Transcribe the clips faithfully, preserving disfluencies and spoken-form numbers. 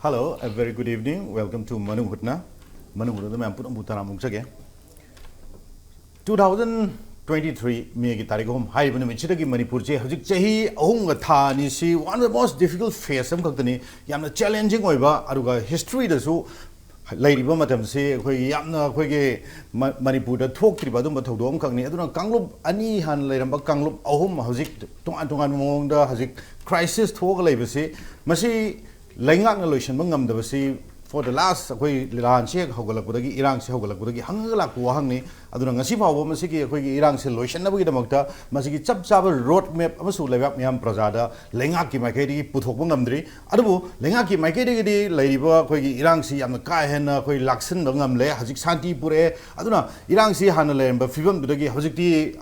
Hello, a very good evening. Welcome to Manung Hutna. Manung Hutna ꯃꯌꯥꯝ ꯄꯨꯝꯅꯃꯛꯄꯨ ꯇꯔꯥꯝꯅ ꯑꯣꯛꯆꯒꯦ꯫ Two thousand twenty three May ꯒꯤ ꯇꯥꯔꯤꯛ ꯑꯍꯨꯝ ꯍꯥꯏꯔꯤꯕ ꯅꯨꯃꯤꯠꯁꯤꯗꯒꯤ ꯃꯅꯤꯄꯨꯔꯁꯦ ꯍꯧꯖꯤꯛ ꯆꯍꯤ ꯑꯍꯨꯝꯒ ꯊꯥ ꯑꯅꯤꯁꯤ one of the most difficult phase ꯑꯃꯈꯛꯇꯅꯤ꯫ ꯌꯥꯝꯅ challenging ꯑꯣꯏꯕ, ꯑꯗꯨꯒ history ꯗꯁꯨ ꯂꯩꯔꯤꯕ ꯃꯇꯝꯁꯤ ꯑꯩꯈꯣꯏꯒꯤ ꯌꯥꯝꯅ ꯑꯩꯈꯣꯏꯒꯤ ꯃ-, ꯃꯅꯤꯄꯨꯔꯗ ꯊꯣꯛꯇ꯭ꯔꯤꯕ ꯑꯗꯨꯝꯕ ꯊꯧꯗꯣꯛ ꯑꯃꯈꯛꯅꯤ꯫ ꯑꯗꯨꯅ ꯀꯥꯡꯂꯨꯞ ꯑꯅꯤ ꯍꯥꯟꯅ ꯂꯩꯔꯝꯕ ꯀꯥꯡꯂꯨꯞ ꯑꯍꯨꯝ ꯍꯧꯖꯤꯛ ꯇꯣꯉꯥꯟ ꯇꯣꯉꯥꯟꯕ ꯃꯑꯣꯡꯗ ꯍꯧꯖꯤꯛ crisis ꯊꯣꯛꯑꯒ ꯂꯩꯕꯁꯤ, ꯃꯁꯤ ꯂꯩꯉꯥꯛꯅ ꯂꯣꯏꯁꯤꯟꯕ ꯉꯝꯗꯕꯁꯤ for the last ꯑꯩꯈꯣꯏ ꯂꯥꯟꯁꯤ ꯍꯦꯛ ꯍꯧꯒꯠꯂꯛꯄꯗꯒꯤ, ꯏꯔꯥꯡꯁꯤ ꯍꯧꯒꯠꯂꯛꯄꯗꯒꯤ ꯍꯪꯉꯒ ꯂꯥꯛꯄ ꯋꯥꯍꯪꯅꯤ꯫ ꯑꯗꯨꯅ ꯉꯁꯤ ꯐꯥꯎꯕ ꯃꯁꯤꯒꯤ ꯑꯩꯈꯣꯏꯒꯤ ꯏꯔꯥꯡꯁꯦ ꯂꯣꯏꯁꯤꯟꯅꯕꯒꯤꯗꯃꯛꯇ ꯃꯁꯤꯒꯤ ꯆꯞ ꯆꯥꯕ road map ꯑꯃꯁꯨ ꯂꯩꯕꯥꯛ ꯃꯤꯌꯥꯝ ꯄ꯭ꯔꯖꯥꯗ ꯂꯩꯉꯥꯛꯀꯤ ꯃꯥꯏꯀꯩꯗꯒꯤ ꯄꯨꯊꯣꯛꯄ ꯉꯝꯗ꯭ꯔꯤ꯫ ꯑꯗꯨꯕꯨ ꯂꯩꯉꯥꯛꯀꯤ ꯃꯥꯏꯀꯩꯗꯒꯤꯗꯤ ꯂꯩꯔꯤꯕ ꯑꯩꯈꯣꯏꯒꯤ ꯏꯔꯥꯡꯁꯤ ꯌꯥꯝꯅ ꯀꯥ ꯍꯦꯟꯅ ꯑꯩꯈꯣꯏ ꯂꯥꯛꯁꯤꯟꯕ ꯉꯝꯂꯦ, ꯍꯧꯖꯤꯛ ꯁꯥꯟꯇꯤ ꯄꯨꯔꯛꯑꯦ꯫ ꯑꯗꯨꯅ ꯏꯔꯥꯡꯁꯤ ꯍꯥꯟꯅ ꯂꯩꯔꯝꯕ ꯐꯤꯕꯝꯗꯨꯗꯒꯤ ꯍꯧꯖꯤꯛꯇꯤ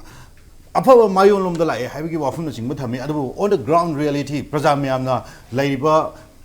ꯑꯐꯕ ꯃꯥꯏꯑꯣꯟꯂꯣꯝꯗ ꯂꯥꯛꯑꯦ ꯍꯥꯏꯕꯒꯤ ꯋꯥꯐꯝꯅꯆꯤꯡꯕ ꯊꯝꯃꯤ꯫ ꯑꯗꯨꯕꯨ on the ground reality ꯄ꯭ꯔꯖꯥ ꯃꯌꯥꯝꯅ ꯂꯩꯔꯤꯕ,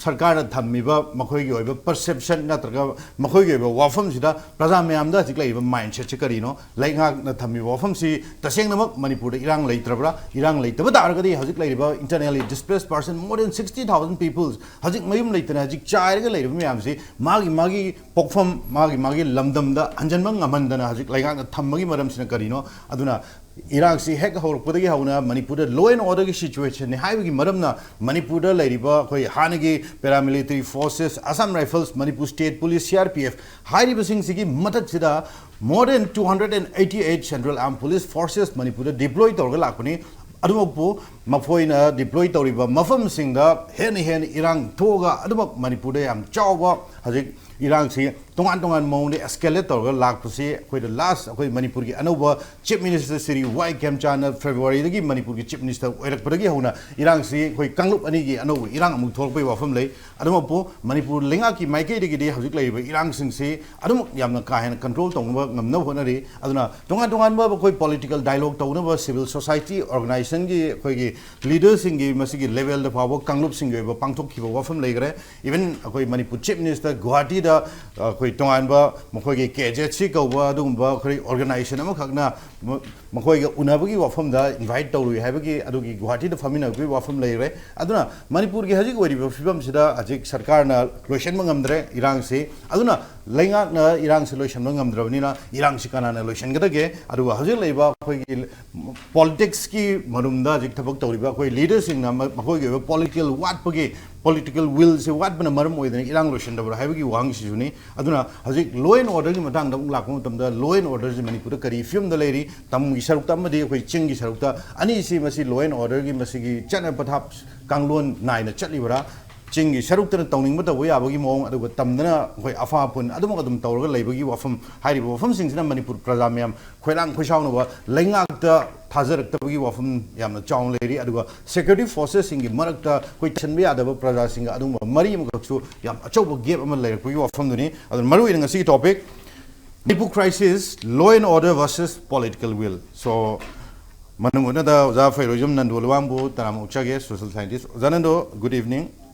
ꯁꯔꯀꯥꯔꯅ ꯊꯝꯃꯤꯕ ꯃꯈꯣꯏꯒꯤ ꯑꯣꯏꯕ perception ꯅꯠꯇ꯭ꯔꯒ ꯃꯈꯣꯏꯒꯤ ꯑꯣꯏꯕ ꯋꯥꯐꯝꯁꯤꯗ ꯄ꯭ꯔꯖꯥ ꯃꯌꯥꯝꯗ ꯍꯧꯖꯤꯛ ꯂꯩꯔꯤꯕ mindset ꯁꯤ ꯀꯔꯤꯅꯣ? ꯂꯩꯉꯥꯛꯅ ꯊꯝꯃꯤꯕ ꯋꯥꯐꯝꯁꯤ ꯇꯁꯦꯡꯅꯃꯛ ꯃꯅꯤꯄꯨꯔꯗ ꯏꯔꯥꯡ ꯂꯩꯇ꯭ꯔꯕ꯭ꯔꯥ? ꯏꯔꯥꯡ ꯂꯩꯇꯕ ꯇꯥꯔꯒꯗꯤ ꯍꯧꯖꯤꯛ ꯂꯩꯔꯤꯕ internally displaced person more than sixty thousand people ꯍꯧꯖꯤꯛ ꯃꯌꯨꯝ ꯂꯩꯇꯅ ꯍꯧꯖꯤꯛ ꯆꯥꯏꯔꯒ ꯂꯩꯔꯤꯕ ꯃꯌꯥꯝꯁꯤ ꯃꯥꯒꯤ ꯃꯥꯒꯤ ꯄꯣꯛꯐꯝ, ꯃꯥꯒꯤ ꯃꯥꯒꯤ ꯂꯝꯗꯝꯗ ꯍꯟꯖꯤꯟꯕ ꯉꯝꯍꯟꯗꯅ ꯍꯧꯖꯤꯛ ꯂꯩꯉꯥꯛꯅ ꯊꯝꯕꯒꯤ ꯃꯔꯝꯁꯤꯅ ꯀꯔꯤꯅꯣ? ꯑꯗꯨꯅ ꯏꯔꯥꯡꯁꯤ ꯍꯦꯛ ꯍꯧꯔꯛꯄꯗꯒꯤ ꯍꯧꯅ ꯃꯅꯤꯄꯨꯔꯗ law and order ꯒꯤ situation ꯅꯤ ꯍꯥꯏꯕꯒꯤ ꯃꯔꯝꯅ ꯃꯅꯤꯄꯨꯔꯗ ꯂꯩꯔꯤꯕ ꯑꯩꯈꯣꯏ ꯍꯥꯟꯅꯒꯤ paramilitary forces, Assam Rifles, Manipur State Police, C R P F ꯍꯥꯏꯔꯤꯕꯁꯤꯡꯁꯤꯒꯤ ꯃꯊꯛꯁꯤꯗ more than two hundred and eighty eight Central Armed Police Forces ꯃꯅꯤꯄꯨꯔꯗ deploy ꯇꯧꯔꯒ ꯂꯥꯛꯄꯅꯤ꯫ ꯑꯗꯨꯃꯛꯄꯨ ꯃꯈꯣꯏꯅ deploy ꯇꯧꯔꯤꯕ ꯃꯐꯝꯁꯤꯡꯗ ꯍꯦꯟꯅ ꯍꯦꯟꯅ ꯏꯔꯥꯡ ꯊꯣꯛꯑꯒ ꯑꯗꯨꯃꯛ ꯃꯅꯤꯄꯨꯔꯗ ꯌꯥꯝ ꯆꯥꯎꯕ ꯍꯧꯖꯤꯛ ꯏꯔꯥꯡꯁꯤ ꯇꯣꯉꯥꯟ ꯇꯣꯉꯥꯟꯕ ꯃꯑꯣꯡꯗ escalate ꯇꯧꯔꯒ ꯂꯥꯛꯄꯁꯤ ꯑꯩꯈꯣꯏꯗ last ꯑꯩꯈꯣꯏ ꯃꯅꯤꯄꯨꯔꯒꯤ ꯑꯅꯧꯕ Chief Minister ꯁ꯭ꯔꯤ ꯋꯥꯏ ꯈꯦꯝꯆꯥꯟꯅ February ꯗꯒꯤ ꯃꯅꯤꯄꯨꯔꯒꯤ Chief Minister ꯑꯣꯏꯔꯛꯄꯗꯒꯤ ꯍꯧꯅ ꯏꯔꯥꯡꯁꯤ ꯑꯩꯈꯣꯏ ꯀꯥꯡꯂꯨꯞ ꯑꯅꯤꯒꯤ ꯑꯅꯧꯕ ꯏꯔꯥꯡ ꯑꯃꯨꯛ ꯊꯣꯛꯂꯛꯄꯒꯤ ꯋꯥꯐꯝ ꯂꯩ꯫ ꯑꯗꯨꯃꯛꯄꯨ ꯃꯅꯤꯄꯨꯔ ꯂꯩꯉꯥꯛꯀꯤ ꯃꯥꯏꯀꯩꯗꯒꯤꯗꯤ ꯍꯧꯖꯤꯛ ꯂꯩꯔꯤꯕ ꯏꯔꯥꯡꯁꯤꯡꯁꯤ ꯑꯗꯨꯃꯛ ꯌꯥꯝꯅ ꯀꯥ ꯍꯦꯟꯅ control ꯇꯧꯅꯕ ꯉꯝꯅꯕ ꯍꯣꯠꯅꯔꯤ꯫ ꯑꯗꯨꯅ ꯇꯣꯉꯥꯟ ꯇꯣꯉꯥꯟꯕ ꯑꯩꯈꯣꯏ political dialogue ꯇꯧꯅꯕ civil society organization ꯒꯤ ꯑꯩꯈꯣꯏꯒꯤ leader ꯁꯤꯡꯒꯤ ꯃꯁꯤꯒꯤ level ꯗ ꯐꯥꯎꯕ ꯀꯥꯡꯂꯨꯞꯁꯤꯡꯒꯤ ꯑꯣꯏꯕ ꯄꯥꯡꯊꯣꯛꯈꯤꯕ ꯋꯥꯐꯝ ꯂꯩꯈ꯭ꯔꯦ꯫ Even ꯑꯩꯈꯣꯏ ꯃꯅꯤꯄꯨꯔ Chief Minister ꯒꯨꯋꯥꯍꯥꯇꯤꯗ ꯑꯩꯈꯣꯏ ꯇꯣꯉꯥꯟꯕ ꯃꯈꯣꯏꯒꯤ K Z C ꯀꯧꯕ ꯑꯗꯨꯒꯨꯝꯕ ꯑꯩꯈꯣꯏ organization ꯑꯃꯈꯛꯅ ꯃ-, ꯃꯈꯣꯏꯒ ꯎꯅꯕꯒꯤ ꯋꯥꯐꯝꯗ ꯏꯟꯚꯥꯏꯠ ꯇꯧꯔꯨꯏ ꯍꯥꯏꯕꯒꯤ, ꯑꯗꯨꯒꯤ ꯒꯨꯍꯥꯇꯤꯗ ꯐꯝꯃꯤꯟꯅꯕꯒꯤ ꯋꯥꯐꯝ ꯂꯩꯔꯦ꯫ ꯑꯗꯨꯅ ꯃꯅꯤꯄꯨꯔꯒꯤ ꯍꯧꯖꯤꯛ ꯑꯣꯏꯔꯤꯕ ꯐꯤꯕꯝꯁꯤꯗ ꯍꯧꯖꯤꯛ ꯁꯔꯀꯥꯔꯅ ꯂꯣꯏꯁꯤꯟꯕ ꯉꯝꯗ꯭ꯔꯦ ꯏꯔꯥꯡꯁꯤ꯫ ꯑꯗꯨꯅ ꯂꯩꯉꯥꯛꯅ ꯏꯔꯥꯡꯁꯤ ꯂꯣꯏꯁꯤꯟꯕ ꯉꯝꯗ꯭ꯔꯕꯅꯤꯅ ꯏꯔꯥꯡꯁꯤ ꯀꯅꯥꯅ ꯂꯣꯏꯁꯤꯟꯒꯗꯒꯦ? ꯑꯗꯨꯒ ꯍꯧꯖꯤꯛ ꯂꯩꯔꯤꯕ ꯑꯩꯈꯣꯏꯒꯤ ꯄꯣꯂꯤꯇꯤꯛꯁꯀꯤ ꯃꯔꯨꯝꯗ ꯍꯧꯖꯤꯛ ꯊꯕꯛ ꯇꯧꯔꯤꯕ ꯑꯩꯈꯣꯏ ꯂꯤꯗꯔꯁꯤꯡꯅ ꯃ-, ꯃꯈꯣꯏꯒꯤ ꯑꯣꯏꯕ ꯄꯣꯂꯤꯇꯤꯀꯦꯜ ꯋꯥꯠꯄꯒꯤ, ꯄꯣꯂꯤꯇꯤꯀꯦꯜ ꯋꯤꯜꯁꯦ ꯋꯥꯠꯄꯅ ꯃꯔꯝ ꯑꯣꯏꯗꯅ ꯏꯔꯥꯡ ꯂꯣꯏꯁꯤꯟꯗꯕ꯭ꯔꯥ ꯍꯥꯏꯕꯒꯤ ꯋꯥꯍꯪꯁꯤꯁꯨꯅꯤ꯫ ꯑꯗꯨꯅ ꯍꯧꯖꯤꯛ ꯂꯣ ꯑꯦꯟ ꯑꯣꯔꯗꯔꯒꯤ ꯃꯇꯥꯡꯗ ꯑꯃꯨꯛ ꯂꯥꯛꯄ ꯃꯇꯝꯗ, ꯂꯣ ꯑꯦꯟ ꯑꯣꯔꯗꯔꯁꯤ ꯃꯅꯤꯄꯨꯔꯗ ꯀꯔꯤ ꯐꯤꯕꯝꯗ ꯂꯩꯔꯤ, ꯇꯝꯒꯤ ꯁꯔꯨꯛꯇ ꯑꯃꯗꯤ ꯑꯩꯈꯣꯏ ꯆꯤꯡꯒꯤ ꯁꯔꯨꯛꯇ, ꯑꯅꯤꯁꯤ ꯃꯁꯤ ꯂꯣ ꯑꯦꯟ ꯑꯣꯔꯗꯔꯒꯤ ꯃꯁꯤꯒꯤ ꯆꯠꯅ ꯄꯊꯥꯞ ꯀꯥꯡꯂꯣꯟ ꯅꯥꯏꯅ ꯆꯠꯂꯤꯕ꯭ꯔꯥ? ꯆꯤꯡꯒꯤ ꯁꯔꯨꯛꯇꯅ ꯇꯧꯅꯤꯡꯕ ꯇꯧꯕ ꯌꯥꯕꯒꯤ ꯃꯑꯣꯡ, ꯑꯗꯨꯒ ꯇꯝꯗꯅ ꯑꯩꯈꯣꯏ ꯑꯐꯥ ꯑꯐꯨꯟ ꯑꯗꯨꯃꯛ ꯑꯗꯨꯝ ꯇꯧꯔꯒ ꯂꯩꯕꯒꯤ ꯋꯥꯐꯝ, ꯍꯥꯏꯔꯤꯕ ꯋꯥꯐꯝꯁꯤꯡꯁꯤꯅ ꯃꯅꯤꯄꯨꯔ ꯄ꯭ꯔꯖꯥ ꯃꯌꯥꯝ ꯈꯣꯏꯔꯥꯡ ꯈꯣꯏꯁꯥꯎꯅꯕ, ꯂꯩꯉꯥꯛꯇ ꯊꯥꯖꯔꯛꯇꯕꯒꯤ ꯋꯥꯐꯝ ꯌꯥꯝꯅ ꯆꯥꯎꯅ ꯂꯩꯔꯤ꯫ ꯑꯗꯨꯒ ꯁꯦꯀ꯭ꯌꯨꯔꯤꯇꯤ ꯐꯣꯔꯁꯦꯁꯁꯤꯡꯒꯤ ꯃꯔꯛꯇ ꯑꯩꯈꯣꯏ ꯆꯟꯕ ꯌꯥꯗꯕ ꯄ꯭ꯔꯖꯥꯁꯤꯡꯒ ꯑꯗꯨꯒꯨꯝꯕ ꯃꯔꯤ ꯑꯃꯈꯛꯁꯨ ꯌꯥꯝ ꯑꯆꯧꯕ ꯒꯦꯞ ꯑꯃ ꯂꯩꯔꯛꯄꯒꯤ ꯋꯥꯐꯝꯗꯨꯅꯤ꯫ ꯑꯗꯨꯅ ꯃꯔꯨꯑꯣꯏꯅ ꯉꯁꯤꯒꯤ topic, Manipur crisis, law and order versus political will꯫ So, ꯃꯅꯨꯡ ꯍꯨꯠꯅꯗ ꯑꯣꯖꯥ ꯐꯩꯔꯣꯏꯖꯝ ꯅꯟꯗꯣ ꯂꯨꯋꯥꯡꯕꯨ ꯇꯔꯥꯝꯅ ꯑꯣꯛꯆꯒꯦ, social scientist꯫ ꯑꯣꯖꯥ Nando, good evening,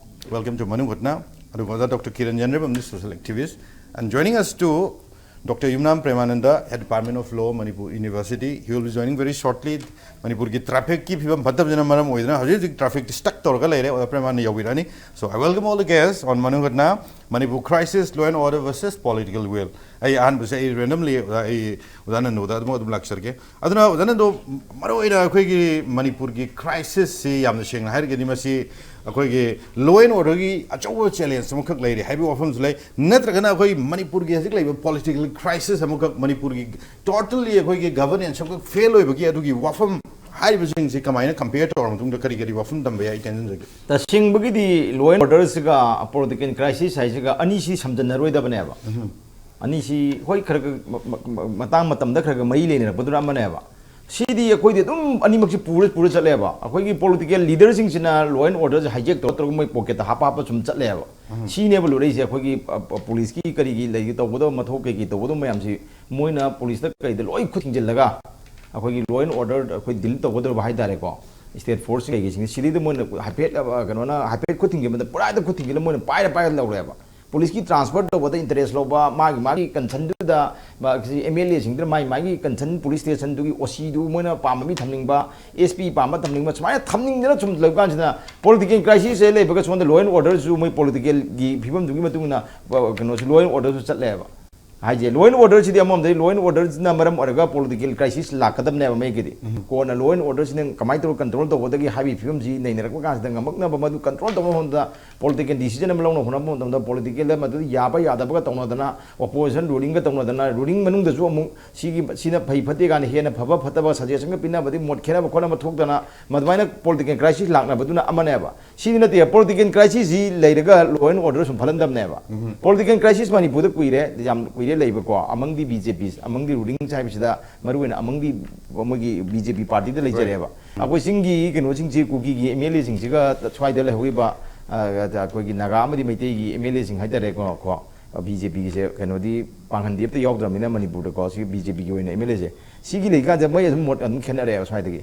welcome to ꯃꯅꯨꯡ ꯍꯨꯠꯅ꯫ ꯑꯗꯨꯒ ꯑꯣꯖꯥ ꯗꯣꯛꯇꯔ ꯀꯤꯔꯟ ꯌꯥꯏꯔꯤꯕꯝꯅꯤ, social activist꯫ And joining us too, Doctor Yumnam Premananda, Head Department of Law, Manipur University. He will be joining very shortly. ꯃꯅꯤꯄꯨꯔꯒꯤ ꯇ꯭ꯔꯥꯐꯤꯛꯀꯤ ꯐꯤꯕꯝ ꯐꯠꯇꯕꯁꯤꯅ ꯃꯔꯝ ꯑꯣꯏꯗꯨꯅ ꯍꯧꯖꯤꯛ ꯍꯧꯖꯤꯛ ꯇ꯭ꯔꯥꯐꯤꯛ ꯁ꯭ꯇꯛ ꯇꯧꯔꯒ ꯂꯩꯔꯦ꯫ ꯑꯣꯖꯥ ꯄ꯭ꯔꯦꯃꯥꯅꯟꯗ ꯌꯥꯎꯕꯤꯔꯛꯑꯅꯤ꯫ So, I welcome all the guests on Manungatna, Manipur crisis, law and order versus political will꯫ ꯑꯩ ꯑꯍꯥꯟꯕꯁꯦ ꯑꯩ ꯔꯦꯟꯗꯝꯂꯤ ꯑꯩ ꯑꯣꯖꯥ ꯅꯟꯗꯣꯗ ꯑꯗꯨꯝ ꯑꯗꯨꯝ ꯂꯥꯛꯆꯔꯒꯦ꯫ ꯑꯗꯨꯅ ꯑꯣꯖꯥ ꯅꯟꯗꯣ, ꯃꯔꯨꯑꯣꯏꯅ ꯑꯩꯈꯣꯏꯒꯤ ꯃꯅꯤꯄꯨꯔꯒꯤ ꯀ꯭ꯔꯥꯏꯁꯤꯁꯁꯤ ꯌꯥꯝꯅ ꯁꯦꯡꯅ ꯍꯥꯏꯔꯒꯗꯤ ꯃꯁꯤ ꯑꯩꯈꯣꯏꯒꯤ ꯂꯣ ꯑꯦꯟ ꯑꯣꯔꯗꯔꯒꯤ ꯑꯆꯧꯕ ꯆꯦꯂꯦꯟꯖ ꯑꯃꯈꯛ ꯂꯩꯔꯤ ꯍꯥꯏꯕꯒꯤ ꯋꯥꯐꯝꯁꯨ ꯂꯩ꯫ ꯅꯠꯇ꯭ꯔꯒꯅ ꯑꯩꯈꯣꯏ ꯃꯅꯤꯄꯨꯔꯒꯤ ꯍꯧꯖꯤꯛ ꯂꯩꯕ ꯄꯣꯂꯤꯇꯤꯀꯦꯜ ꯀ꯭ꯔꯥꯏꯁꯤꯁ ꯑꯃꯈꯛ, ꯃꯅꯤꯄꯨꯔꯒꯤ ꯇꯣꯇꯦꯜꯂꯤ ꯑꯩꯈꯣꯏꯒꯤ ꯒꯚꯔꯅꯦꯟꯁ ꯑꯃꯈꯛ ꯐꯦꯜ ꯑꯣꯏꯕꯒꯤ ꯑꯗꯨꯒꯤ ꯋꯥꯐꯝ, ꯍꯥꯏꯔꯤꯕꯁꯤꯡꯁꯤ ꯀꯃꯥꯏꯅ ꯀꯝꯄꯤꯌꯔ ꯇꯧꯔꯕ ꯃꯇꯨꯡꯗ ꯀꯔꯤ ꯀꯔꯤ ꯋꯥꯐꯝ ꯇꯝꯕ ꯌꯥꯏ? ꯑꯩ ꯇꯦꯟꯁꯤꯟꯖꯒꯦ꯫ ꯇꯁꯦꯡꯕꯒꯤꯗꯤ ꯂꯣ ꯑꯦꯟ ꯑꯣꯔꯗꯔꯁꯤꯒ ꯄꯣꯂꯤꯇꯤꯀꯦꯜ ꯀ꯭ꯔꯥꯏꯁꯤꯁ ꯍꯥꯏꯁꯤꯒ ꯑꯅꯤꯁꯤ ꯁꯝꯖꯟꯅꯔꯣꯏꯗꯕꯅꯦꯕ꯫ ꯑꯅꯤꯁꯤ ꯍꯣꯏ ꯈꯔ ꯈꯔ ꯃ-, ꯃ-, ꯃ-, ꯃꯇꯥꯡ ꯃꯇꯝꯗ ꯈꯔ ꯈꯔ ꯃꯔꯤ ꯂꯩꯅꯔꯛꯄꯗꯨꯅ ꯑꯃꯅꯦꯕ꯫ ꯁꯤꯗꯤ ꯑꯩꯈꯣꯏꯗꯤ ꯑꯗꯨꯝ ꯑꯅꯤꯃꯛꯁꯤ ꯄꯨꯔ ꯄꯨꯔ ꯆꯠꯂꯦꯕ꯫ ꯑꯩꯈꯣꯏꯒꯤ ꯄꯣꯂꯤꯇꯤꯀꯦꯜ ꯂꯤꯗꯔꯁꯤꯡꯁꯤꯅ ꯂꯣ ꯑꯦꯟ ꯑꯣꯔꯗꯔꯁꯦ ꯍꯥꯏꯖꯦꯛ ꯇꯧꯔ ꯇꯧꯔꯒ ꯃꯣꯏ ꯄꯣꯀꯦꯠꯇ ꯍꯥꯞꯄ ꯍꯥꯞꯄ ꯁꯨꯝ ꯆꯠꯂꯦꯕ꯫ ꯁꯤꯅꯦꯕ ꯂꯨꯔꯛꯏꯁꯦ꯫ ꯑꯩꯈꯣꯏꯒꯤ, ꯑ, ꯑ, ꯄꯨꯂꯤꯁꯀꯤ ꯀꯔꯤꯒꯤ ꯂꯩꯒꯦ ꯇꯧꯒꯗꯕ ꯃꯊꯧ ꯀꯩꯀꯩ ꯇꯧꯒꯗꯕ ꯃꯌꯥꯝꯁꯤ ꯃꯣꯏꯅ ꯄꯨꯂꯤꯁꯇ ꯀꯩꯗ ꯂꯣꯏ ꯈꯨꯠ ꯊꯤꯡꯖꯤꯜꯂꯒ ꯑꯩꯈꯣꯏꯒꯤ ꯂꯣ ꯑꯦꯟ ꯑꯣꯔꯗꯔ ꯑꯩꯈꯣꯏ ꯗꯤꯜ ꯇꯧꯒꯗꯧꯔꯤꯕ ꯍꯥꯏ ꯇꯥꯔꯦꯀꯣ, ꯁ꯭ꯇꯦꯠ ꯐꯣꯔꯁ ꯀꯩꯀꯩꯁꯤꯡꯁꯦ ꯁꯤꯗꯩꯗ ꯃꯣꯏꯅ ꯍꯥꯏꯐꯦꯠ, ꯑ, ꯀꯩꯅꯣꯅ ꯍꯥꯏꯐꯦꯠ ꯈꯨꯠ ꯊꯤꯡꯖꯤꯟꯕꯗ ꯄꯨꯔꯥꯗ ꯈꯨꯠ ꯊꯤꯡꯖꯤꯜꯂ ꯃꯣꯏꯅ ꯄꯥꯏꯔ ꯄꯥꯏꯔ ꯂꯧꯔꯦꯕ꯫ ꯄꯨꯂꯤꯁꯀꯤ ꯇ꯭ꯔꯥꯟꯁꯐꯔ ꯇꯧꯕꯗ ꯏꯟꯇꯔꯦꯁ ꯂꯧꯕ, ꯃꯥꯒꯤ ꯃꯥꯒꯤ ꯀꯟꯁꯟꯗꯨꯗ, ꯃꯥ-, ꯁꯤ ꯑꯦꯝ ꯑꯦꯜ ꯑꯦꯁꯤꯡꯗꯨꯅ ꯃꯥꯒꯤ ꯃꯥꯒꯤ ꯀꯟꯁꯟ ꯄꯨꯂꯤꯁ ꯁ꯭ꯇꯦꯁꯟꯗꯨꯒꯤ ꯑꯣ ꯁꯤꯗꯨ ꯃꯣꯏꯅ ꯄꯥꯝꯕ ꯃꯤ ꯊꯝꯅꯤꯡꯕ, ꯑꯦꯁ ꯄꯤ ꯄꯥꯝꯕ ꯊꯝꯅꯤꯡꯕ, ꯁꯨꯃꯥꯏꯅ ꯊꯝꯅꯤꯡꯗꯅ ꯁꯨꯝ ꯂꯩꯕ ꯀꯥꯟꯁꯤꯗ, ꯄꯣꯂꯤꯇꯤꯀꯦꯜ ꯀ꯭ꯔꯥꯏꯁꯤꯁꯁꯦ ꯂꯩꯕꯒ ꯁꯣꯝꯗ ꯂꯣ ꯑꯦꯟ ꯑꯣꯔꯗꯔꯁꯨ ꯃꯣꯏ ꯄꯣꯂꯤꯇꯤꯀꯦꯜꯒꯤ ꯐꯤꯕꯝꯗꯨꯒꯤ ꯃꯇꯨꯡ ꯏꯟꯅ, ꯑ, ꯀꯩꯅꯣꯁꯨ, ꯂꯣ ꯑꯦꯟ ꯑꯣꯔꯗꯔꯁꯨ ꯆꯠꯂꯦꯕ꯫ ꯍꯥꯏꯁꯦ, ꯂꯣ ꯑꯦꯟ ꯑꯣꯔꯗꯔꯁꯤꯗꯤ ꯑꯃꯔꯣꯝꯗꯗꯤ ꯂꯣ ꯑꯦꯟ ꯑꯣꯔꯗꯔꯁꯤꯅ ꯃꯔꯝ ꯑꯣꯏꯔꯒ ꯄꯣꯂꯤꯇꯤꯀꯦꯜ ꯀ꯭ꯔꯥꯏꯁꯤꯁ ꯂꯥꯛꯀꯗꯕꯅꯦꯕ ꯃꯌꯦꯛꯀꯤꯗꯤ꯫ ꯎꯝ꯫ ꯀꯣꯟꯅ ꯂꯣ ꯑꯦꯟ ꯑꯣꯔꯗꯔꯁꯤꯅ ꯀꯃꯥꯏꯅ ꯇꯧꯔꯒ ꯀꯟꯇ꯭ꯔꯣꯜ ꯇꯧꯒꯗꯒꯦ ꯍꯥꯏꯕꯒꯤ ꯐꯤꯕꯝꯁꯤ ꯅꯩꯅꯔꯛꯄ ꯀꯥꯟꯁꯤꯗ, ꯉꯝꯃꯛꯅꯕ ꯃꯗꯨ ꯀꯟꯇ꯭ꯔꯣꯜ ꯇꯧꯅꯕ ꯍꯣꯠꯅꯕꯗ, ꯄꯣꯂꯤꯇꯤꯀꯦꯜ ꯗꯤꯁꯤꯖꯟ ꯑꯃ ꯂꯧꯅꯕ ꯍꯣꯠꯅꯕ ꯃꯇꯝꯗ, ꯄꯣꯂꯤꯇꯤꯀꯦꯜꯗ ꯃꯗꯨ ꯌꯥꯕ ꯌꯥꯗꯕꯒ ꯇꯧꯅꯗꯅ, ꯑꯣꯄꯣꯖꯤꯁꯟ ꯔꯨꯂꯤꯡꯒ ꯇꯧꯅꯗꯅ, ꯔꯨꯂꯤꯡ ꯃꯅꯨꯡꯗꯁꯨ ꯑꯃꯨꯛ ꯁꯤꯒꯤ, ꯁꯤꯅ ꯐꯩ ꯐꯠꯇꯦ ꯀꯥꯏꯅ ꯍꯦꯟꯅ ꯐꯕ ꯐꯠꯇꯕ ꯁꯖꯦꯁꯟꯒ ꯄꯤꯅꯕꯗꯤ, ꯃꯣꯠ ꯈꯦꯠꯅꯕ ꯈꯣꯠꯅꯕ ꯊꯣꯛꯇꯅ, ꯃꯗꯨꯃꯥꯏꯅ ꯄꯣꯂꯤꯇꯤꯀꯦꯜ ꯀ꯭ꯔꯥꯏꯁꯤꯁ ꯂꯥꯛꯅꯕꯗꯨꯅ ꯑꯃꯅꯦꯕ꯫ ꯁꯤꯗꯤ ꯅꯠꯇꯦ, ꯄꯣꯂꯤꯇꯤꯀꯦꯜ ꯀ꯭ꯔꯥꯏꯁꯤꯁꯁꯤ ꯂꯩꯔꯒ ꯂꯣ ꯑꯦꯟ ꯑꯣꯔꯗꯔ ꯁꯨꯝ ꯐꯠꯍꯟꯗꯕꯅꯦꯕ꯫ ꯎꯝ꯫ ꯄꯣꯂꯤꯇꯤꯀꯦꯜ ꯀ꯭ꯔꯥꯏꯁꯤꯁ ꯃꯅꯤꯄꯨꯔꯗ ꯀꯨꯏꯔꯦ, ꯌꯥꯝ ꯀꯨꯏꯔꯦ ꯂꯩꯕꯀꯣ, ꯑꯃꯪꯗꯤ ꯕꯤ ꯖꯦ ꯄꯤ, ꯑꯃꯪꯗꯤ ꯔꯨꯂꯤꯡ ꯍꯥꯏꯕꯁꯤꯗ, ꯃꯔꯨꯑꯣꯏꯅ ꯑꯃꯪꯗꯤ ꯃꯣꯏꯒꯤ ꯕꯤ ꯖꯦ ꯄꯤ ꯄꯥꯔꯇꯤꯗ ꯂꯩꯖꯔꯦꯕ꯫ ꯑꯩꯈꯣꯏ ꯆꯤꯡꯒꯤ ꯀꯩꯅꯣꯁꯤꯡꯁꯤ, ꯀꯨꯀꯤꯒꯤ ꯑꯦꯝ ꯑꯦꯜ ꯑꯦꯁꯤꯡꯁꯤꯒ ꯁ꯭ꯋꯥꯏꯗ ꯂꯩꯍꯧꯔꯤꯕ, ꯑ, ꯑꯩꯈꯣꯏꯒꯤ ꯅꯥꯒꯥ ꯑꯃꯗꯤ ꯃꯩꯇꯩꯒꯤ ꯑꯦꯝ ꯑꯦꯜ ꯑꯦꯁꯤꯡ ꯍꯥꯏꯇꯥꯔꯦꯀꯣ, ꯀꯣ, ꯕꯤ ꯖꯦ ꯄꯤꯒꯤꯁꯦ ꯀꯩꯅꯣꯗꯤ ꯄꯥꯡꯒꯟꯗꯤ ꯑꯝꯇ ꯌꯥꯎꯗ꯭ꯔꯕꯅꯤꯅ ꯃꯅꯤꯄꯨꯔꯗꯀꯣ, ꯁꯤ ꯕꯤ ꯖꯦ ꯄꯤꯒꯤ ꯑꯣꯏꯅ ꯑꯦꯝ ꯑꯦꯜ ꯑꯦꯁꯦ, ꯁꯤꯒꯤ ꯂꯩꯀꯥꯟꯗ ꯃꯣꯏ ꯑꯗꯨꯝ ꯃꯣꯠ ꯑꯗꯨꯝ ꯈꯦꯠꯅꯔꯛꯑꯦꯕ ꯁ꯭ꯋꯥꯏꯗꯒꯤ꯫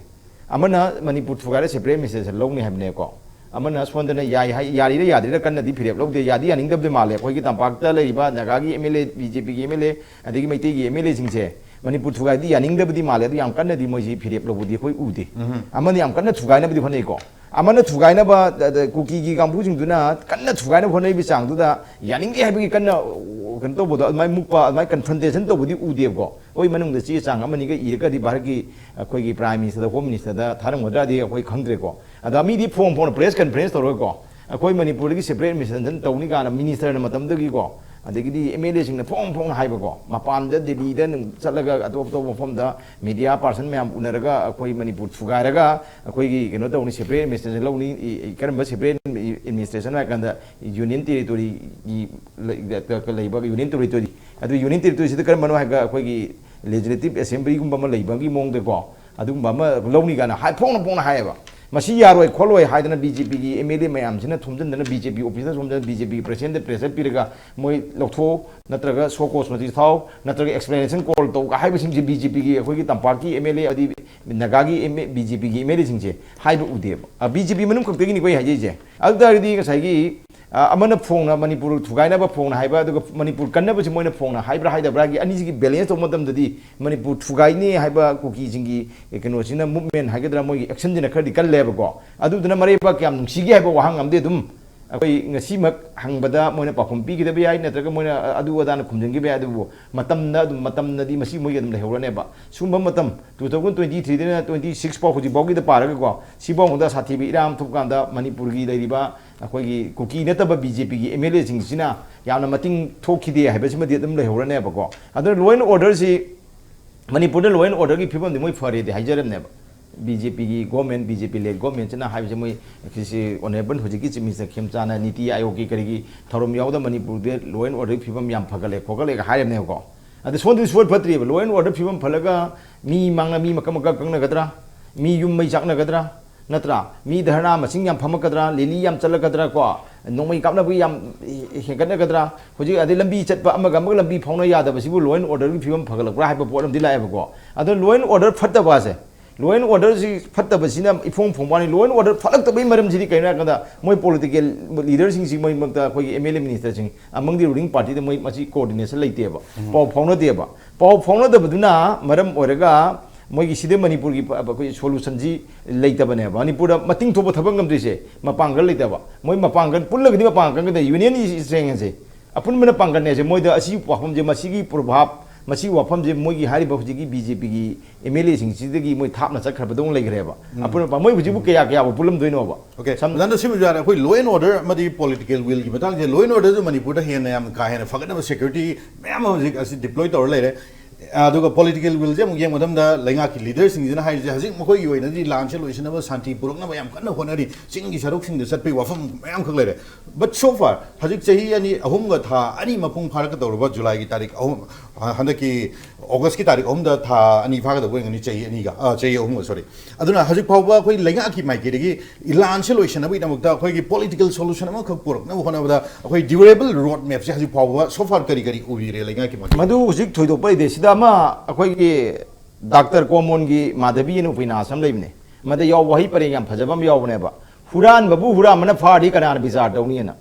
ꯑꯃꯅ ꯃꯅꯤꯄꯨꯔ ꯊꯨꯒꯥꯏꯔ ꯁꯦꯄꯔꯦꯠ ꯑꯦꯗꯃꯤꯅꯤꯁꯇ꯭ꯔꯦꯁꯟ ꯂꯧꯅꯤ ꯍꯥꯏꯕꯅꯦꯀꯣ, ꯑꯃꯅ ꯁꯣꯝꯗꯅ ꯌꯥꯏ ꯍꯥꯏ, ꯌꯥꯔꯤꯔ ꯌꯥꯗ꯭ꯔꯤꯔ ꯀꯟꯅꯗꯤ ꯐꯤꯔꯦꯞ ꯂꯧꯗꯦ, ꯌꯥꯗꯤ ꯌꯥꯅꯤꯡꯗꯕꯗꯤ ꯃꯥꯜꯂꯦ꯫ ꯑꯩꯈꯣꯏꯒꯤ ꯇꯝꯄꯥꯛꯇ ꯂꯩꯔꯤꯕ ꯅꯥꯒꯥꯒꯤ M L A, B J ꯄꯤꯒꯤ ꯑꯦꯝ ꯑꯦꯜ ꯑꯦ, ꯑꯗꯒꯤ ꯃꯩꯇꯩꯒꯤ ꯑꯦꯝ ꯑꯦꯜ ꯑꯦꯁꯤꯡꯁꯦ ꯃꯅꯤꯄꯨꯔ ꯊꯨꯒꯥꯏꯕꯗꯤ ꯌꯥꯅꯤꯡꯗꯕꯗꯤ ꯃꯥꯜꯂꯦ, ꯑꯗꯨ ꯌꯥꯝ ꯀꯟꯅꯗꯤ ꯃꯣꯏꯁꯤ ꯐꯤꯔꯦꯞ ꯂꯧꯕꯗꯤ ꯑꯩꯈꯣꯏ ꯎꯗꯦ꯫ ꯎꯝ꯫ ꯑꯃꯅ ꯌꯥꯝ ꯀꯟꯅ ꯊꯨꯒꯥꯏꯅꯕꯗꯤ ꯍꯣꯠꯅꯩꯀꯣ, ꯑꯃꯅ ꯊꯨꯒꯥꯏꯅꯕ, ꯑ, ꯑ, ꯀꯨꯀꯤꯒꯤ ꯀꯥꯡꯕꯨꯁꯤꯡꯗꯨꯅ ꯀꯟꯅ ꯊꯨꯒꯥꯏꯅꯕ ꯍꯣꯠꯅꯔꯤꯕ ꯆꯥꯡꯗꯨꯗ ꯌꯥꯅꯤꯡꯗꯦ ꯍꯥꯏꯕꯒꯤ ꯀꯟꯅ, ꯑ, ꯀꯩꯅꯣ ꯇꯧꯕꯗꯣ, ꯑꯗꯨꯃꯥꯏꯅ ꯃꯨꯛꯄ, ꯑꯗꯨꯃꯥꯏꯅ ꯀꯟꯐ꯭ꯔꯟꯇꯦꯁꯟ ꯇꯧꯕꯗꯤ ꯎꯗꯦꯕꯀꯣ꯫ ꯍꯣꯏ, ꯃꯅꯨꯡꯗ ꯆꯦ ꯆꯥꯡ ꯑꯃꯅꯤꯒ ꯏꯔꯒꯗꯤ ꯚꯥꯔꯠꯀꯤ ꯑꯩꯈꯣꯏꯒꯤ ꯄ꯭ꯔꯥꯏꯝ ꯃꯤꯅꯤꯁꯇꯔꯗ, ꯍꯣꯝ ꯃꯤꯅꯤꯁꯇꯔꯗ ꯊꯥꯔꯝꯒꯗ꯭ꯔꯥꯗꯤ ꯑꯩꯈꯣꯏ ꯈꯪꯗ꯭ꯔꯦꯀꯣ꯫ ꯑꯗ ꯃꯤꯗꯤ ꯐꯣꯡ ꯐꯣꯡꯅ ꯄ꯭ꯔꯦꯁ ꯀꯟꯐꯔꯦꯟꯁ ꯇꯧꯔꯒꯀꯣ, ꯑꯩꯈꯣꯏ ꯃꯅꯤꯄꯨꯔꯗꯒꯤ ꯁꯦꯄꯔꯦꯠ ꯑꯦꯗꯃꯤꯅꯤꯁꯇ꯭ꯔꯦꯁꯟ ꯇꯧꯅꯤ ꯀꯥꯏꯅ ꯃꯤꯅꯤꯁꯇꯔꯅ ꯃꯇꯝꯗꯨꯒꯤꯀꯣ, ꯑꯗꯒꯤꯗꯤ ꯑꯦꯝ ꯑꯦꯜ ꯑꯦꯁꯤꯡꯅ ꯐꯣꯡ ꯐꯣꯡꯅ ꯍꯥꯏꯕꯀꯣ, ꯃꯄꯥꯟꯗ ꯗꯦꯜꯂꯤꯗ ꯅꯨꯡ-, ꯆꯠꯂꯒ ꯑꯇꯣꯞ ꯑꯇꯣꯞꯄ ꯃꯐꯝꯗ ꯃꯤꯗꯤꯌꯥ ꯄꯥꯔꯁꯟ ꯃꯌꯥꯝ ꯎꯅꯔꯒ ꯑꯩꯈꯣꯏ ꯃꯅꯤꯄꯨꯔ ꯊꯨꯒꯥꯏꯔꯒ ꯑꯩꯈꯣꯏꯒꯤ ꯀꯩꯅꯣ ꯇꯧꯅꯤ, ꯁꯦꯄꯔꯦꯠ ꯑꯦꯗꯃꯤꯅꯤꯁꯇ꯭ꯔꯦꯁꯟ ꯂꯧꯅꯤ꯫ ꯏ-, ꯏ-, ꯀꯔꯝꯕ ꯁꯦꯄꯔꯦꯠ ꯑꯦꯗꯃꯤꯅꯤꯁꯇ꯭ꯔꯦꯁꯟ ꯍꯥꯏ ꯀꯥꯟꯗ ꯌꯨꯅꯤꯌꯟ ꯇꯦꯔꯤꯇꯣꯔꯤꯒꯤ ꯂꯩ-, ꯂꯩꯕ ꯌꯨꯅꯤꯌꯟ ꯇꯦꯔꯤꯇꯣꯔꯤ, ꯑꯗꯨ ꯌꯨꯅꯤꯌꯟ ꯇꯦꯔꯤꯇꯣꯔꯤꯁꯤꯗ ꯀꯔꯝꯕꯅꯣ ꯍꯥꯏꯔꯒ ꯑꯩꯈꯣꯏꯒꯤ ꯂꯦꯖꯤꯁꯂꯦꯇꯤꯚ ꯑꯦꯁꯦꯝꯕ꯭ꯂꯤꯒꯨꯝꯕ ꯑꯃ ꯂꯩꯕꯒꯤ ꯃꯑꯣꯡꯗꯀꯣ, ꯑꯗꯨꯒꯨꯝꯕ ꯑꯃ ꯂꯧꯅꯤ ꯀꯥꯏꯅ ꯍꯥꯏ, ꯐꯣꯡꯅ ꯐꯣꯡꯅ ꯍꯥꯏꯌꯦꯕ꯫ ꯃꯁꯤ ꯌꯥꯔꯣꯏ ꯈꯣꯠꯂꯣꯏ ꯍꯥꯏꯗꯅ ꯕꯤ ꯖꯦ ꯄꯤꯒꯤ ꯑꯦꯝ ꯑꯦꯜ ꯑꯦ ꯃꯌꯥꯝꯁꯤꯅ ꯊꯣꯝꯖꯤꯟꯗꯅ, ꯕꯤ ꯖꯦ ꯄꯤ ꯑꯣꯐꯤꯁꯇ ꯊꯣꯝꯖꯤꯟꯗꯅ, ꯕꯤ ꯖꯦ ꯄꯤꯒꯤ ꯄ꯭ꯔꯦꯁꯤꯗꯦꯟꯠꯇ ꯄ꯭ꯔꯦꯁꯔ ꯄꯤꯔꯒ ꯃꯣꯏ ꯂꯧꯊꯣꯛꯑꯣ, ꯅꯠꯇ꯭ꯔꯒ ꯁꯣ ꯀꯣꯁ ꯅꯣꯇꯤꯁ ꯊꯥꯎ, ꯅꯠꯇ꯭ꯔꯒ ꯑꯦꯛꯁꯄ꯭ꯂꯦꯅꯦꯁꯟ ꯀꯣꯜ ꯇꯧ ꯍꯥꯏꯕꯁꯤꯡꯁꯦ ꯕꯤ ꯖꯦ ꯄꯤꯒꯤ, ꯑꯩꯈꯣꯏꯒꯤ ꯇꯝꯄꯥꯛꯀꯤ ꯑꯦꯝ ꯑꯦꯜ ꯑꯦ ꯑꯗꯤ ꯅꯥꯒꯥꯒꯤ ꯑꯦꯝ ꯑꯦ, ꯕꯤ ꯖꯦ ꯄꯤꯒꯤ ꯑꯦꯝ ꯑꯦꯜ ꯑꯦꯁꯤꯡꯁꯦ ꯍꯥꯏꯕ ꯎꯗꯦꯕ꯫ ꯑ, ꯕꯤ ꯖꯦ ꯄꯤ ꯃꯅꯨꯡ ꯈꯛꯇꯒꯤꯅꯤꯀꯣ ꯑꯩ ꯍꯥꯏꯖꯩꯁꯦ꯫ ꯑꯗꯨ ꯇꯥꯔꯒꯗꯤ ꯉꯁꯥꯏꯒꯤ, ꯑ, ꯑꯃꯅ ꯐꯣꯡꯅ ꯃꯅꯤꯄꯨꯔ ꯊꯨꯒꯥꯏꯅꯕ ꯐꯣꯡꯅ ꯍꯥꯏꯕ, ꯑꯗꯨꯒ ꯃꯅꯤꯄꯨꯔ ꯀꯟꯅꯕꯁꯤ ꯃꯣꯏꯅ ꯐꯣꯡꯅ ꯍꯥꯏꯕ꯭ꯔꯥ ꯍꯥꯏꯗꯕ꯭ꯔꯥꯒꯤ ꯑꯅꯤꯁꯤꯒꯤ balance ꯇꯧꯕ ꯃꯇꯝꯗꯗꯤ ꯃꯅꯤꯄꯨꯔ ꯊꯨꯒꯥꯏꯅꯤ ꯍꯥꯏꯕ ꯀꯨꯀꯤꯁꯤꯡꯒꯤ ꯀꯩꯅꯣꯁꯤꯅ, movement ꯍꯥꯏꯒꯗ꯭ꯔꯥ, ꯃꯣꯏꯒꯤ actionꯁꯤꯅ ꯈꯔꯗꯤ ꯀꯜꯂꯦꯕꯀꯣ꯫ ꯑꯗꯨꯗꯨꯅ ꯃꯔꯩꯕꯥꯛ ꯀꯌꯥꯝ ꯅꯨꯡꯁꯤꯒꯦ ꯍꯥꯏꯕ ꯋꯥꯍꯪ ꯑꯃꯗꯤ ꯑꯗꯨꯝ ꯑꯩꯈꯣꯏ ꯉꯁꯤꯃꯛ ꯍꯪꯕꯗ ꯃꯣꯏꯅ ꯄꯥꯎꯈꯨꯝ ꯄꯤꯈꯤꯗꯕ ꯌꯥꯏ, ꯅꯠꯇ꯭ꯔꯒ ꯃꯣꯏꯅ ꯑꯗꯨ ꯑꯗꯥꯅ ꯈꯨꯝꯖꯤꯟꯈꯤꯕ ꯌꯥꯏ꯫ ꯑꯗꯨꯕꯨ ꯃꯇꯝꯅ ꯑꯗꯨꯝ, ꯃꯇꯝꯅꯗꯤ ꯃꯁꯤ ꯃꯣꯏꯒꯤ ꯑꯗꯨꯝ ꯂꯩꯍꯧꯔꯅꯦꯕ꯫ ꯁꯤꯒꯨꯝꯕ ꯃꯇꯝ, two thousand twenty threeꯗꯩꯅ twenty six ꯐꯥꯎ, ꯍꯧꯖꯤꯛ ꯐꯥꯎꯒꯤꯗ ꯄꯥꯔꯒꯀꯣ, ꯁꯤꯐꯥꯎꯕꯗ ꯁꯥꯊꯤꯕ ꯏꯔꯥꯡ ꯑꯃ ꯊꯣꯛꯄ ꯀꯥꯟꯗ ꯃꯅꯤꯄꯨꯔꯒꯤ ꯂꯩꯔꯤꯕ ꯑꯩꯈꯣꯏꯒꯤ ꯀꯨꯀꯤ ꯅꯠꯇꯕ BJPꯒꯤ MLAꯁꯤꯡꯁꯤꯅ ꯌꯥꯝꯅ ꯃꯇꯤꯡ ꯊꯣꯛꯈꯤꯗꯦ ꯍꯥꯏꯕꯁꯤꯃꯗꯤ ꯑꯗꯨꯝ ꯂꯩꯍꯧꯔꯅꯦꯕꯀꯣ꯫ ꯑꯗꯨꯅ law and orderꯁꯤ, ꯃꯅꯤꯄꯨꯔꯗ law and orderꯒꯤ ꯐꯤꯕꯝꯗꯤ ꯃꯣꯏ ꯐꯔꯦꯗꯤ ꯍꯥꯏꯖꯔꯝꯅꯦꯕ꯫ BJPꯒꯤ government, BJP led governmentꯁꯤꯅ ꯍꯥꯏꯕꯁꯦ, ꯃꯣꯏ ꯁꯤ honourable ꯍꯧꯖꯤꯛꯀꯤ Chief Minister ꯈꯦꯝꯆꯥꯅ ꯅꯤꯇꯤ ꯑꯥꯌꯣꯒꯀꯤ ꯀꯔꯤꯒꯤ ꯊꯧꯔꯝ ꯌꯥꯎꯗ ꯃꯅꯤꯄꯨꯔꯗ law and orderꯒꯤ ꯐꯤꯕꯝ ꯌꯥꯝ ꯐꯒꯠꯂꯦ ꯈꯣꯠꯀꯠꯂꯦꯒ ꯍꯥꯏꯔꯝꯅꯦꯕꯀꯣ꯫ ꯑꯗ ꯁꯣꯝꯗꯗꯤ ꯁꯨꯡꯐꯠ ꯐꯠꯇ꯭ꯔꯤꯕ꯫ Law and order ꯐꯤꯕꯝ ꯐꯠꯂꯒ ꯃꯤ ꯃꯥꯡꯅ, ꯃꯤ ꯃꯀꯛ ꯃꯀꯛ ꯀꯛꯅꯒꯗ꯭ꯔꯥ? ꯃꯤ ꯌꯨꯝ ꯃꯩ ꯆꯥꯛꯅꯒꯗ꯭ꯔꯥ? ꯅꯠꯇ꯭ꯔꯥ? ꯃꯤ ꯙꯔꯅꯥ ꯃꯁꯤꯡ ꯌꯥꯝ ꯐꯝꯃꯛꯀꯗ꯭ꯔꯥ? Rally ꯌꯥꯝ ꯆꯠꯂꯛꯀꯗ꯭ꯔꯥ ꯀꯣ? ꯅꯣꯡꯃꯩ ꯀꯥꯞꯅꯕꯒꯤ ꯌꯥꯝ ꯍꯦꯟꯒꯠꯅꯒꯗ꯭ꯔꯥ? ꯍꯧꯖꯤꯛ ꯑꯗꯩ ꯂꯝꯕꯤ ꯆꯠꯄ ꯑꯃꯒ ꯑꯃꯒ ꯂꯝꯕꯤ ꯐꯥꯎꯅ ꯌꯥꯗꯕꯁꯤꯕꯨ law and orderꯒꯤ ꯐꯤꯕꯝ ꯐꯒꯠꯂꯛꯄ꯭ꯔꯥ ꯍꯥꯏꯕ ꯄꯣꯠ ꯑꯃꯗꯤ ꯂꯥꯛꯑꯦꯕꯀꯣ꯫ ꯑꯗꯣ law and order ꯐꯠꯇꯕꯁꯦ, law and orderꯁꯤ ꯐꯠꯇꯕꯁꯤꯅ ꯏꯐꯣꯡ ꯐꯣꯡꯕ ꯋꯥꯅꯤ꯫ Law and order ꯐꯠꯂꯛꯇꯕꯒꯤ ꯃꯔꯝꯁꯤꯗꯤ ꯀꯩꯅꯣ ꯍꯥꯏ ꯀꯥꯟꯗ, ꯃꯣꯏ political leaderꯁꯤꯡꯁꯤ, ꯃꯔꯛ ꯃꯔꯛꯇ ꯑꯩꯈꯣꯏꯒꯤ MLA ministerꯁꯤꯡ, among the ruling partyꯗ ꯃꯣꯏ ꯃꯁꯤ coordination ꯂꯩꯇꯦꯕ, ꯄꯥꯎ ꯐꯥꯎꯅꯗꯦꯕ꯫ ꯄꯥꯎ ꯐꯥꯎꯅꯗꯕꯗꯨꯅ ꯃꯔꯝ ꯑꯣꯏꯔꯒ ꯃꯣꯏꯒꯤ ꯁꯤꯗ ꯃꯅꯤꯄꯨꯔꯒꯤ ꯄ-, ꯑꯩꯈꯣꯏ solutionꯁꯤ ꯂꯩꯇꯕꯅꯦꯕ꯫ ꯃꯅꯤꯄꯨꯔꯗ ꯃꯇꯤꯡ ꯊꯣꯛꯄ ꯊꯕꯛ ꯉꯝꯗ꯭ꯔꯤꯁꯦ ꯃꯄꯥꯡꯒꯜ ꯂꯩꯇꯕ꯫ ꯃꯣꯏ ꯃꯄꯥꯡꯒꯜ ꯄꯨꯜꯂꯒꯗꯤ ꯃꯄꯥꯡꯒꯜ ꯀꯟꯒꯗꯕ, unity is strength ꯍꯥꯏꯁꯦ꯫ ꯑꯄꯨꯟꯕꯅ ꯄꯥꯡꯒꯜꯅꯦ ꯍꯥꯏꯁꯦ꯫ ꯃꯣꯏꯗ ꯑꯁꯤ ꯋꯥꯐꯝꯁꯦ, ꯃꯁꯤꯒꯤ ꯄ꯭ꯔꯣꯚꯥꯕ, ꯃꯁꯤ ꯋꯥꯐꯝꯁꯦ ꯃꯣꯏꯒꯤ ꯍꯥꯏꯔꯤꯕ ꯍꯧꯖꯤꯛꯀꯤ BJPꯒꯤ MLAꯁꯤꯡꯁꯤꯗꯒꯤ ꯃꯣꯏ ꯊꯥꯞꯅ ꯆꯠꯈ꯭ꯔꯕꯗꯧꯅ ꯂꯩꯈ꯭ꯔꯦꯕ꯫ ꯑꯄꯨꯟꯕ ꯃꯣꯏ ꯍꯧꯖꯤꯛꯄꯨ ꯀꯌꯥ ꯀꯌꯥꯕꯨ ꯄꯨꯜꯂꯝꯗꯣꯏꯅꯣꯕ? Okay, ꯁꯝ- ꯃꯊꯪꯗ ꯁꯤꯃꯁꯨ ꯌꯥꯔꯦ꯫ ꯑꯩꯈꯣꯏ law and order ꯑꯃꯗꯤ political willꯒꯤ ꯃꯇꯥꯡꯁꯦ, law and orderꯁꯨ ꯃꯅꯤꯄꯨꯔꯗ ꯍꯦꯟꯅ ꯌꯥꯝ ꯀꯥ ꯍꯦꯟꯅ ꯐꯒꯠꯅꯕ, security ꯃꯌꯥꯝ ꯑꯃ ꯍꯧꯖꯤꯛ ꯑꯁꯤ deploy ꯇꯧꯔ ꯂꯩꯔꯦ꯫ ꯑꯗꯨꯒ political willꯁꯦ ꯑꯃꯨꯛ ꯌꯦꯡꯕ ꯃꯇꯝꯗ, ꯂꯩꯉꯥꯛꯀꯤ leaderꯁꯤꯡꯁꯤꯅ ꯍꯥꯏꯔꯤꯁꯦ, ꯍꯧꯖꯤꯛ ꯃꯈꯣꯏꯒꯤ ꯑꯣꯏꯅꯗꯤ ꯂꯥꯟꯁꯦ ꯂꯣꯏꯁꯤꯟꯅꯕ, ꯁꯥꯟꯇꯤ ꯄꯨꯔꯛꯅꯕ ꯌꯥꯝ ꯀꯟꯅ ꯍꯣꯠꯅꯔꯤ, ꯆꯤꯡꯒꯤ ꯁꯔꯨꯛꯁꯤꯡꯗ ꯆꯠꯄꯒꯤ ꯋꯥꯐꯝ ꯃꯌꯥꯝꯈꯛ ꯂꯩꯔꯦ꯫ But so far, ꯍꯧꯖꯤꯛ ꯆꯍꯤ ꯑꯅꯤ, ꯑꯍꯨꯝꯒ ꯊꯥ ꯑꯅꯤ ꯃꯄꯨꯡ ꯐꯥꯔꯛꯀꯗꯧꯔꯕ ꯖꯨꯂꯥꯏꯒꯤ ꯇꯥꯔꯤꯛ ꯑꯍꯨꯝ, ꯍꯟꯗꯛꯀꯤ ꯑꯣꯒꯁꯀꯤ ꯇꯥꯔꯤꯛ ꯑꯍꯨꯝꯗ ꯊꯥ ꯑꯅꯤ ꯐꯥꯒꯗꯧꯕ ꯑꯣꯏꯔꯝꯒꯅꯤ, ꯆꯍꯤ ꯑꯅꯤꯒ, ꯑ, ꯆꯍꯤ ꯑꯍꯨꯝꯒ, sorry꯫ ꯑꯗꯨꯅ ꯍꯧꯖꯤꯛ ꯐꯥꯎꯕ ꯑꯩꯈꯣꯏ ꯂꯩꯉꯥꯛꯀꯤ ꯃꯥꯏꯀꯩꯗꯒꯤ ꯂꯥꯟꯁꯦ ꯂꯣꯏꯁꯤꯟꯅꯕꯒꯤꯗꯃꯛꯇ ꯑꯩꯈꯣꯏꯒꯤ political solution ꯑꯃꯈꯛ ꯄꯨꯔꯛꯅꯕ ꯍꯣꯠꯅꯕꯗ ꯑꯩꯈꯣꯏ durable road mapꯁꯦ ꯍꯧꯖꯤꯛ ꯐꯥꯎꯕ so far ꯀꯔꯤ ꯀꯔꯤ ꯎꯕꯤꯔꯦ ꯂꯩꯉꯥꯛꯀꯤ ꯃꯥꯏꯀꯩ? ꯃꯗꯨ ꯍꯧꯖꯤꯛ ꯊꯣꯏꯗꯣꯛꯄ ꯂꯩꯇꯦ꯫ ꯁꯤꯗ ꯑꯃ ꯑꯩꯈꯣꯏꯒꯤ ꯗꯥꯛꯇꯔ ꯀꯣꯃꯣꯟꯒꯤ ꯃꯥꯙꯕꯤ ꯑꯅ ꯎꯄꯟꯌꯥꯁ ꯑꯃ ꯂꯩꯕꯅꯦ꯫ ꯃꯗ ꯌꯥꯎꯕ ꯋꯥꯍꯩ ꯄꯔꯦꯡ ꯌꯥꯝ ꯐꯖꯕ ꯑꯃ ꯌꯥꯎꯕꯅꯦꯕ꯫ ꯍꯨꯔꯥꯟꯕꯕꯨ ꯍꯨꯔꯥꯟꯕꯅ ꯐꯥꯔꯗꯤ ꯀꯅꯥꯅ ꯕꯤꯆꯥꯔ ꯇꯧꯅꯤꯅ?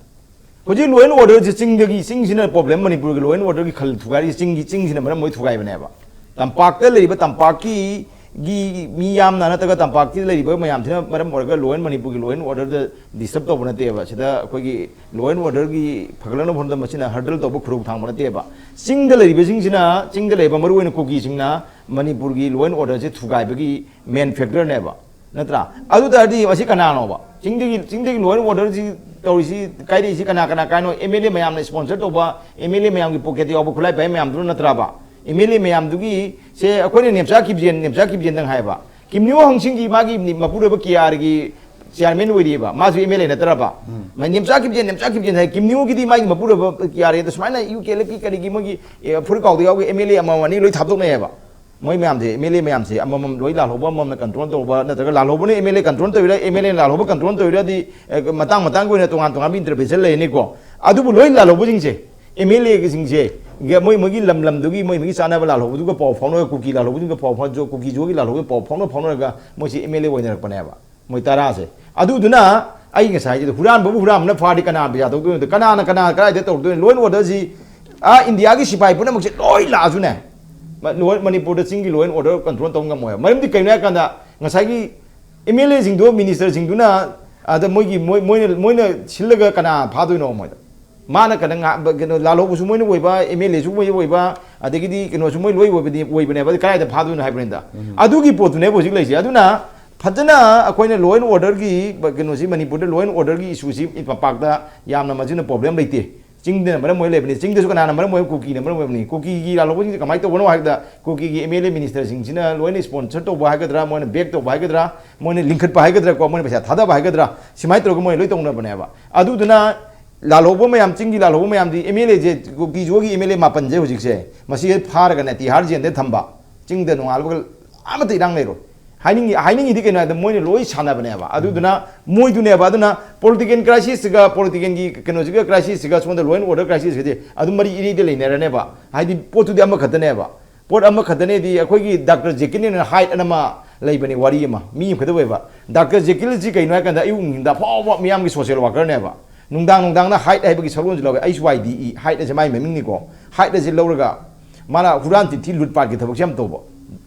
ꯍꯧꯖꯤꯛ law and order ꯁꯦ ꯆꯤꯡꯗꯒꯤ, ꯆꯤꯡꯁꯤꯅ problem, ꯃꯅꯤꯄꯨꯔꯒꯤ law and order ꯒꯤ ꯈꯜ ꯊꯨꯒꯥꯏꯔꯤꯁꯦ ꯆꯤꯡꯒꯤ, ꯆꯤꯡꯁꯤꯅ ꯃꯔꯝ ꯑꯣꯏ ꯊꯨꯒꯥꯏꯕꯅꯦꯕ꯫ ꯇꯝꯄꯥꯛꯇ ꯂꯩꯔꯤꯕ, ꯇꯝꯄꯥꯛꯀꯤ ꯒꯤ ꯃꯤ ꯌꯥꯝꯅ ꯅꯠꯇ꯭ꯔꯒ ꯇꯝꯄꯥꯛꯀꯤ ꯂꯩꯔꯤꯕ ꯃꯌꯥꯝꯁꯤꯅ ꯃꯔꯝ ꯑꯣꯏꯔꯒ law and, ꯃꯅꯤꯄꯨꯔꯒꯤ law and order the disturb ꯇꯧꯕ ꯅꯠꯇꯦꯕ꯫ ꯁꯤꯗ ꯑꯩꯈꯣꯏꯒꯤ law and order ꯒꯤ ꯐꯒꯠꯂꯛꯅꯕ ꯍꯣꯠꯅꯕꯗ ꯃꯁꯤꯅ hurdle ꯇꯧꯕ, ꯈꯨꯔꯧ ꯊꯥꯡꯕ ꯅꯠꯇꯦꯕ꯫ ꯆꯤꯡꯗ ꯂꯩꯔꯤꯕꯁꯤꯡꯁꯤꯅ, ꯆꯤꯡꯗ ꯂꯩꯕ ꯃꯔꯨꯑꯣꯏꯅ ꯀꯨꯀꯤꯁꯤꯡꯅ ꯃꯅꯤꯄꯨꯔꯒꯤ law and order say ꯊꯨꯒꯥꯏꯕꯒꯤ main factor ꯅꯦꯕ꯫ ꯅꯠꯇ꯭ꯔꯥ? ꯑꯗꯨ ꯇꯥꯔꯗꯤ ꯃꯁꯤ ꯀꯅꯥꯅꯣꯕ? ꯆꯤꯡꯗꯒꯤ, ꯆꯤꯡꯗꯒꯤ law and order ꯁꯤ ꯇꯧꯔꯤꯁꯤ, ꯀꯥꯏꯔꯛꯏꯁꯤ ꯀꯅꯥ, ꯀꯅꯥ ꯀꯥꯏꯅꯣ? M L A ꯃꯌꯥꯝꯅ sponsor ꯇꯧꯕ, M L A ꯃꯌꯥꯝꯒꯤ pocket ꯇ ꯌꯥꯎꯕ ꯈꯨꯠꯂꯥꯏ ꯄꯥꯏꯕ ꯃꯌꯥꯝꯗꯨꯅ ꯅꯠꯇ꯭ꯔꯕ? M L A ꯃꯌꯥꯝꯗꯨꯒꯤ ꯁꯦ ꯑꯩꯈꯣꯏꯅ ꯅꯦꯝꯆꯥ ꯈꯤꯞꯖꯦꯟ, ꯅꯦꯝꯆꯥ ꯈꯤꯞꯖꯦꯟꯗꯪ ꯍꯥꯏꯕ꯫ ꯀꯤꯝꯅꯤꯌꯣ ꯍꯪꯁꯤꯡꯒꯤ ꯃꯥꯒꯤ ꯃꯄꯨꯔꯣꯏꯕ ꯀꯤꯌꯥꯔꯒꯤ chairman ꯑꯣꯏꯔꯤꯑꯕ, ꯃꯥꯁꯨ M L A ꯅꯠꯇ꯭ꯔꯕ? ꯎꯝ꯫ ꯃꯥ ꯅꯦꯝꯆꯥ ꯈꯤꯞꯖꯦꯟ, ꯅꯦꯝꯆꯥ ꯈꯤꯞꯖꯦꯟ ꯍꯥꯏ, ꯀꯤꯝꯅꯤꯌꯣꯒꯤꯗꯤ ꯃꯥꯒꯤ ꯃꯄꯨꯔꯣꯏꯕ ꯀꯤꯌꯥꯔꯦꯗ ꯁꯨꯃꯥꯏꯅ U K L F ꯀꯤ ꯀꯔꯤꯒꯤ ꯃꯣꯏꯒꯤ, ꯑꯦ, ꯐꯨꯔꯨꯞ ꯀꯥꯎꯗ ꯌꯥꯎꯒꯤ M L A ꯑꯃꯃꯝ ꯑꯅꯤ ꯂꯣꯏ ꯊꯥꯞꯇꯣꯛꯅꯩꯑꯕ꯫ ꯃꯣꯏ ꯃꯌꯥꯝꯁꯦ, M L A ꯃꯌꯥꯝꯁꯦ ꯑꯃꯃꯝ ꯂꯣꯏ, ꯂꯥꯜꯍꯧꯕ ꯑꯃꯃꯝꯅ control ꯇꯧꯕ, ꯅꯠꯇ꯭ꯔꯒ ꯂꯥꯜꯍꯧꯕꯅ M L A control ꯇꯧꯔꯤꯔꯥ, M L A ꯅ ꯂꯥꯜꯍꯧꯕ control ꯇꯧꯔꯤꯔꯗꯤ, ꯑꯦ, ꯃꯇꯥꯡ ꯃꯇꯥꯡꯒꯤ ꯑꯣꯏꯅ ꯇꯣꯉꯥꯟ ꯇꯣꯉꯥꯟꯕ intervention ꯂꯩꯔꯅꯤꯀꯣ꯫ ꯑꯗꯨꯕꯨ ꯂꯣꯏ ꯂꯥꯜꯍꯧꯕꯁꯤꯡꯁꯦ, M L A ꯁꯤꯡꯁꯦ, ꯒ-, ꯃꯣꯏ, ꯃꯣꯏꯒꯤ ꯂꯝ ꯂꯝꯗꯨꯒꯤ ꯃꯣꯏ, ꯃꯣꯏꯒꯤ ꯆꯥꯟꯅꯕ ꯂꯥꯜꯍꯧꯕꯗꯨꯒ ꯄꯥꯎ ꯐꯥꯎꯅꯔꯒ, ꯀꯨꯀꯤ ꯂꯥꯜꯍꯧꯕꯁꯤꯡꯒ ꯄꯥꯎ ꯐꯥꯎꯅ-, ꯀꯨꯀꯤ ꯖꯣꯒꯤ ꯂꯥꯜꯍꯧꯕꯒ ꯄꯥꯎ ꯐꯥꯎꯅ ꯐꯥꯎꯅꯔꯒ ꯃꯣꯏꯁꯦ M L A ꯑꯣꯏꯅꯔꯛꯄꯅꯦꯕ꯫ ꯃꯣꯏ ꯇꯔꯥꯁꯦ꯫ ꯑꯗꯨꯗꯨꯅ ꯑꯩ ꯉꯁꯥꯏ ꯍꯥꯏꯖꯦ, ꯍꯨꯔꯥꯟꯕꯕꯨ ꯍꯨꯔꯥꯟꯕꯅ ꯐꯥꯔꯗꯤ ꯀꯅꯥ ꯕꯤꯖꯥ ꯇꯧꯗꯣꯏꯅꯣ? ꯀꯅꯥꯅ ꯀꯅꯥ ꯀꯗꯥꯏꯗ ꯇꯧꯗꯣꯏꯅꯣ? Law and order ꯁꯤ, ꯑꯥ, ꯏꯟꯗꯤꯌꯥꯒꯤ ꯁꯤꯐꯥꯏ ꯄꯨꯝꯅꯃꯛꯁꯦ ꯂꯣꯏ ꯂꯥꯛꯑꯁꯨꯅꯦ, ꯃ-, ꯂꯣꯏ ꯃꯅꯤꯄꯨꯔꯗ ꯆꯤꯡꯒꯤ law and order control ꯇꯧꯕ ꯉꯝꯃꯣꯏ꯫ ꯃꯔꯝꯗꯤ ꯀꯩꯅꯣ ꯍꯥꯏ ꯀꯥꯟꯗ, ꯉꯁꯥꯏꯒꯤ M L A ꯁꯤꯡꯗꯣ, minister ꯁꯤꯡꯗꯨꯅ ꯑꯗ ꯃꯣꯏꯒꯤ, ꯃꯣꯏ, ꯃꯣꯏꯅ, ꯃꯣꯏꯅ ꯁꯤꯜꯂꯒ ꯀꯅꯥ ꯐꯥꯗꯣꯏꯅꯣ ꯃꯣꯏꯗ? ꯃꯥꯅ ꯀꯩꯅꯣ ꯉꯥ-, ꯀꯩꯅꯣ, ꯂꯥꯜꯍꯧꯕꯁꯨ ꯃꯣꯏꯅ ꯑꯣꯏꯕ, M L A ꯁꯨ ꯃꯣꯏ ꯑꯣꯏꯕ, ꯑꯗꯒꯤꯗꯤ ꯀꯩꯅꯣꯁꯨ ꯃꯣꯏ ꯂꯣꯏ ꯑꯣꯏꯕꯗꯤ, ꯑꯣꯏꯕꯅꯦꯕ꯫ ꯑꯗꯨ ꯀꯗꯥꯏꯗ ꯐꯥꯗꯣꯏꯅꯣ ꯍꯥꯏꯕꯅꯤꯗ? ꯎꯝ꯫ ꯑꯗꯨꯒꯤ ꯄꯣꯠꯇꯨꯅꯦꯕ ꯍꯧꯖꯤꯛ ꯂꯩꯁꯦ꯫ ꯑꯗꯨꯅ ꯐꯖꯅ ꯑꯩꯈꯣꯏꯅ law and order ꯒꯤ ꯀꯩꯅꯣꯁꯤ, ꯃꯅꯤꯄꯨꯔꯗ law and order ꯒꯤ issue ꯁꯤ ꯇꯝꯄꯥꯛꯇ ꯌꯥꯝꯅ ꯃꯁꯤꯅ problem ꯂꯩꯇꯦ꯫ ꯆꯤꯡꯗꯅ ꯃꯔꯝ ꯑꯣꯏ ꯂꯩꯕꯅꯤ꯫ ꯆꯤꯡꯗꯁꯨ ꯀꯅꯥꯅ ꯃꯔꯝ ꯑꯣꯏ? ꯀꯨꯀꯤꯅ ꯃꯔꯝ ꯑꯣꯏꯕꯅꯤ꯫ ꯀꯨꯀꯤꯒꯤ ꯂꯥꯜꯍꯧꯕꯁꯤꯡꯁꯦ ꯀꯃꯥꯏꯅ ꯇꯧꯕꯅꯣ ꯍꯥꯏꯕꯗ, ꯀꯨꯀꯤꯒꯤ M L A minister ꯁꯤꯡꯁꯤꯅ ꯂꯣꯏꯅ sponsor ꯇꯧꯕ ꯍꯥꯏꯒꯗ꯭ꯔꯥ, ꯃꯣꯏꯅ back ꯇꯧꯕ ꯍꯥꯏꯒꯗ꯭ꯔꯥ, ꯃꯣꯏꯅ ꯂꯤꯡꯈꯠꯄ ꯍꯥꯏꯒꯗ꯭ꯔꯥꯀꯣ, ꯃꯣꯏꯅ ꯄꯩꯁꯥ ꯊꯥꯗꯕ ꯍꯥꯏꯒꯗ꯭ꯔꯥ, ꯁꯨꯃꯥꯏꯅ ꯇꯧꯔꯒ ꯃꯣꯏꯅ ꯂꯣꯏ ꯇꯧꯅꯕꯅꯦꯕ꯫ ꯑꯗꯨꯗꯨꯅ ꯂꯥꯜꯍꯧꯕ ꯃꯌꯥꯝ, ꯆꯤꯡꯒꯤ ꯂꯥꯜꯍꯧꯕ ꯃꯌꯥꯝꯗꯤ, M L A say, Kuki ꯖꯣꯒꯤ M L A ꯃꯥꯄꯟꯁꯦ ꯍꯧꯖꯤꯛꯁꯦ, ꯃꯁꯤ ꯐꯥꯔꯒꯅꯦ ꯇꯤꯍꯥꯔ ꯖꯦꯜꯗ ꯊꯝꯕ, ꯆꯤꯡꯗ ꯅꯣꯡꯉꯥꯜꯂꯒ ꯑꯃꯠꯇ ꯏꯔꯥꯡ ꯂꯩꯔꯣꯏ꯫ ꯍꯥꯏꯅꯤꯡꯉꯤ, ꯍꯥꯏꯅꯤꯡꯉꯤꯗꯤ ꯀꯩꯅꯣ ꯍꯥꯏꯕꯗ, ꯃꯣꯏꯅ ꯂꯣꯏ ꯁꯥꯟꯅꯕꯅꯦꯕ꯫ ꯑꯗꯨꯗꯨꯅ ꯃꯣꯏꯗꯨꯅꯦꯕ꯫ ꯑꯗꯨꯅ political crisis ꯁꯤꯒ, political ꯒꯤ ꯀꯩꯅꯣꯁꯤꯒ, crisis ꯁꯤꯒ, ꯁꯣꯝꯗ law and order crisis ꯁꯤꯒꯗꯤ ꯑꯗꯨꯝ ꯃꯔꯤ ꯏꯔꯩꯗ ꯂꯩꯅꯔꯅꯦꯕ꯫ ꯍꯥꯏꯗꯤ ꯄꯣꯠꯇꯨꯗꯤ ꯑꯃꯈꯛꯇꯅꯦꯕ꯫ ꯄꯣꯠ ꯑꯃꯈꯛꯇꯅꯦꯗꯤ, ꯑꯩꯈꯣꯏꯒꯤ Doctor Jekyll and Hyde ꯑꯅ ꯑꯃ, ꯂꯩꯕꯅꯤ ꯋꯥꯔꯤ ꯑꯃ, ꯃꯤ ꯑꯃꯈꯛꯇ ꯑꯣꯏꯕ꯫ ꯗꯥꯛꯇꯔ ꯖꯦꯀꯤꯜꯁꯤ ꯀꯩꯅꯣ ꯍꯥꯏ ꯀꯥꯟꯗ, ꯑꯌꯨꯛ ꯅꯨꯡꯊꯤꯟꯗ ꯑꯐꯥꯎꯕ ꯃꯤꯌꯥꯝꯒꯤ ꯁꯣꯁꯤꯌꯦꯜ ꯋꯥꯀꯔꯅꯦꯕ꯫ ꯅꯨꯡꯗꯥꯡ ꯅꯨꯡꯗꯥꯡꯅ ꯍꯥꯏꯠ ꯍꯥꯏꯕꯒꯤ ꯁꯛꯂꯣꯟꯁꯨ ꯂꯧꯋꯦ, ꯑꯩꯁ ꯋꯥꯏ ꯗꯤ ꯏ, ꯍꯥꯏꯠ ꯑꯁꯦ ꯃꯥꯏ ꯃꯃꯤꯡꯅꯤꯀꯣ꯫ ꯍꯥꯏꯠ ꯑꯁꯦ ꯂꯧꯔꯒ ꯃꯥꯅ ꯍꯨꯔꯥꯟ ꯆꯤꯟꯊꯤ ꯂꯨꯠ ꯄꯥꯠꯀꯤ ꯊꯕꯛꯁꯦ ꯌꯥꯝ ꯇꯧꯕ꯫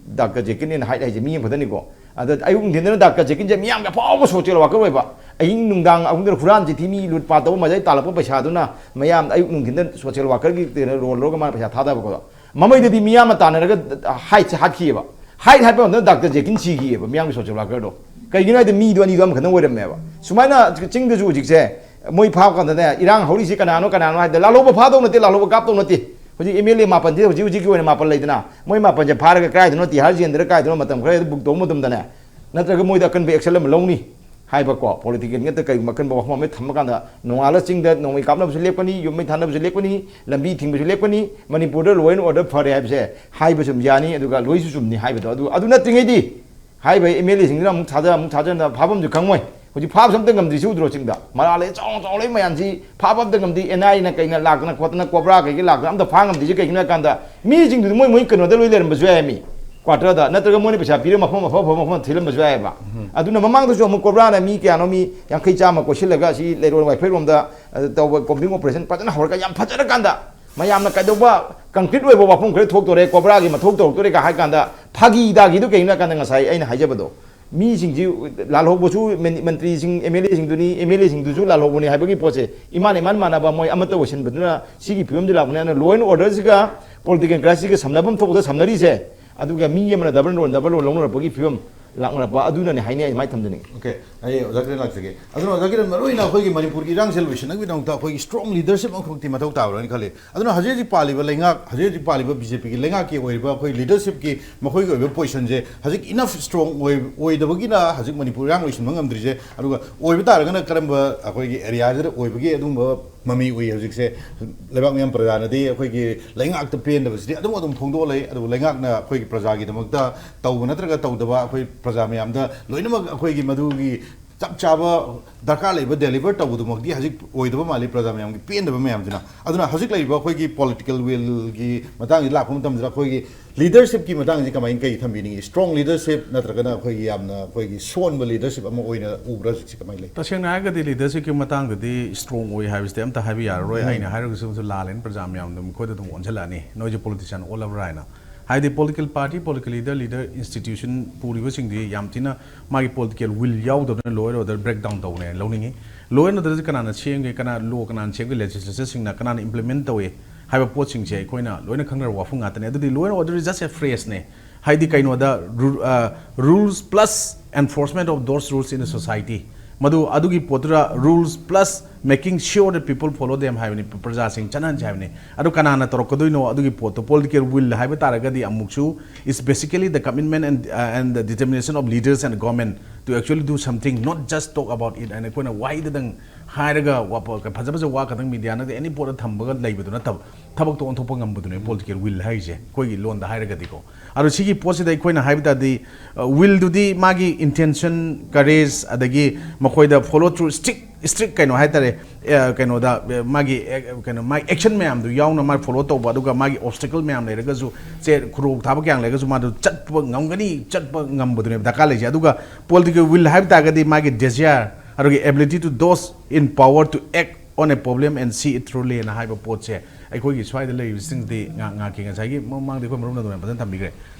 ꯗꯥꯛꯇꯔ ꯖꯦꯀꯤꯜꯅꯦꯅ ꯍꯥꯏꯠ ꯍꯥꯏꯁꯦ ꯃꯤ ꯑꯃꯈꯛꯇꯅꯤꯀꯣ꯫ ꯑꯗ ꯑꯌꯨꯛ ꯅꯨꯡꯊꯤꯟꯗꯅ ꯗꯥꯛꯇꯔ ꯖꯦꯀꯤꯜꯁꯦ ꯃꯤꯌꯥꯝꯒꯤ ꯑꯐꯥꯎꯕ ꯁꯣꯁꯤꯌꯦꯜ ꯋꯥꯀꯔ ꯑꯣꯏꯕ꯫ ꯑꯍꯤꯡ ꯅꯨꯡꯗꯥꯡ ꯑꯍꯨꯝꯗꯅ ꯍꯨꯔꯥꯟ ꯆꯤꯟꯊꯤ ꯃꯤ ꯂꯨꯠ ꯄꯥꯠ ꯇꯧꯕ ꯃꯁꯤꯗꯩ ꯇꯥꯜꯂꯛꯄ ꯄꯩꯁꯥꯗꯨꯅ ꯃꯌꯥꯝ ꯑꯌꯨꯛ ꯅꯨꯡꯊꯤꯟꯗ ꯁꯣꯁꯤꯌꯦꯜ ꯋꯥꯀꯔꯒꯤ ꯀꯩꯅꯣ ꯔꯣꯜ ꯂꯧꯔꯒ ꯃꯥꯅ ꯄꯩꯁꯥ ꯊꯥꯗꯕꯀꯣ꯫ ꯃꯃꯩꯗꯗꯤ ꯃꯤ ꯑꯃ ꯇꯥꯟꯅꯔꯒ ꯍꯥꯏꯠꯁꯦ ꯍꯥꯠꯈꯤꯑꯕ꯫ ꯍꯥꯏꯠ ꯍꯥꯠꯄ ꯃꯇꯝꯗ ꯗꯥꯛꯇꯔ ꯖꯦꯀꯤꯟ ꯁꯤꯈꯤꯑꯕ, ꯃꯤꯌꯥꯝꯒꯤ ꯁꯣꯁꯤꯌꯦꯜ ꯋꯥꯀꯔꯗꯣ꯫ ꯀꯩꯒꯤꯅꯣ ꯍꯥꯏꯗꯤ ꯃꯤꯗꯣ ꯑꯅꯤꯗꯣ ꯑꯃꯈꯛꯇꯪ ꯑꯣꯏꯔꯝꯃꯦꯕ꯫ ꯁꯨꯃꯥꯏꯅ ꯆꯤꯡꯗꯁꯨ ꯍꯧꯖꯤꯛꯁꯦ ꯃꯣꯏ ꯐꯥꯕ ꯀꯥꯟꯗꯅꯦ, ꯏꯔꯥꯡ ꯍꯧꯔꯤꯁꯤ ꯀꯅꯥꯅꯣ ꯀꯅꯥꯅꯣ ꯍꯥꯏꯗ, ꯂꯥꯜꯍꯧꯕ ꯐꯥꯗꯧ ꯅꯠꯇꯦ, ꯂꯥꯜꯍꯧꯕ ꯀꯥꯞꯇꯧ ꯅꯠꯇꯦ꯫ ꯍꯧꯖꯤꯛ ꯑꯦꯝ ꯑꯦꯜ ꯑꯦ ꯃꯥꯄꯟꯁꯦ ꯍꯧꯖꯤꯛ ꯍꯧꯖꯤꯛꯀꯤ ꯑꯣꯏꯅ ꯃꯥꯄꯟ ꯂꯩꯗꯅ, ꯃꯣꯏ ꯃꯥꯄꯟꯁꯦ ꯐꯥꯔꯒ ꯀꯗꯥꯏꯗꯅꯣ, ꯇꯤꯍꯥꯔ ꯖꯦꯜꯗꯔ ꯀꯗꯥꯏꯗꯅꯣ ꯃꯇꯝ ꯈꯔ ꯕꯨꯛ ꯇꯧꯕ ꯃꯇꯝꯗꯅꯦ, ꯅꯠꯇ꯭ꯔꯒ ꯃꯣꯏꯗ ꯑꯀꯟꯕ ꯑꯦꯛꯁꯟ ꯑꯃ ꯂꯧꯅꯤ ꯍꯥꯏꯕꯀꯣ, ꯄꯣꯂꯤꯇꯤꯀꯦꯜꯒꯤ ꯅꯠꯇ꯭ꯔ ꯀꯩꯒꯨꯝꯕ ꯑꯀꯟꯕ ꯋꯥꯐꯝ ꯑꯃ ꯊꯝꯕ ꯀꯥꯟꯗ, ꯅꯣꯡꯉꯥꯜꯂ ꯆꯤꯡꯗ ꯅꯣꯡꯃꯩ ꯀꯥꯞꯅꯕꯁꯨ ꯂꯦꯞꯀꯅꯤ, ꯌꯨꯝ ꯃꯩ ꯊꯥꯅꯕꯁꯨ ꯂꯦꯞꯀꯅꯤ, ꯂꯝꯕꯤ ꯊꯤꯡꯕꯁꯨ ꯂꯦꯞꯀꯅꯤ, ꯃꯅꯤꯄꯨꯔꯗ law and order ꯐꯔꯦ ꯍꯥꯏꯕꯁꯦ ꯍꯥꯏꯕꯁꯨ ꯑꯗꯨꯝ ꯌꯥꯅꯤ, ꯑꯗꯨꯒ ꯂꯣꯏꯁꯨ ꯆꯨꯝꯅꯤ ꯍꯥꯏꯕꯗꯣ꯫ ꯑꯗꯨ, ꯑꯗꯨ ꯅꯠꯇ꯭ꯔꯤꯉꯩꯗꯤ ꯍꯥꯏꯔꯤꯕ ꯑꯦꯝ ꯑꯦꯜ ꯑꯦꯁꯤꯡꯗꯨꯅ ꯑꯃꯨꯛ ꯊꯥꯖ, ꯑꯃꯨꯛ ꯊꯥꯖꯅ ꯐꯥꯐꯝꯁꯨ ꯈꯪꯉꯣꯏ꯫ ꯍꯧꯖꯤꯛ ꯐꯥꯕꯁꯨ ꯑꯝꯇ ꯉꯝꯗ꯭ꯔꯤꯁꯤ ꯎꯗ꯭ꯔꯣ? ꯆꯤꯡꯗ ꯃꯔꯥꯜ ꯂꯩ ꯆꯥꯎꯅ ꯆꯥꯎꯅ ꯂꯩ ꯃꯌꯥꯝꯁꯤ ꯐꯥꯕ ꯑꯝꯇ ꯉꯝꯗꯦ꯫ ꯑꯦꯟ ꯑꯥꯏ ꯑꯦꯅ ꯀꯩꯅ ꯂꯥꯛꯇꯅ ꯈꯣꯠꯇꯅ, ꯀꯣꯕ꯭ꯔꯥ ꯀꯩꯀꯩ ꯂꯥꯛꯇꯅ ꯑꯝꯇ ꯐꯥ ꯉꯝꯗ꯭ꯔꯤꯁꯤ ꯀꯩꯒꯤꯅꯣ ꯍꯥꯏ ꯀꯥꯟꯗ, ꯃꯤꯁꯤꯡꯗꯨꯗꯤ ꯃꯣꯏ ꯃꯣꯏ ꯀꯩꯅꯣꯗ ꯂꯣꯏ ꯂꯩꯔꯝꯕꯁꯨ ꯌꯥꯏ, ꯃꯤ ꯀ꯭ꯋꯥꯇꯔꯗ, ꯅꯠꯇ꯭ꯔꯒ ꯃꯣꯏꯅ ꯄꯩꯁꯥ ꯄꯤꯔꯒ ꯃꯐꯝ ꯑꯐ ꯑꯐꯕ ꯃꯐꯝꯗ ꯊꯤꯜꯂꯝꯕꯁꯨ ꯌꯥꯏꯑꯕ꯫ ꯑꯗꯨꯅ ꯃꯃꯥꯡꯗꯁꯨ ꯑꯃꯨꯛ ꯀꯣꯕ꯭ꯔꯥꯅ ꯃꯤ ꯀꯌꯥꯅꯣ, ꯃꯤ ꯌꯥꯡꯈꯩ ꯆꯥꯝꯃ ꯀꯣꯏꯁꯤꯜꯂꯒ ꯁꯤ ꯂꯩꯔꯣꯡ ꯋꯥꯏꯐꯩꯔꯣꯝꯗ, ꯑ, ꯇꯧꯕ ꯀꯣꯝꯕꯤꯡ ꯑꯣꯄꯔꯦꯁꯟ ꯐꯖꯅ ꯍꯧꯔꯒ ꯌꯥꯝ ꯐꯖꯔꯀꯥꯟꯗ, ꯃꯌꯥꯝꯅ ꯀꯩꯗꯧꯕ ꯀꯪꯀ꯭ꯔꯤꯠ ꯑꯣꯏꯕ ꯋꯥꯐꯝ ꯈꯔ ꯊꯣꯛꯇꯣꯔꯦ, ꯀꯣꯕ꯭ꯔꯥꯒꯤ ꯃꯊꯧ ꯇꯧꯔꯛꯇꯣꯔꯦꯒ ꯍꯥꯏ ꯀꯥꯟꯗ, ꯐꯥꯒꯤ ꯇꯥꯒꯤꯗꯨ ꯀꯩꯒꯤꯅꯣ ꯍꯥꯏ ꯀꯥꯟꯗ, ꯉꯁꯥꯏ ꯑꯩꯅ ꯍꯥꯏꯖꯕꯗꯣ, ꯃꯤꯁꯤꯡꯁꯤ ꯂꯥꯜꯍꯧꯕꯁꯨ ꯃꯟ-, ꯃꯟꯇ꯭ꯔꯤꯁꯤꯡ, ꯑꯦꯝ ꯑꯦꯜ ꯑꯦꯁꯤꯡꯗꯨꯅꯤ, ꯑꯦꯝ ꯑꯦꯜ ꯑꯦꯁꯤꯡꯗꯨꯁꯨ ꯂꯥꯜꯍꯧꯕꯅꯤ ꯍꯥꯏꯕꯒꯤ ꯄꯣꯠꯁꯦ ꯏꯃꯥꯟ ꯏꯃꯥꯟ ꯃꯥꯟꯅꯕ, ꯃꯣꯏ ꯑꯃꯠꯇ ꯑꯣꯏꯁꯤꯟꯕꯗꯨꯅ ꯁꯤꯒꯤ ꯐꯤꯕꯝꯁꯤ ꯂꯥꯛꯄꯅꯤ꯫ ꯑꯗꯨꯅ law and orderꯁꯤꯒ political crisisꯀ ꯁꯝꯅꯐꯝ ꯊꯣꯛꯄꯗ ꯁꯝꯅꯔꯤꯁꯦ, ꯑꯗꯨꯒ ꯃꯤ ꯑꯃꯅ double role, double role ꯂꯧꯅꯔꯛꯄꯒꯤ ꯐꯤꯕꯝ ꯂꯥꯛꯅꯔꯛꯄ ꯑꯗꯨꯅꯅꯦ ꯍꯥꯏꯅꯤ ꯑꯩ ꯑꯗꯨꯃꯥꯏꯅ ꯊꯝꯖꯅꯤꯡꯉꯤ꯫ ꯑꯣꯀꯦ, ꯑꯩ ꯑꯣꯖꯥ ꯀꯤꯔꯟ ꯂꯥꯛꯆꯒꯦ꯫ ꯑꯗꯨꯅ ꯑꯣꯖꯥ ꯀꯤꯔꯟ, ꯃꯔꯨ ꯑꯣꯏꯅ ꯑꯩꯈꯣꯏꯒꯤ ꯃꯅꯤꯄꯨꯔꯒꯤ ꯏꯔꯥꯡꯁꯦ ꯂꯣꯏꯁꯤꯟꯅꯕꯒꯤꯗꯃꯛꯇ ꯑꯩꯈꯣꯏꯒꯤ strong leadership ꯑꯃꯈꯛꯇꯤ ꯃꯊꯧ ꯇꯥꯕ꯭ꯔꯥꯅ ꯈꯜꯂꯤ꯫ ꯑꯗꯨꯅ ꯍꯧꯖꯤꯛ ꯍꯧꯖꯤꯛ ꯄꯥꯜꯂꯤꯕ ꯂꯩꯉꯥꯛ, ꯍꯧꯖꯤꯛ ꯍꯧꯖꯤꯛ ꯄꯥꯜꯂꯤꯕ ꯕꯤ ꯖꯦ ꯄꯤꯒꯤ ꯂꯩꯉꯥꯛꯀꯤ ꯑꯣꯏꯔꯤꯕ ꯑꯩꯈꯣꯏ leadershipꯀꯤ ꯃꯈꯣꯏꯒꯤ ꯑꯣꯏꯕ positionꯁꯦ ꯍꯧꯖꯤꯛ enough strong ꯑꯣꯏ-, ꯑꯣꯏꯗꯕꯒꯤꯅ ꯍꯧꯖꯤꯛ ꯃꯅꯤꯄꯨꯔ ꯏꯔꯥꯡ ꯂꯣꯏꯁꯤꯟꯕ ꯉꯝꯗ꯭ꯔꯤꯁꯦ꯫ ꯑꯗꯨꯒ ꯑꯣꯏꯕ ꯇꯥꯔꯒꯅ ꯀꯔꯝꯕ ꯑꯩꯈꯣꯏꯒꯤ areaꯁꯤꯗ ꯑꯣꯏꯕꯒꯤ ꯑꯗꯨꯒꯨꯝꯕ ꯃꯃꯤ ꯎꯏ ꯍꯧꯖꯤꯛꯁꯦ? ꯂꯩꯕꯥꯛ ꯃꯤꯌꯥꯝ ꯄ꯭ꯔꯖꯥꯅꯗꯤ ꯑꯩꯈꯣꯏꯒꯤ ꯂꯩꯉꯥꯛꯇ ꯄꯦꯟꯗꯕꯁꯤꯗꯤ ꯑꯗꯨꯝ ꯑꯗꯨꯝ ꯐꯣꯡꯗꯣꯛꯑ ꯂꯩ, ꯑꯗꯨꯕꯨ ꯂꯩꯉꯥꯛꯅ ꯑꯩꯈꯣꯏꯒꯤ ꯄ꯭ꯔꯖꯥꯒꯤꯗꯃꯛꯇ ꯇꯧꯕ ꯅꯠꯇ꯭ꯔꯒ ꯇꯧꯗꯕ, ꯑꯩꯈꯣꯏ ꯄ꯭ꯔꯖꯥ ꯃꯌꯥꯝꯗ ꯂꯣꯏꯅꯃꯛ ꯑꯩꯈꯣꯏꯒꯤ ꯃꯗꯨꯒꯤ ꯆꯞ ꯆꯥꯕ ꯗꯔꯀꯥꯔ ꯂꯩꯕ ꯗꯦꯂꯤꯚꯔ ꯇꯧꯕꯗꯨꯃꯛꯇꯤ ꯍꯧꯖꯤꯛ ꯑꯣꯏꯗꯕ ꯃꯥꯜꯂꯤ ꯄ꯭ꯔꯖꯥ ꯃꯌꯥꯝꯒꯤ ꯄꯦꯟꯗꯕ ꯃꯌꯥꯝꯁꯤꯅ꯫ ꯑꯗꯨꯅ ꯍꯧꯖꯤꯛ ꯂꯩꯔꯤꯕ ꯑꯩꯈꯣꯏꯒꯤ ꯄꯣꯂꯤꯇꯤꯀꯦꯜ ꯋꯤꯜꯒꯤ ꯃꯇꯥꯡꯁꯤ ꯂꯥꯛꯄ ꯃꯇꯝꯗ ꯑꯩꯈꯣꯏꯒꯤ ꯂꯤꯗꯔꯁꯤꯞꯀꯤ ꯃꯇꯥꯡꯁꯤ ꯀꯃꯥꯏꯅ ꯀꯩ ꯊꯝꯕꯤꯅꯤꯡꯉꯤ? ꯏꯁꯇ꯭ꯔꯣꯡ ꯂꯤꯗꯔꯁꯤꯞ ꯅꯠꯇ꯭ꯔꯒꯅ ꯑꯩꯈꯣꯏꯒꯤ ꯌꯥꯝꯅ ꯑꯩꯈꯣꯏꯒꯤ ꯁꯣꯟꯕ ꯂꯤꯗꯔꯁꯤꯞ ꯑꯃ ꯑꯣꯏꯅ ꯎꯕ꯭ꯔꯥ? ꯍꯧꯖꯤꯛꯁꯤ ꯀꯃꯥꯏꯅ ꯂꯩ? ꯇꯁꯦꯡꯅ ꯍꯥꯏꯔꯒꯗꯤ ꯂꯤꯗꯔꯁꯤꯞꯀꯤ ꯃꯇꯥꯡꯗꯗꯤ ꯏꯁꯇ꯭ꯔꯣꯡ ꯑꯣꯏ ꯍꯥꯏꯕꯁꯤꯗꯤ ꯑꯝꯇ ꯍꯥꯏꯕ ꯌꯥꯔꯔꯣꯏ꯫ ꯑꯩꯅ ꯍꯥꯏꯔꯒꯁꯨ ꯂꯥꯜꯂꯦꯅ ꯄ꯭ꯔꯖꯥ ꯃꯌꯥꯝꯗꯣ ꯃꯈꯣꯏꯗ ꯑꯗꯨꯝ ꯑꯣꯟꯁꯤꯜꯂꯛꯑꯅꯤ, ꯅꯣꯏꯁꯦ ꯄꯣꯂꯤꯇꯤꯁꯤꯌꯥꯟ ꯑꯣꯜꯂꯕ꯭ꯔꯥ ꯍꯥꯏꯅ꯫ ꯍꯥꯏꯗꯤ political party, political leader, leader institution ꯄꯨꯔꯤꯕꯁꯤꯡꯗꯤ ꯌꯥꯝ ꯊꯤꯅ ꯃꯥꯒꯤ ꯄꯣꯂꯤꯇꯤꯀꯦꯜ ꯋꯤꯜ ꯌꯥꯎꯗꯕꯅ law and order break down ꯇꯧꯕꯅꯦ ꯂꯧꯅꯤꯡꯉꯤ꯫ ꯂꯣ ꯑꯦꯟ ꯑꯣꯔꯗꯔꯁꯦ ꯀꯅꯥꯅ ꯁꯦꯝꯒꯦ, ꯀꯅꯥ ꯂꯣ ꯀꯅꯥꯅ ꯁꯦꯝꯒꯦ, ꯂꯦꯖꯤꯁꯂꯦꯆꯔꯁꯤꯡꯅ ꯀꯅꯥꯅ ꯏꯝꯄ꯭ꯂꯤꯃꯦꯟ ꯇꯧꯏ ꯍꯥꯏꯕ ꯄꯣꯠꯁꯤꯡꯁꯦ ꯑꯩꯈꯣꯏꯅ ꯂꯣꯏꯅ ꯈꯪꯅꯔꯕ ꯋꯥꯐꯝ ꯉꯥꯛꯇꯅꯦ꯫ ꯑꯗꯨꯗꯤ law and order is just a ꯐ꯭ꯔꯦꯁꯅꯦ꯫ ꯍꯥꯏꯗꯤ ꯀꯩꯅꯣꯗ, rules plus enforcement of those rules in the society, ꯃꯗꯨ ꯑꯗꯨꯒꯤ ꯄꯣꯠꯇꯨꯗ rules plus making sure that people follow them ꯍꯥꯏꯕꯅꯤ, ꯄ꯭ꯔꯖꯥꯁꯤꯡ ꯆꯠꯅꯍꯟꯁꯦ ꯍꯥꯏꯕꯅꯤ꯫ ꯑꯗꯨ ꯀꯅꯥꯅ ꯇꯧꯔꯛꯀꯗꯣꯏꯅꯣ? ꯑꯗꯨꯒꯤ ꯄꯣꯠꯇꯣ, ꯄꯣꯂꯤꯇꯤꯀꯦꯜ ꯋꯤꯜ ꯍꯥꯏꯕ ꯇꯥꯔꯒꯗꯤ ꯑꯃꯨꯛꯁꯨ, it's basically the commitment and, uh, and the determination of leaders and government to actually do something, not just talk about it, and ꯑꯩꯈꯣꯏꯅ ꯋꯥꯍꯩꯗꯗꯪ ꯍꯥꯏꯔꯒ ꯋꯥ-, ꯐꯖ ꯐꯖꯕ ꯋꯥ ꯈꯛꯇꯪ ꯃꯤꯗꯤꯌꯥꯅ ꯑꯦꯅꯤ ꯄꯣꯠꯇ ꯊꯝꯕꯒ ꯂꯩꯕꯗꯨ ꯅꯠꯇꯕ, ꯊꯕꯛꯇꯣ ꯑꯣꯟꯊꯣꯛꯄ ꯉꯝꯕꯗꯨꯅꯦ ꯄꯣꯂꯤꯇꯤꯀꯦꯜ ꯋꯤꯜ ꯍꯥꯏꯔꯤꯁꯦ, ꯑꯩꯈꯣꯏꯒꯤ ꯂꯣꯟꯗ ꯍꯥꯏꯔꯒꯗꯤꯀꯣ꯫ ꯑꯗꯣ ꯁꯤꯒꯤ ꯄꯣꯠꯁꯤꯗ ꯑꯩꯈꯣꯏꯅ ꯍꯥꯏꯕ ꯇꯥꯔꯗꯤ, ꯋꯤꯜꯗꯨꯗꯤ ꯃꯥꯒꯤ ꯏꯟꯇꯦꯟꯁꯟ, ꯀꯔꯦꯖ, ꯑꯗꯒꯤ ꯃꯈꯣꯏꯗ ꯐꯣꯂꯣ ꯊ꯭ꯔꯨ, ꯏꯁꯇ꯭ꯔꯤꯛ ꯏꯁꯇ꯭ꯔꯤꯛ ꯀꯩꯅꯣ ꯍꯥꯏꯇꯥꯔꯦ, ꯑ, ꯀꯩꯅꯣꯗ, ꯑ, ꯃꯥꯒꯤ, ꯑ, ꯀꯩꯅꯣ, ꯃꯥꯒꯤ ꯑꯦꯛꯁꯟ ꯃꯌꯥꯝꯗꯨ ꯌꯥꯎꯅ ꯃꯥ ꯐꯣꯂꯣ ꯇꯧꯕ, ꯑꯗꯨꯒ ꯃꯥꯒꯤ ꯑꯣꯕꯁꯇꯤꯀꯜ ꯃꯌꯥꯝ ꯂꯩꯔꯒꯁꯨ, ꯁꯦ, ꯈꯨꯗꯣꯡꯊꯥꯕ ꯀꯌꯥ ꯂꯩꯔꯒꯁꯨ ꯃꯥꯗꯨ ꯆꯠꯄ ꯉꯝꯒꯅꯤ, ꯆꯠꯄ ꯉꯝꯕꯗꯨꯅꯦꯕ ꯗꯔꯀꯥꯔ ꯂꯩꯁꯦ꯫ ꯑꯗꯨꯒ ꯄꯣꯂꯤꯇꯤꯀꯦꯜ ꯋꯤꯜ ꯍꯥꯏꯕ ꯇꯥꯔꯒꯗꯤ ꯃꯥꯒꯤ ꯗꯦꯖꯤꯌꯥꯔ, ꯑꯗꯨꯒ ability to those in power to act on a problem and see it through ꯍꯥꯏꯕ ꯄꯣꯠꯁꯦ ꯑꯩꯈꯣꯏꯒꯤ ꯁ꯭ꯋꯥꯏꯗ ꯂꯩꯔꯤꯕꯁꯤꯡꯗꯤ ꯉꯥ-, ꯉꯥꯛꯀꯤ ꯉꯁꯥꯏꯒꯤ ꯃꯃꯥꯡꯗ ꯑꯩꯈꯣꯏ ꯃꯔꯨꯞꯅ ꯑꯗꯨꯃꯥꯏꯅ ꯐꯖꯅ ꯊꯝꯕꯤꯈ꯭ꯔꯦ꯫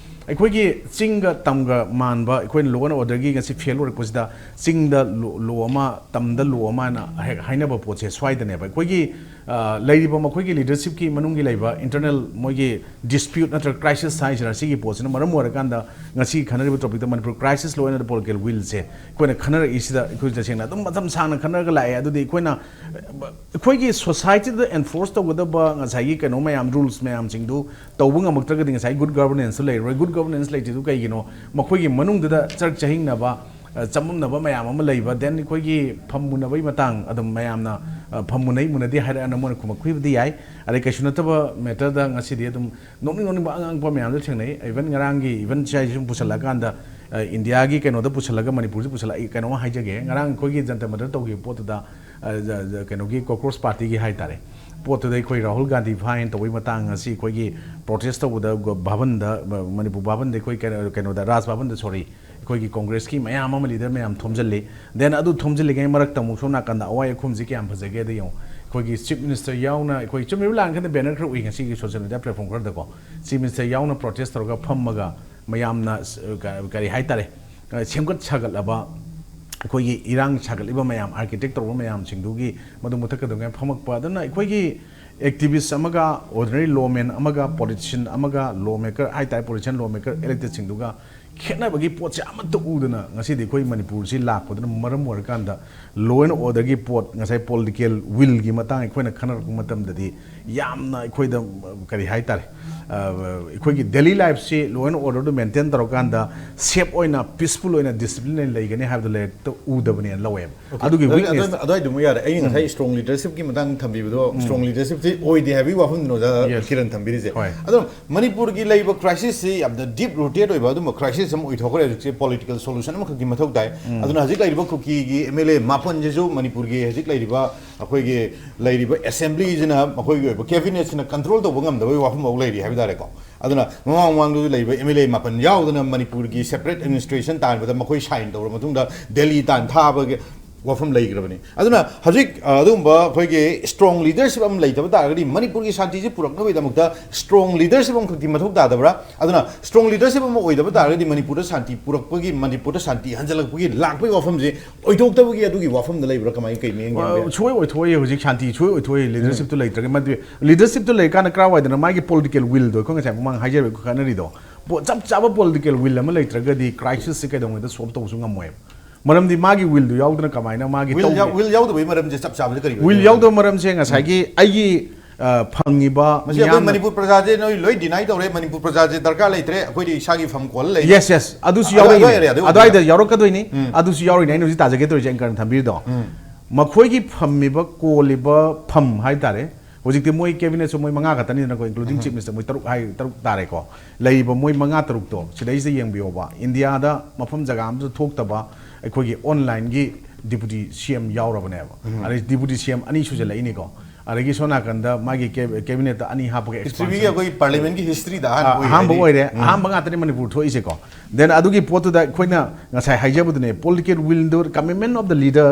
ꯑꯩꯈꯣꯏꯒꯤ ꯆꯤꯡꯒ ꯇꯝꯒ ꯃꯥꯟꯕ, ꯑꯩꯈꯣꯏꯅ ꯂꯣ ꯑꯦꯟ ꯑꯣꯔꯗꯔꯒꯤ ꯉꯁꯤ ꯐꯦꯜ ꯑꯣꯏꯔꯛꯄꯁꯤꯗ ꯆꯤꯡꯗ ꯂꯣ, ꯂꯣ ꯑꯃ, ꯇꯝꯗ ꯂꯣ ꯑꯃ ꯍꯥꯏꯅ ꯍꯦꯛ ꯍꯥꯏꯅꯕ ꯄꯣꯠꯁꯦ ꯁ꯭ꯋꯥꯏꯗꯅꯦꯕ꯫ ꯑꯩꯈꯣꯏꯒꯤ, ꯑ, ꯂꯩꯔꯤꯕ ꯃꯈꯣꯏꯒꯤ ꯂꯤꯗꯔꯁꯤꯞꯀꯤ ꯃꯅꯨꯡꯒꯤ ꯂꯩꯕ ꯏꯟꯇꯔꯅꯦꯜ ꯃꯣꯏꯒꯤ ꯗꯤꯁꯄ꯭ꯌꯨꯠ ꯅꯠꯇ꯭ꯔꯒ ꯀ꯭ꯔꯥꯏꯁꯤꯁ ꯍꯥꯏꯁꯤꯔꯥ, ꯁꯤꯒꯤ ꯄꯣꯠꯁꯤꯅ ꯃꯔꯝ ꯑꯣꯏꯔꯀꯥꯟꯗ ꯉꯁꯤ ꯈꯟꯅꯔꯤꯕ ꯇꯣꯄꯤꯛꯇ Manipur crisis law and order political ꯋꯤꯜꯁꯦ ꯑꯩꯈꯣꯏꯅ ꯈꯟꯅꯔꯛꯏꯁꯤꯗ ꯑꯩꯈꯣꯏ ꯇꯁꯦꯡꯅ ꯑꯗꯨꯝ ꯃꯇꯝ ꯁꯥꯡꯅ ꯈꯟꯅꯔꯒ ꯂꯥꯛꯑꯦ꯫ ꯑꯗꯨꯗꯤ ꯑꯩꯈꯣꯏꯅ ꯑꯩꯈꯣꯏꯒꯤ ꯁꯣꯁꯥꯏꯇꯤꯗ ꯑꯦꯟꯐꯣꯔꯁ ꯇꯧꯒꯗꯕ ꯉꯁꯥꯏꯒꯤ ꯀꯩꯅꯣ ꯃꯌꯥꯝ, ꯔꯨꯜꯁ ꯃꯌꯥꯝꯁꯤꯡꯗꯨ ꯇꯧꯕ ꯉꯝꯃꯛꯇ꯭ꯔꯒꯗꯤ ꯉꯁꯥꯏ ꯒꯨꯗ ꯒꯕꯔꯅꯦꯟꯁꯁꯨ ꯂꯩꯔꯔꯣꯏ꯫ ꯒꯨꯗ ꯒꯕꯔꯅꯦꯟꯁ ꯂꯩꯇ꯭ꯔꯤꯗꯨ ꯀꯩꯒꯤꯅꯣ? ꯃꯈꯣꯏꯒꯤ ꯃꯅꯨꯡꯗꯨꯗ ꯆꯔꯛ ꯆꯍꯤꯡꯅꯕ, ꯑ, ꯆꯃꯝꯅꯕ ꯃꯌꯥꯝ ꯑꯃ ꯂꯩꯕ, ꯗꯦꯟ ꯑꯩꯈꯣꯏꯒꯤ ꯐꯝꯃꯨꯅꯕꯒꯤ ꯃꯇꯥꯡ, ꯑꯗꯨꯝ ꯃꯌꯥꯝꯅ, ꯑ, ꯐꯝꯃꯨꯅꯩ ꯃꯨꯅꯗꯦ ꯍꯥꯏꯔꯛꯑꯅ ꯃꯣꯏꯅ ꯈꯨꯝꯃꯛꯄꯤꯕꯗꯤ ꯌꯥꯏ꯫ ꯑꯗꯩ ꯀꯩꯁꯨ ꯅꯠꯇꯕ ꯃꯦꯇꯔꯗ ꯉꯁꯤꯗꯤ ꯑꯗꯨꯝ ꯅꯣꯛꯅꯤꯡ ꯅꯣꯛꯅꯤꯡꯕ ꯑꯉꯥꯡꯕ ꯃꯌꯥꯝꯁꯨ ꯊꯦꯡꯅꯩ꯫ ꯏꯚꯟ ꯉꯔꯥꯡꯒꯤ ꯏꯚꯟ ꯁꯤ ꯑꯥꯏ ꯁꯤ ꯁꯨꯝ ꯄꯨꯁꯜꯂꯛꯑꯀꯥꯟꯗ ꯑ, ꯏꯟꯗꯤꯌꯥꯒꯤ ꯀꯩꯅꯣꯗ ꯄꯨꯁꯜꯂꯒ ꯃꯅꯤꯄꯨꯔꯁꯤ ꯄꯨꯁꯜꯂꯛꯏ꯫ ꯀꯩꯅꯣꯝꯃ ꯍꯥꯏꯖꯒꯦ, ꯉꯔꯥꯡ ꯑꯩꯈꯣꯏꯒꯤ ꯖꯟꯇꯔ ꯃꯟꯇꯔ ꯇꯧꯈꯤꯕ ꯄꯣꯠꯇꯨꯗ, ꯑ, ꯖ-, ꯖ-, ꯀꯩꯅꯣꯒꯤ ꯀꯣꯀ꯭ꯔꯣꯁ ꯄꯥꯔꯇꯤꯒꯤ ꯍꯥꯏꯇꯥꯔꯦ, ꯄꯣꯠꯇꯨꯗ ꯑꯩꯈꯣꯏ ꯔꯥꯍꯨꯜ ꯒꯥꯟꯙꯤ ꯐꯥꯏꯟ ꯇꯧꯕꯒꯤ ꯃꯇꯥꯡ ꯑꯁꯤ ꯑꯩꯈꯣꯏꯒꯤ ꯄ꯭ꯔꯣꯇꯦꯁ ꯇꯧꯕꯗ ꯒꯣ-, ꯚꯥꯕꯟꯗ, ꯃ-, ꯃꯅꯤꯄꯨꯔ ꯚꯥꯕꯟꯗ ꯑꯩꯈꯣꯏ ꯀꯩꯅꯣ-, ꯀꯩꯅꯣꯗ, ꯔꯥꯖ ꯚꯥꯕꯟꯗ, ꯁꯣꯔꯤ, ꯑꯩꯈꯣꯏꯒꯤ ꯀꯣꯡꯒ꯭ꯔꯦꯁꯀꯤ ꯃꯌꯥꯝ ꯑꯃ, ꯂꯤꯗꯔ ꯃꯌꯥꯝ ꯊꯣꯝꯖꯤꯜꯂꯤ꯫ ꯗꯦꯟ ꯑꯗꯨ ꯊꯣꯝꯖꯤꯜꯂꯤꯉꯩ ꯃꯔꯛꯇ ꯑꯃꯨꯛ ꯁꯣꯝ ꯅꯥꯀꯟꯗ ꯑꯋꯥꯏ ꯑꯈꯨꯝꯁꯤ ꯀꯌꯥꯝ ꯐꯖꯒꯦꯗ ꯌꯦꯡꯉꯨ꯫ ꯑꯩꯈꯣꯏꯒꯤ ꯆꯤꯐ ꯃꯤꯅꯤꯁꯇꯔ ꯌꯥꯎꯅ, ꯑꯩꯈꯣꯏ ꯆꯨꯝꯃꯤꯕ ꯂꯥꯟ ꯈꯪꯗꯦ, ꯕꯦꯅꯔ ꯈꯔ ꯎꯏ ꯉꯁꯤꯒꯤ ꯁꯣꯁꯤꯌꯦꯜ ꯃꯤꯗꯤꯌꯥ ꯄ꯭ꯂꯦꯠꯐꯣꯝ ꯈꯔꯗꯀꯣ, ꯆꯤꯐ ꯃꯤꯅꯤꯁꯇꯔ ꯌꯥꯎꯅ ꯄ꯭ꯔꯣꯇꯦꯁ ꯇꯧꯔꯒ ꯐꯝꯃꯒ ꯃꯌꯥꯝꯅ, ꯑ, ꯀ-, ꯀꯔꯤ ꯍꯥꯏꯇꯥꯔꯦ, ꯑ, ꯁꯦꯝꯒꯠ ꯁꯥꯒꯠꯂꯕ, ꯑꯩꯈꯣꯏꯒꯤ ꯏꯔꯥꯡ ꯁꯥꯒꯠꯂꯤꯕ ꯃꯌꯥꯝ, ꯑꯥꯔꯀꯤꯇꯦꯛ ꯇꯧꯔꯕ ꯃꯌꯥꯝꯁꯤꯡꯗꯨꯒꯤ ꯃꯗꯨ ꯃꯊꯛꯀꯗꯧꯉꯩ ꯐꯝꯃꯛꯄ꯫ ꯑꯗꯨꯅ ꯑꯩꯈꯣꯏꯒꯤ ꯑꯦꯛꯇꯤꯚꯤꯁ ꯑꯃꯒ ꯑꯣꯔꯗꯤꯅꯔꯤ ꯂꯣꯃꯦꯟ ꯑꯃꯒ ꯄꯣꯂꯤꯇꯤꯁꯤꯌꯟ ꯑꯃꯒ ꯂꯣ ꯃꯦꯀꯔ ꯍꯥꯏꯇꯥꯔꯦ, ꯄꯣꯂꯤꯇꯤꯁꯤꯌꯟ, ꯂꯣ ꯃꯦꯀꯔ, ꯏꯂꯦꯛꯇꯦꯠꯁꯤꯡꯗꯨꯒ ꯈꯦꯠꯅꯕꯒꯤ ꯄꯣꯠꯁꯦ ꯑꯃꯠꯇ ꯎꯗꯅ ꯉꯁꯤꯗꯤ ꯑꯩꯈꯣꯏ ꯃꯅꯤꯄꯨꯔꯁꯤ ꯂꯥꯛꯄꯗꯨꯅ ꯃꯔꯝ ꯑꯣꯏꯔꯀꯥꯟꯗ ꯂꯣ ꯑꯦꯟ ꯑꯣꯔꯗꯔꯒꯤ ꯄꯣꯠ, ꯉꯁꯥꯏ ꯄꯣꯂꯤꯇꯤꯀꯦꯜ ꯋꯤꯜꯒꯤ ꯃꯇꯥꯡ ꯑꯩꯈꯣꯏꯅ ꯈꯟꯅꯔꯛꯄ ꯃꯇꯝꯗꯗꯤ ꯌꯥꯝꯅ ꯑꯩꯈꯣꯏꯗ, ꯀꯔꯤ ꯍꯥꯏꯇꯥꯔꯦ, ꯑ, ꯑꯩꯈꯣꯏꯒꯤ ꯗꯦꯂꯤ ꯂꯥꯏꯐꯁꯤ ꯂꯣ ꯑꯦꯟ ꯑꯣꯔꯗꯔꯗꯨ ꯃꯦꯟꯇꯦꯟ ꯇꯧꯔꯀꯥꯟꯗ ꯁꯦꯞ ꯑꯣꯏꯅ, ꯄꯤꯁꯐꯨꯜ ꯑꯣꯏꯅ, ꯗꯤꯁꯤꯄ꯭ꯂꯤꯟ ꯑꯣꯏꯅ ꯂꯩꯒꯅꯤ ꯍꯥꯏꯕꯗꯣ ꯂꯩꯔꯛꯇ ꯎꯗꯕꯅꯦꯅ ꯂꯧꯋꯦꯕ꯫ ꯑꯗꯨꯒꯤ ꯑꯗꯨ-, ꯋꯤꯛꯅꯦꯁ꯫ ꯑꯗꯨ-, ꯑꯗꯨꯋꯥꯏꯗꯨꯃ ꯌꯥꯔꯦ꯫ ꯑꯩꯅ ꯉꯁꯥꯏ ꯎꯝ꯫ ꯁ꯭ꯇ꯭ꯔꯣꯡ ꯂꯤꯗꯔꯁꯤꯞꯀꯤ ꯃꯇꯥꯡ ꯊꯝꯕꯤꯕꯗꯣ, ꯎꯝ꯫ ꯁ꯭ꯇ꯭ꯔꯣꯡ ꯂꯤꯗꯔꯁꯤꯞꯁꯤ ꯑꯣꯏꯗꯦ ꯍꯥꯏꯕꯒꯤ ꯋꯥꯐꯝꯗꯨꯅ ꯑꯣꯖꯥ ꯌꯦꯁ꯫ ꯀꯤꯔꯟ ꯊꯝꯕꯤꯔꯤꯁꯦ꯫ ꯍꯣꯏ꯫ ꯑꯗꯣ ꯃꯅꯤꯄꯨꯔꯒꯤ ꯂꯩꯕ ꯀ꯭ꯔꯥꯏꯁꯤꯁꯁꯤ ꯌꯥꯝꯅ ꯗꯤꯞ ꯔꯨꯇꯦꯠ ꯑꯣꯏꯕ ꯑꯗꯨꯝꯕ ꯀ꯭ꯔꯥꯏꯁꯤꯁ ꯑꯃ ꯑꯣꯏꯊꯣꯛꯈ꯭ꯔꯦ ꯍꯧꯖꯤꯛꯁꯦ꯫ ꯄꯣꯂꯤꯇꯤꯀꯦꯜ ꯁꯣꯂꯨꯁꯟ ꯑꯃꯈꯛꯀꯤ ꯃꯊꯧ ꯇꯥꯏ꯫ ꯎꯝ꯫ ꯑꯗꯨꯅ ꯍꯧꯖꯤꯛ ꯂꯩꯔꯤꯕ ꯀꯨꯀꯤꯒꯤ ꯑꯦꯝ ꯑꯦꯜ ꯑꯦ ꯃꯥꯄꯟꯁꯤꯁꯨ ꯃꯅꯤꯄꯨꯔꯒꯤ ꯍꯧꯖꯤꯛ ꯂꯩꯔꯤꯕ, ꯑꯩꯈꯣꯏꯒꯤ ꯂꯩꯔꯤꯕ ꯑꯦꯁꯦꯝꯕ꯭ꯂꯤꯁꯤꯅ, ꯃꯈꯣꯏꯒꯤ ꯑꯣꯏꯕ ꯀꯦꯕꯤꯅꯦꯠꯁꯤꯅ ꯀꯟꯇ꯭ꯔꯣꯜ ꯇꯧꯕ ꯉꯝꯗꯕꯒꯤ ꯋꯥꯐꯝ ꯐꯥꯎ ꯂꯩꯔꯤ ꯍꯥꯏꯕ ꯇꯥꯔꯦꯀꯣ꯫ ꯑꯗꯨꯅ ꯃꯃꯥꯡ ꯃꯃꯥꯡꯗꯁꯨ ꯂꯩꯔꯤꯕ ꯑꯦꯝ ꯑꯦꯜ ꯑꯦ ꯃꯥꯄꯟ ꯌꯥꯎꯗꯅ ꯃꯅꯤꯄꯨꯔꯒꯤ ꯁꯦꯄꯔꯦꯠ ꯑꯦꯗꯃꯤꯅꯤꯁꯇ꯭ꯔꯦꯁꯟ ꯇꯥꯟꯕꯗ ꯃꯈꯣꯏ ꯁꯥꯏꯟ ꯇꯧꯔꯕ ꯃꯇꯨꯡꯗ ꯗꯦꯜꯂꯤ ꯇꯥꯟ ꯊꯥꯕꯒꯤ ꯋꯥꯐꯝ ꯂꯩꯈ꯭ꯔꯕꯅꯤ꯫ ꯑꯗꯨꯅ ꯍꯧꯖꯤꯛ, ꯑ, ꯑꯗꯨꯒꯨꯝꯕ ꯑꯩꯈꯣꯏꯒꯤ ꯁ꯭ꯇ꯭ꯔꯣꯡ ꯂꯤꯗꯔꯁꯤꯞ ꯑꯃ ꯂꯩꯇꯕ ꯇꯥꯔꯒꯗꯤ ꯃꯅꯤꯄꯨꯔꯒꯤ ꯁꯥꯟꯇꯤꯁꯤ ꯄꯨꯔꯛꯅꯕꯒꯤꯗꯃꯛꯇ ꯁ꯭ꯇ꯭ꯔꯣꯡ ꯂꯤꯗꯔꯁꯤꯞ ꯑꯃꯈꯛꯇꯤ ꯃꯊꯧ ꯇꯥꯗꯕ꯭ꯔꯥ? ꯑꯗꯨꯅ ꯁ꯭ꯇ꯭ꯔꯣꯡ ꯂꯤꯗꯔꯁꯤꯞ ꯑꯃ ꯑꯣꯏꯗꯕ ꯇꯥꯔꯒꯗꯤ ꯃꯅꯤꯄꯨꯔꯗ ꯁꯥꯟꯇꯤ ꯄꯨꯔꯛꯄꯒꯤ, ꯃꯅꯤꯄꯨꯔꯗ ꯁꯥꯟꯇꯤ ꯍꯟꯖꯤꯜꯂꯛꯄꯒꯤ ꯂꯥꯛꯄꯒꯤ ꯋꯥꯐꯝꯁꯤ ꯑꯣꯏꯊꯣꯛꯇꯕꯒꯤ ꯑꯗꯨꯒꯤ ꯋꯥꯐꯝꯗ ꯂꯩꯕ꯭ꯔꯥ? ꯀꯃꯥꯏꯅ, ꯀꯩ ꯃꯤꯠꯌꯦꯡ ꯌꯦꯡꯕ ꯌꯥꯏ? ꯁꯨꯡꯑꯣꯏ ꯑꯣꯏꯊꯣꯛꯑꯣꯏ꯫ ꯍꯧꯖꯤꯛ ꯁꯥꯟꯇꯤ ꯁꯨꯡꯑꯣꯏ ꯑꯣꯏꯊꯣꯛꯑꯣꯏ꯫ ꯂꯤꯗꯔꯁꯤꯞꯇꯨ ꯂꯩꯇ꯭ꯔꯒ, ꯃꯗꯨ ꯂꯤꯗꯔꯁꯤꯞꯇꯨ ꯂꯩꯔꯀꯥꯟꯗ ꯀꯔꯥꯏꯋꯥꯏꯗꯅꯣ ꯃꯥꯒꯤ ꯄꯣꯂꯤꯇꯤꯀꯦꯜ ꯋꯤꯜꯗꯣ, ꯑꯩꯈꯣꯏ ꯉꯁꯥꯏ ꯃꯃꯥꯡ ꯍꯥꯏꯖꯔꯤꯕ ꯈꯟꯅꯔꯤꯗꯣ, ꯄꯣ-, ꯆꯞ ꯆꯥꯕ ꯄꯣꯂꯤꯇꯤꯀꯦꯜ ꯋꯤꯜ ꯑꯃ ꯂꯩꯇ꯭ꯔꯒꯗꯤ ꯀ꯭ꯔꯥꯏꯁꯤꯁꯁꯦ ꯀꯩꯗꯧꯉꯩꯗ ꯁꯣꯜꯕ ꯇꯧꯕꯁꯨ ꯉꯝꯃꯣꯏꯕ꯫ ꯃꯔꯝꯗꯤ ꯃꯥꯒꯤ ꯋꯤꯜꯗꯨ ꯌꯥꯎꯗꯅ ꯀꯃꯥꯏꯅ ꯃꯥꯒꯤ ꯋꯤꯜ ꯇꯧꯒꯦ? ꯌꯥꯎ-, ꯋꯤꯜ ꯌꯥꯎꯗꯕꯒꯤ ꯃꯔꯝꯁꯦ ꯆꯞ ꯆꯥꯕꯁꯦ ꯀꯔꯤ ꯋꯤꯜ ꯑꯣꯏꯗꯣꯏꯅꯣ? ꯌꯥꯎꯗꯕ ꯃꯔꯝꯁꯦ ꯉꯁꯥꯏꯒꯤ ꯑꯩꯒꯤ, ꯑ, ꯐꯪꯉꯤꯕ ꯃꯁꯤ ꯑꯩꯈꯣꯏ ꯃꯤꯌꯥꯝꯅ ꯃꯅꯤꯄꯨꯔ ꯄ꯭ꯔꯖꯥꯁꯦ ꯅꯣꯏ ꯂꯣꯏ ꯗꯤꯅꯥꯏ ꯇꯧꯔꯦ, ꯃꯅꯤꯄꯨꯔ ꯄ꯭ꯔꯖꯥꯁꯦ ꯗꯔꯀꯥꯔ ꯂꯩꯇ꯭ꯔꯦ, ꯑꯩꯈꯣꯏꯗꯤ ꯏꯁꯥꯒꯤ ꯐꯝ ꯀꯣꯜꯂ ꯂꯩꯔꯦ꯫ Yes, yes. ꯑꯗꯨꯁꯨ ꯑꯗꯨ-, ꯌꯥꯎꯔꯛꯏꯅꯦ꯫ ꯑꯗꯨꯋꯥꯏ ꯑꯦꯔꯤꯌꯥꯗ ꯑꯣꯏꯗꯣꯏꯔꯥ? ꯑꯗꯨꯋꯥꯏꯗ ꯌꯥꯎꯔꯛꯀꯗꯣꯏꯅꯤ꯫ ꯎꯝ꯫ ꯑꯗꯨꯁꯨ ꯌꯥꯎꯔꯤꯅꯦ ꯑꯩꯅ ꯍꯧꯖꯤꯛ ꯇꯥꯖꯒꯦ ꯇꯧꯔꯤꯁꯦ, ꯑꯦꯡꯀꯔꯅ ꯊꯝꯕꯤꯔꯤꯗꯣ꯫ ꯎꯝ꯫ ꯃꯈꯣꯏꯒꯤ ꯐꯝꯃꯤꯕ, ꯀꯣꯜꯂꯤꯕ ꯐꯝ ꯍꯥꯏꯇꯥꯔꯦ, ꯍꯧꯖꯤꯛꯇꯤ ꯃꯣꯏ ꯀꯦꯕꯤꯅꯦꯠꯁꯨ ꯃꯣꯏ ꯃꯉꯥ ꯈꯛꯇꯅꯤꯗꯅꯀꯣ, including chief minister, ꯃꯣꯏ ꯇꯔꯨꯛ ꯍꯥꯏ, ꯇꯔꯨꯛ ꯇꯥꯔꯦꯀꯣ꯫ ꯂꯩꯔꯤꯕ ꯃꯣꯏ ꯃꯉꯥ ꯇꯔꯨꯛꯇꯣ ꯁꯤꯗꯩꯁꯤꯗ ꯌꯦꯡꯕꯤꯌꯣꯕ, ꯏꯟꯗꯤꯌꯥꯗ ꯃꯐꯝ ꯖꯒꯥ ꯑꯃꯗ ꯊꯣꯛꯇꯕ ꯑꯩꯈꯣꯏꯒꯤ online-ꯒꯤ deputy C M ꯌꯥꯎꯔꯕꯅꯦꯕ꯫ ꯑꯗꯩ deputy C M ꯑꯅꯤ ꯁꯨꯖꯜꯂꯛꯏꯅꯤꯀꯣ꯫ ꯑꯗꯒꯤ ꯁꯣꯝ ꯅꯥꯀꯟꯗ ꯃꯥꯒꯤ ꯀꯦ-, cabinet-ꯇ ꯑꯅꯤ ꯍꯥꯞꯄꯒ ꯄ꯭ꯔꯤꯊꯤꯕꯤꯒꯤ expansion ꯑꯩꯈꯣꯏ parliament-ꯀꯤ history-ꯗ ꯑꯍꯥꯟꯕ ꯑ, ꯑꯣꯏꯔꯦ꯫ ꯑꯍꯥꯟꯕ ꯑꯗꯩꯗꯤ ꯑꯣꯏꯔꯦ꯫ ꯑꯍꯥꯟꯕ ꯉꯥꯛꯇꯅꯤ ꯃꯅꯤꯄꯨꯔ ꯊꯣꯛꯏꯁꯦꯀꯣ꯫ Then ꯑꯗꯨꯒꯤ ꯄꯣꯠꯇꯨꯗ ꯑꯩꯈꯣꯏꯅ ꯉꯁꯥꯏ ꯍꯥꯏꯖꯕꯗꯨꯅꯦ, political will-ꯗꯨ, commitment of the leader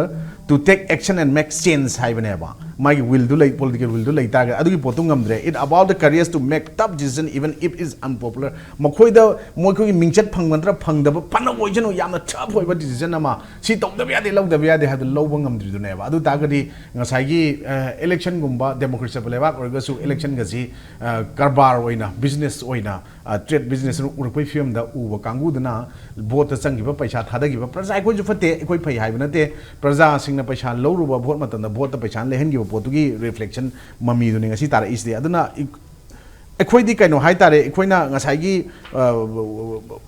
to take action and make change ꯍꯥꯏꯕꯅꯦꯕ꯫ ꯃꯥꯒꯤ will-ꯗꯨ ꯂꯩ, political will-ꯗꯨ ꯂꯩ ꯇꯥꯔꯒꯗꯤ ꯑꯗꯨꯒꯤ ꯄꯣꯠꯇꯨ ꯉꯝꯗ꯭ꯔꯦ꯫ It about the courage to make tough decision even if it's unpopular. ꯃꯈꯣꯏꯗ, ꯃꯈꯣꯏꯒꯤ ꯃꯤꯡꯆꯠ ꯐꯪꯕ ꯅꯠꯇ꯭ꯔꯥ ꯐꯪꯗꯕ, ꯐꯅ ꯑꯣꯏꯁꯅꯨ, ꯌꯥꯝꯅ tough ꯑꯣꯏꯕ decision ꯑꯃ, ꯁꯤ ꯇꯧꯗꯕ ꯌꯥꯗꯦ, ꯂꯧꯗꯕ ꯌꯥꯗꯦ ꯍꯥꯏꯕꯗꯨ ꯂꯧꯕ ꯉꯝꯗ꯭ꯔꯤꯗꯨꯅꯦꯕ꯫ ꯑꯗꯨ ꯇꯥꯔꯒꯗꯤ ꯉꯁꯥꯏꯒꯤ, ꯑ, election-ꯒꯨꯝꯕ, democracy ꯆꯠꯄ ꯂꯩꯕꯥꯛ ꯑꯣꯏꯔꯒꯁꯨ election-ꯒꯁꯤ, ꯑ, ꯀꯔꯕꯥꯔ ꯑꯣꯏꯅ, business ꯑꯣꯏꯅ, ꯑ, trade business ꯑꯣꯏꯅ ꯎꯔꯛꯄꯒꯤ ꯐꯤꯕꯝꯗ ꯎꯕ ꯀꯥꯡꯕꯨꯗꯨꯅ vote-ꯇ ꯆꯪꯈꯤꯕ ꯄꯩꯁꯥ ꯊꯥꯗꯈꯤꯕ, ꯄ꯭ꯔꯖꯥ ꯑꯩꯈꯣꯏꯁꯨ ꯐꯠꯇꯦ, ꯑꯩꯈꯣꯏ ꯐꯩ ꯍꯥꯏꯕ ꯅꯠꯇꯦ, ꯄ꯭ꯔꯖꯥꯁꯤꯡꯅ ꯄꯩꯁꯥ ꯂꯧꯔꯨꯕ vote ꯃꯇꯝꯗ vote-ꯇ ꯄꯩꯁꯥ ꯂꯩꯍꯟꯈꯤꯕ ꯄꯣꯠꯇꯨꯒꯤ reflection ꯃꯃꯤꯗꯨꯅꯤ ꯉꯁꯤ ꯇꯥꯔꯛꯏꯁꯤꯗꯤ꯫ ꯑꯗꯨꯅ ꯑꯩꯈꯣꯏꯗꯤ ꯀꯩꯅꯣ ꯍꯥꯏꯇꯥꯔꯦ, ꯑꯩꯈꯣꯏꯅ ꯉꯁꯥꯏꯒꯤ, ꯑ,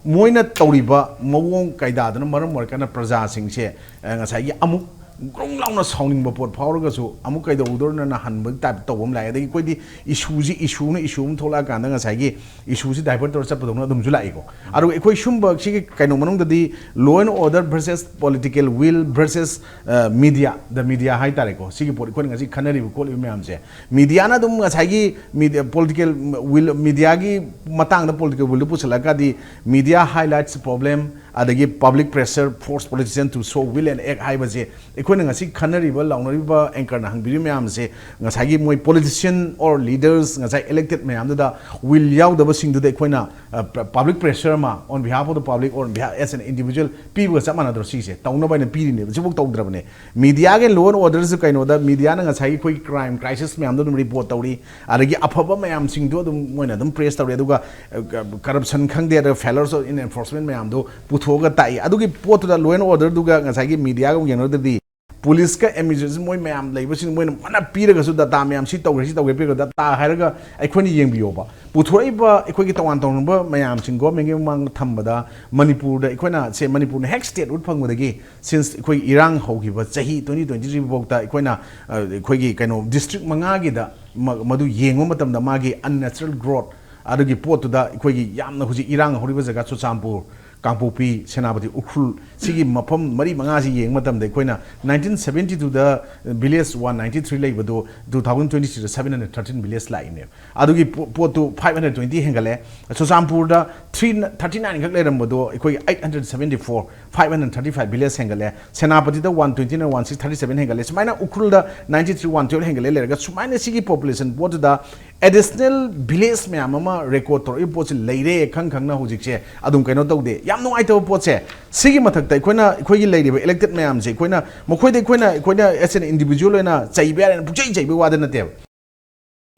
ꯃꯣꯏꯅ ꯇꯧꯔꯤꯕ ꯃꯑꯣꯡ ꯀꯥꯏꯗꯥꯗꯨꯅ ꯃꯔꯝ ꯑꯣꯏꯔꯀꯥꯟꯗ ꯄ꯭ꯔꯖꯥꯁꯤꯡꯁꯦ, ꯑ, ꯉꯁꯥꯏꯒꯤ ꯑꯃꯨꯛ ꯒ꯭ꯔꯨꯡ ꯂꯥꯎꯅ ꯁꯥꯎꯅꯤꯡꯕ ꯄꯣꯠ ꯐꯥꯎꯔꯒꯁꯨ ꯑꯃꯨꯛ ꯀꯩꯗꯧꯗꯣꯏꯅꯣꯅ ꯍꯟꯕꯒꯤ type ꯇꯧꯕ ꯑꯃ ꯂꯥꯛꯑꯦ꯫ ꯑꯗꯒꯤ ꯑꯩꯈꯣꯏꯗꯤ issue-ꯁꯤ, issue-ꯅ issue ꯑꯃ ꯊꯣꯛꯂꯛꯑꯀꯥꯟꯗ ꯉꯁꯥꯏꯒꯤ issue-ꯁꯤ divert ꯇꯧꯔ ꯆꯠꯄꯗꯧꯅ ꯑꯗꯨꯝꯁꯨ ꯂꯥꯛꯏꯀꯣ꯫ ꯑꯗꯨꯒ ꯑꯩꯈꯣꯏ ꯁꯨꯝꯕ ꯁꯤꯒꯤ ꯀꯩꯅꯣ ꯃꯅꯨꯡꯗꯗꯤ law and order versus political will versus, ꯑ, media, the media ꯍꯥꯏꯇꯥꯔꯦꯀꯣ꯫ ꯁꯤꯒꯤ ꯄꯣꯠ ꯑꯩꯈꯣꯏꯅ ꯉꯁꯤ ꯈꯟꯅꯔꯤꯕ ꯈꯣꯠꯂꯤꯕ ꯃꯌꯥꯝꯁꯦ, media-ꯅ ꯑꯗꯨꯝ ꯉꯁꯥꯏꯒꯤ media, political will, media-ꯒꯤ ꯃꯇꯥꯡꯗ political will-ꯗꯨ ꯄꯨꯁꯜꯂꯛꯑꯒꯗꯤ media highlights problem, ꯑꯗꯒꯤ public pressure force politician to show will and act ꯍꯥꯏꯕꯁꯦ, ꯑꯩꯈꯣꯏꯅ ꯉꯁꯤ ꯈꯟꯅꯔꯤꯕ, ꯂꯥꯎꯅꯔꯤꯕ, anchor-ꯅ ꯍꯪꯕꯤꯔꯤꯕ ꯃꯌꯥꯝꯁꯦ, ꯉꯁꯥꯏꯒꯤ ꯃꯣꯏ politician or leaders, ꯉꯁꯥꯏ elected ꯃꯌꯥꯝꯗꯨꯗ will ꯌꯥꯎꯗꯕꯁꯤꯡꯗꯨꯗ ꯑꯩꯈꯣꯏꯅ, ꯑ, ꯄ-, public pressure ꯑꯃ on behalf of the public or on behalf as an individual ꯄꯤꯕꯒ ꯆꯞ ꯃꯥꯟꯅꯗ꯭ꯔꯣ? ꯁꯤꯁꯦ ꯇꯧꯅꯕ ꯍꯥꯏꯅ ꯄꯤꯔꯤꯅꯦꯕ, ꯁꯤꯐꯥꯎ ꯇꯧꯗ꯭ꯔꯕꯅꯦ꯫ Media-ꯒꯤ law and order-ꯁꯨ ꯀꯩꯅꯣꯗ, media-ꯅ ꯉꯁꯥꯏꯒꯤ ꯑꯩꯈꯣꯏꯒꯤ crime crisis ꯃꯌꯥꯝꯗꯣ ꯑꯗꯨꯝ report ꯇꯧꯔꯤ, ꯑꯗꯒꯤ ꯑꯐꯕ ꯃꯌꯥꯝꯁꯤꯡꯗꯣ ꯑꯗꯨꯝ ꯃꯣꯏꯅ ꯑꯗꯨꯝ praise ꯇꯧꯔꯤ, ꯑꯗꯨꯒ, ꯑ, corruption ꯈꯪꯗꯦ, ꯑꯗ failures of in enforcement ꯃꯌꯥꯝꯗꯣ ꯄꯨꯊꯣꯛꯑꯒ ꯇꯥꯛꯏ꯫ ꯑꯗꯨꯒꯤ ꯄꯣꯠꯇꯨꯗ law and order-ꯗꯨꯒ ꯉꯁꯥꯏꯒꯤ media-ꯒ ꯑꯃꯨꯛ ꯌꯦꯡꯅꯔꯨꯔꯗꯤ, police-ꯀ administration ꯃꯣꯏ ꯃꯌꯥꯝ ꯂꯩꯕꯁꯤꯡ ꯃꯣꯏꯅ ꯐꯅ ꯄꯤꯔꯒꯁꯨ, data ꯃꯌꯥꯝ ꯁꯤ ꯇꯧꯈ꯭ꯔꯦ, ꯁꯤ ꯇꯧꯈ꯭ꯔꯦ, ꯄꯤꯔꯒ data ꯍꯥꯏꯔꯒ ꯑꯩꯈꯣꯏꯅ ꯌꯦꯡꯕꯤꯌꯣꯕ꯫ ꯄꯨꯊꯣꯔꯛꯏꯕ ꯑꯩꯈꯣꯏꯒꯤ ꯇꯣꯉꯥꯟ ꯇꯣꯉꯥꯟꯕ ꯃꯌꯥꯝꯁꯤꯡ government-ꯀꯤ ꯃꯃꯥꯡꯗ ꯊꯝꯕꯗ, ꯃꯅꯤꯄꯨꯔꯗ ꯑꯩꯈꯣꯏꯅ, ꯁꯦ, ꯃꯅꯤꯄꯨꯔꯅ ꯍꯦꯛ statehood ꯐꯪꯕꯗꯒꯤ, since ꯑꯩꯈꯣꯏ ꯏꯔꯥꯡ ꯍꯧꯈꯤꯕ ꯆꯍꯤ twenty twenty-three ꯐꯥꯎꯗ ꯑꯩꯈꯣꯏꯅ, ꯑ, ꯑꯩꯈꯣꯏꯒꯤ ꯀꯩꯅꯣ district ꯃꯉꯥꯒꯤꯗ ꯃ- ꯃꯗꯨ ꯌꯦꯡꯕ ꯃꯇꯝꯗ ꯃꯥꯒꯤ unnatural growth, ꯑꯗꯨꯒꯤ ꯄꯣꯠꯇꯨꯗ ꯑꯩꯈꯣꯏꯒꯤ ꯌꯥꯝꯅ ꯍꯧꯖꯤꯛ ꯏꯔꯥꯡ ꯍꯧꯔꯤꯕ ꯖꯒꯥ ꯆꯨꯔꯆꯥꯟꯄꯨꯔ, ꯀꯥꯡꯄꯣꯛꯄꯤ, ꯁꯦꯅꯥꯄꯇꯤ, ꯎꯈ꯭ꯔꯨꯜ, ꯁꯤꯒꯤ ꯃꯐꯝ ꯃꯔꯤ ꯃꯉꯥꯁꯤ ꯌꯦꯡꯕ ꯃꯇꯝꯗ ꯑꯩꯈꯣꯏꯅ nineteen seventy twoꯗ village one ninety three ꯂꯩꯕꯗꯨ two thousand twenty threeꯗ seven hundred thirteen village ꯂꯥꯛꯏꯅꯦꯕ꯫ ꯑꯗꯨꯒꯤ ꯄꯣ- ꯄꯣꯠꯇꯨ five hundred twenty ꯍꯦꯟꯒꯠꯂꯦ꯫ ꯆꯨꯔꯆꯥꯟꯄꯨꯔꯗ three thirty nine ꯈꯛ ꯂꯩꯔꯝꯕꯗꯣ ꯑꯩꯈꯣꯏꯒꯤ eight hundred seventy four, five hundred thirty five village ꯍꯦꯟꯒꯠꯂꯦ꯫ ꯁꯦꯅꯥꯄꯇꯤꯗ one twenty nine, one six thirty seven ꯍꯦꯟꯒꯠꯂꯦ꯫ ꯁꯨꯃꯥꯏꯅ ꯎꯈ꯭ꯔꯨꯜꯗ ninety three, one twelve ꯍꯦꯟꯒꯠꯂꯦ ꯂꯩꯔꯒ, ꯁꯨꯃꯥꯏꯅ ꯁꯤꯒꯤ population ꯄꯣꯠꯇꯨꯗ additional village ꯃꯌꯥꯝ ꯑꯃ record ꯇꯧꯔꯛꯏꯕ ꯄꯣꯠꯁꯤ ꯂꯩꯔꯦ ꯈꯪ ꯈꯪꯅ ꯍꯧꯖꯤꯛꯁꯦ ꯑꯗꯨꯝ ꯀꯩꯅꯣ ꯇꯧꯗꯦ꯫ ꯌꯥꯝ ꯅꯨꯡꯉꯥꯏꯇꯕ ꯄꯣꯠꯁꯦ, ꯁꯤꯒꯤ ꯃꯊꯛꯇ ꯑꯩꯈꯣꯏꯅ, ꯑꯩꯈꯣꯏꯒꯤ ꯂꯩꯔꯤꯕ elected ꯃꯌꯥꯝꯁꯦ ꯑꯩꯈꯣꯏꯅ, ꯃꯈꯣꯏꯗ ꯑꯩꯈꯣꯏꯅ, ꯑꯩꯈꯣꯏꯅ as an individual ꯑꯣꯏꯅ ꯆꯩꯕ ꯌꯥꯔꯦꯅ ꯄꯨꯛꯆꯩ ꯆꯩꯕꯒꯤ ꯋꯥꯗ ꯅꯠꯇꯦꯕ꯫